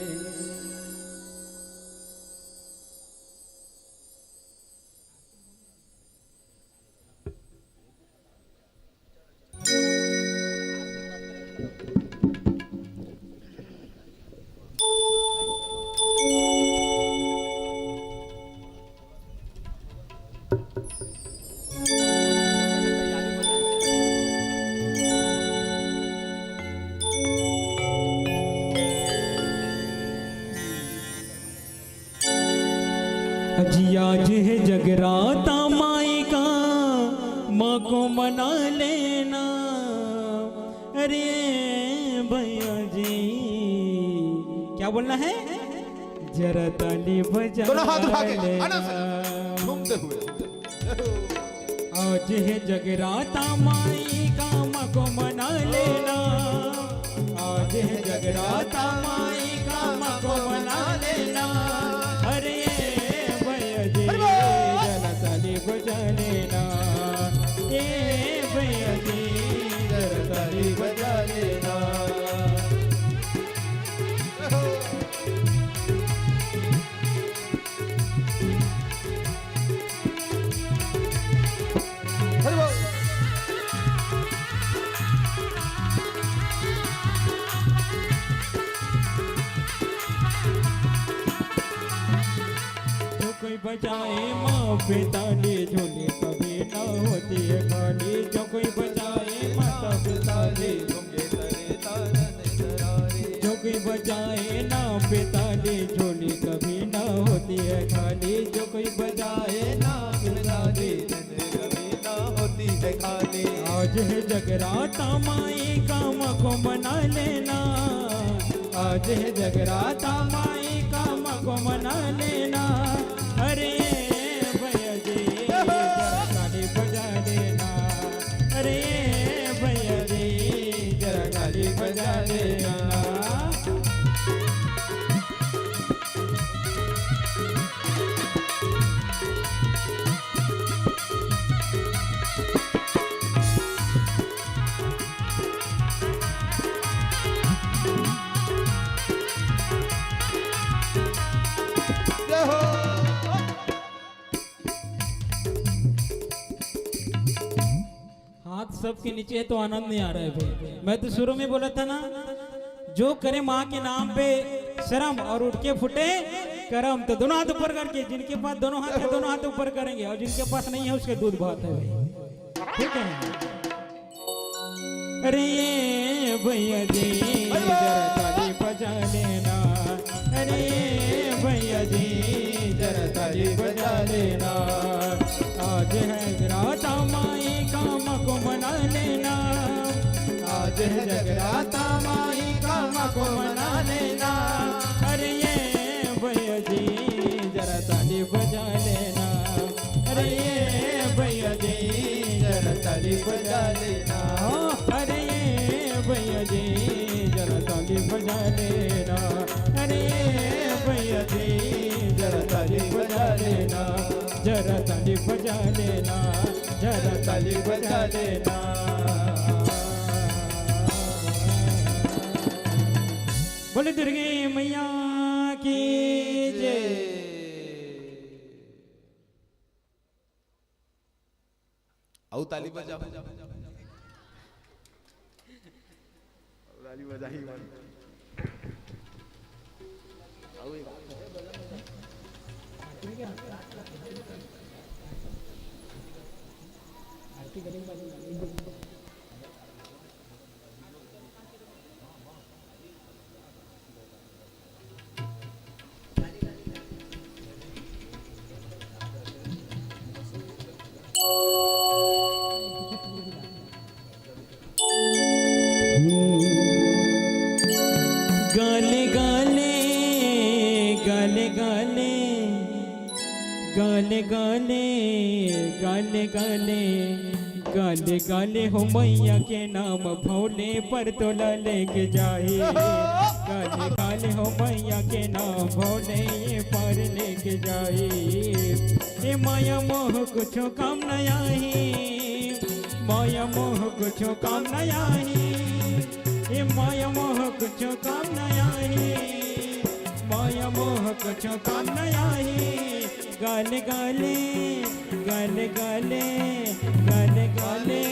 जी आज है जगराता माई का, माँ को मना लेना। अरे भैया जी, क्या बोलना है? जरा ताली बजा दोनों हाथ उठा के, लेना। आनंद से, घूमते हुए। आज है जगराता माई का, माँ को मना लेना। आज है जगराता माई का, माँ को मना लेना। अरे भैया जी, अरे वाह! जरा ताली बजा लेना। ए भैया जी, जरा ताली बजा लेना। जो कोई बजाए माँ पे ताली, झोली कभी ना होती है खाली। जो कोई बजाए माँ पे ताली, जो कोई बजाए ना पे ताली, झोली कभी ना होती है खाली। जो कोई बजाए ना पे ताली, कभी ना होती है खाली। आज है जगराता माई का, माँ को मना लेना। आज है जगराता माई का, माँ को मना लेना। अरे भैया जी, जरा ताली बजा लेना। अरे भैया जी, जरा ताली बजा लेना। हाथ सबके नीचे है तो आनंद नहीं आ रहा है भाई। मैं तो शुरू में बोला था ना, जो करे माँ के नाम पे शर्म और उठ के फूटे करम। तो दोनों हाथ ऊपर करके, जिनके पास दोनों हाथ है दोनों हाथ ऊपर करेंगे, और जिनके पास नहीं है उसके दूध भात है भाई। ठीक है। अरे ये भैया जी, जरा ताली बजा लेना। अरे ये भैया जी, जरा ताली बजा लेना। आज है जगराता माई का, माँ को मना लेना। आज है जगराता माई का, माँ को मना लेना। अरे ये भैया जी, जरा ताली बजा लेना। अरे ये भैया जी, जरा ताली बजा लेना। अरे ये भैया जी, जरा ताली बजा लेना। अरे ये भैया जी, जरा ताली बजा लेना। जरा ताली बजा लेना। जरा ताली बजा लेना। बोले दुर्गे मैया की जय। अउ ताली बजाओ। ताली बजाही मन। गाले गाले, गाले गाले, गाले गाले, गाले गाले, गाले गाले हो मैया के नाम भोले पर तोला लेके जाही। गाले गाले हो मैया के नाम भोले ये पर लेके जाही। ए माया मोह कुछो काम न आही, माया मोह कुछो काम न आही। ए माया मोह कुछो काम न आही, माया मोह कुछो काम न आही। गाले गाले, गाले गाले, गाले गाले,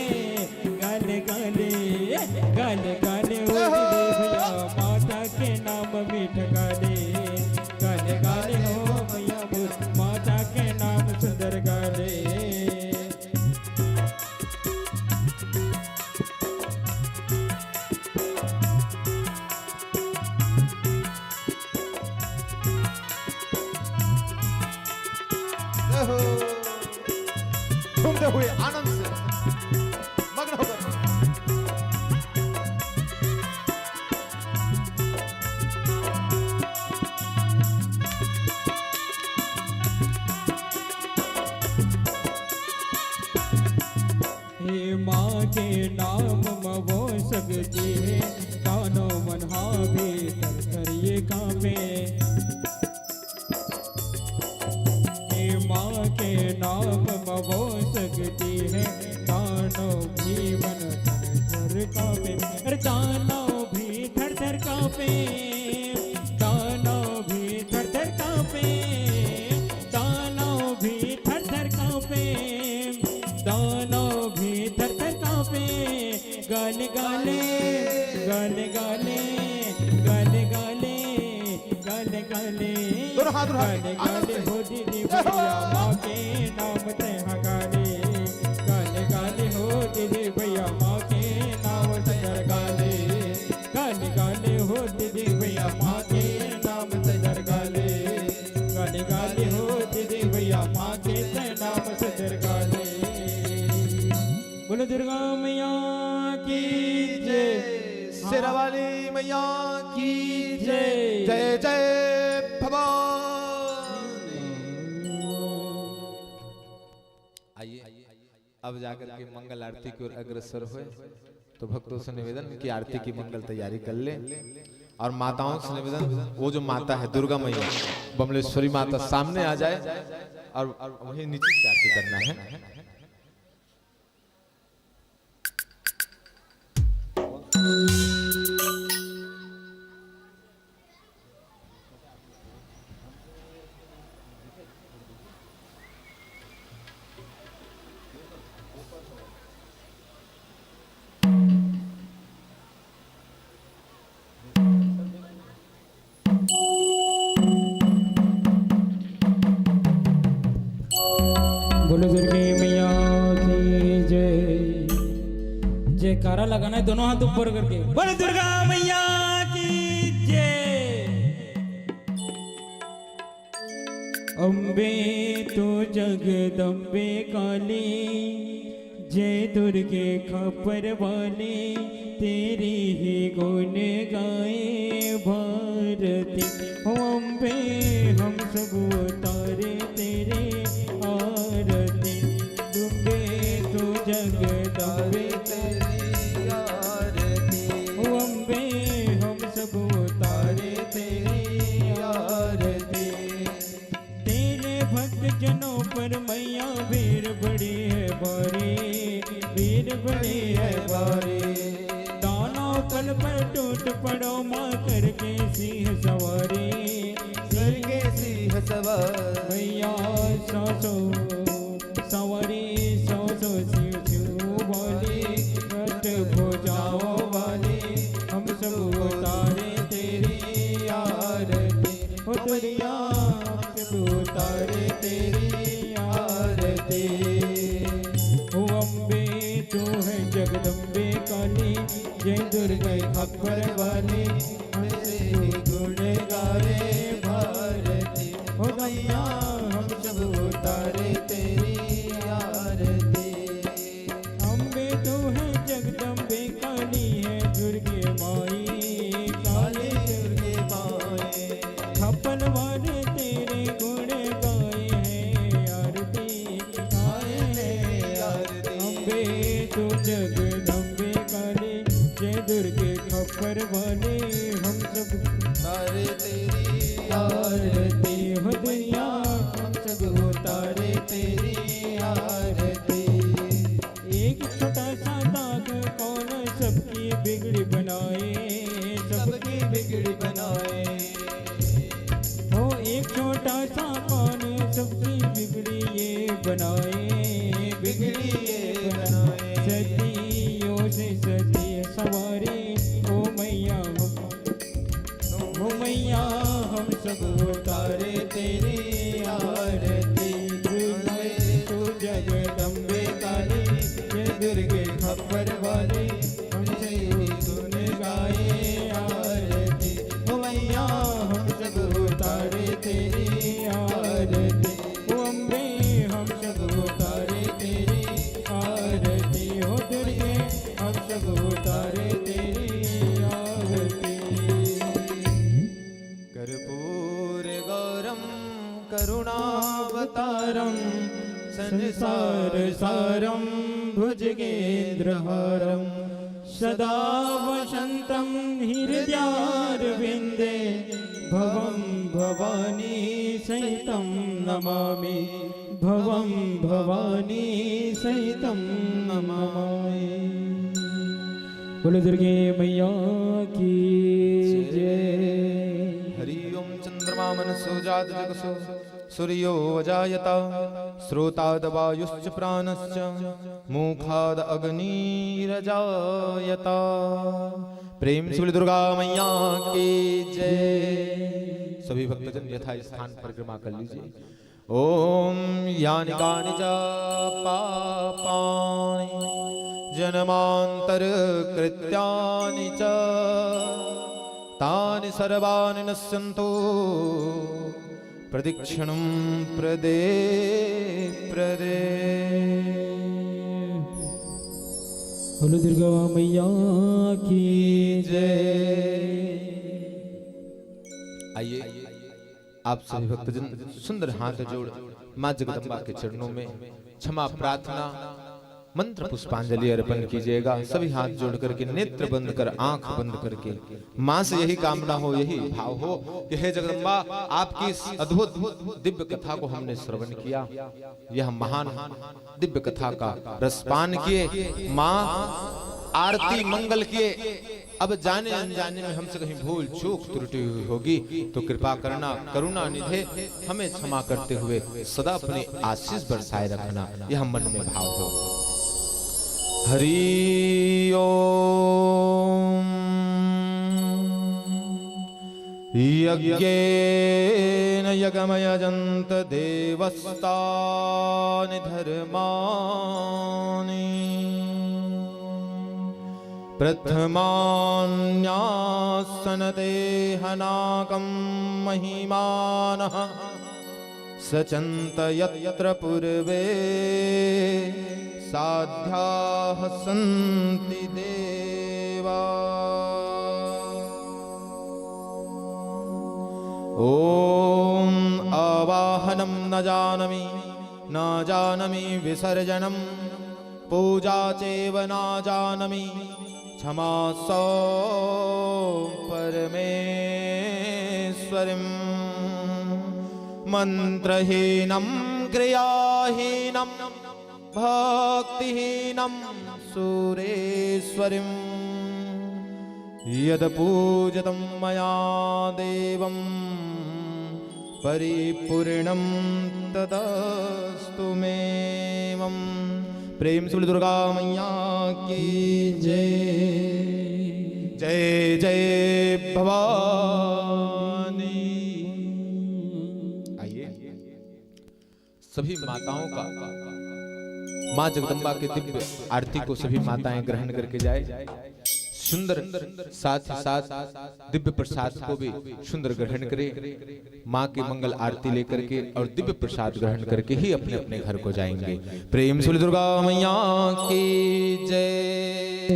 गाले गाले, गाले गाले, ओ दीदी भैया, माता के नाम मीठ गाले। गाले गाले हो मैया मोर, माता के नाम सुंदर गाले। जय हो। झूमते हुए आनंद से मग्न होकर। हे माँ के नाम म वो शक्ति हे, दानव मन हा भी थर थर ये कांपे। हे माँ के नाम म वो शक्ति हे, दानव भी मन थर थर कांपे। अरे दानव भी थर थर कांपे, दानव भी थर थर कांपे, दानव भी थर थर कांपे, दानव भी थर थर कांपे। गाले गाले, गाले गाले, गाले गाले, गाले गाले। दोनों हाथ उठा के गाले आनंद गाले से। हो दीदी जय हो। भैया माँ के नाम ते हा गाले। गाले गाले हो दीदी भैया माँ के नाम ते हा गाले। गाले गाले हो दीदी भैया माँ के नाम ते हा गाले। गाले गाले हो दीदी भैया माँ के ते नाम ते हा गाले। बोलो दुर्गा मैया की जय, शेरावाली मैया की जय, जय। जय जय भवानी। आइए, अब जाकर के मंगल आरती की ओर अग्रसर हुए। तो भक्तों से निवेदन कि आरती की मंगल तैयारी कर ले, और माताओं से निवेदन, वो जो माता है दुर्गा मैया, बमलेश्वरी माता, सामने आ जाए और वहीं नीचे से आरती करना है। बोलो दुर्गे मैया की जय। जयकारा लगाना है, दोनों हाथ ऊपर करके, बोलो दुर्गा मैया की जय। अम्बे तू जगदम्बे काली, जय दुर्गे खप्पर वाली, तेरी ही गुण गाए भारती। हो अम्बे हम सब उतारे तेरी आरती, अम्बे तू जगदम्बे तेरी आरती। हो अम्बे हम सब उतारे तेरी आरती। तेरे भक्त जनों पर मैया भीड़ बड़ी है भारी, भीड़ बड़ी है भारी। दानव पल पर टूट पड़ो माँ करके सिंह सवारी, करके सिंह सवारी। मैया सौ सौ सवारी, सौ सौ शिव शिव ओ अम्बे, तू है जगदम्बे काली, जय दुर्गे खप्पर वाली, हमसे गुण गावे भारती। ओ मैया, हम सब उतारे तेरी आरती। अम्बे, तू है जगदम्बे काली, है दुर्गे माई, काली दुर्गे माई। खप्पर वाले तेरे गुण गाए हैं, आरती आए हैं, आरती। अम्बे, तू जगदम्बे काली, जय दुर्गे खप्पर वाली, हम सब उतारे तेरी आरती। हो दुनिया, हम सब उतारे तेरी आरती। एक छोटा सा दाग कौन सबकी बिगड़ी बनाए, सबकी बिगड़ी बनाए। हो एक छोटा सा कौन सबकी बिगड़ी ये बनाए, बिगड़ी ये बनाए। सदियों से सती सवारी, ओ मैया, ओ मैया, हम सब उतारे तेरी आरती। दुर्गे तू जगदम्बे काली, जय दुर्गे खप्पर वाली, हमसे गुण गाए आरती। ओ मैया, हम सब उतारे तेरी आरती। ओ अम्बे, हम सब उतारे तेरी आरती। ओ दुर्गे, हम सब उतारे तेरी आरती। कर्पूर गौरम करुणावतारम, संसार सारम भुजगेंद्रहारम, सदा वसंतम हृदयारविंदे, भवम भवानी सहितम नमामि, भवम भवानी सहितम नमामि। बोलो दुर्गे मैया की जय। हरि ओम। चंद्रमा मनसो जात जगसो, सूर्यो अजायता, स्रोताद वायुश्च प्राणश्च, मुखाद अग्निरजायता। प्रेम से बोले दुर्गा मैया की जय। सभी भक्तजन यथा स्थान परिक्रमा कर लीजिए। ओम यानि कानि च पापानि जन्मांतर कृत्यानि च, तानि सर्वाणि नश्यंतु प्रदक्षिणं प्रदे प्रदे। बोलो दुर्गा मैया की जय। आइए, आप सभी भक्तजन सुंदर हाथ जोड़ माँ जगदम्बा के चरणों में क्षमा प्रार्थना, मंत्र पुष्पांजलि अर्पण कीजिएगा। सभी हाथ जोड़ करके, नेत्र बंद कर, आंख बंद करके माँ से यही कामना हो, यही भाव हो कि हे जगदम्बा, आपकी इस अद्भुत दिव्य कथा को हमने श्रवण किया, यह महान दिव्य कथा का रसपान किए। माँ, आरती मंगल किए, अब जाने अनजाने में हमसे कहीं भूल चूक त्रुटि हुई होगी तो कृपा करना, करुणा निधे हमें क्षमा करते हुए सदा अपने आशीष बरसाए रखना, यह मन में भाव हो। हरि ओम। यज्ञेन यज्ञमयजन्त देवस्तानि धर्माणि। प्रथमान्यास्सनतेहनाकं महिमानः सचन्त यत्र पूर्वे साध्याः सन्ति देवा। ॐ आवाहनं न जानामि, न जानामि विसर्जनम्। पूजा चैव न जानामि, क्षमास्व परमेश्वरीम्। मन्त्रहीनं क्रियाहीनं भक्तिहीनं सुरेश्वरीम्। यद पूजितं मया देवं परिपूर्णं तदस्तु मेवम्। प्रेम से बोल दुर्गा मैया की जय। जय जय भवानी। आइए, सभी माताओं का माँ जगदम्बा के दिव्य आरती को सभी माताएं ग्रहण करके जाए। सुंदर साथ ही साथ दिव्य प्रसाद को भी सुंदर ग्रहण करें। माँ की मंगल आरती लेकर के और दिव्य प्रसाद ग्रहण करके ही अपने अपने घर को जाएंगे। प्रेम से बोलिए दुर्गा मैया की जय।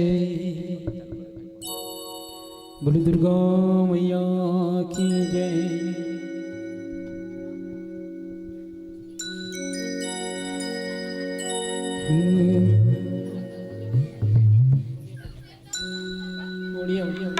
बोलिए दुर्गा मैया की जय।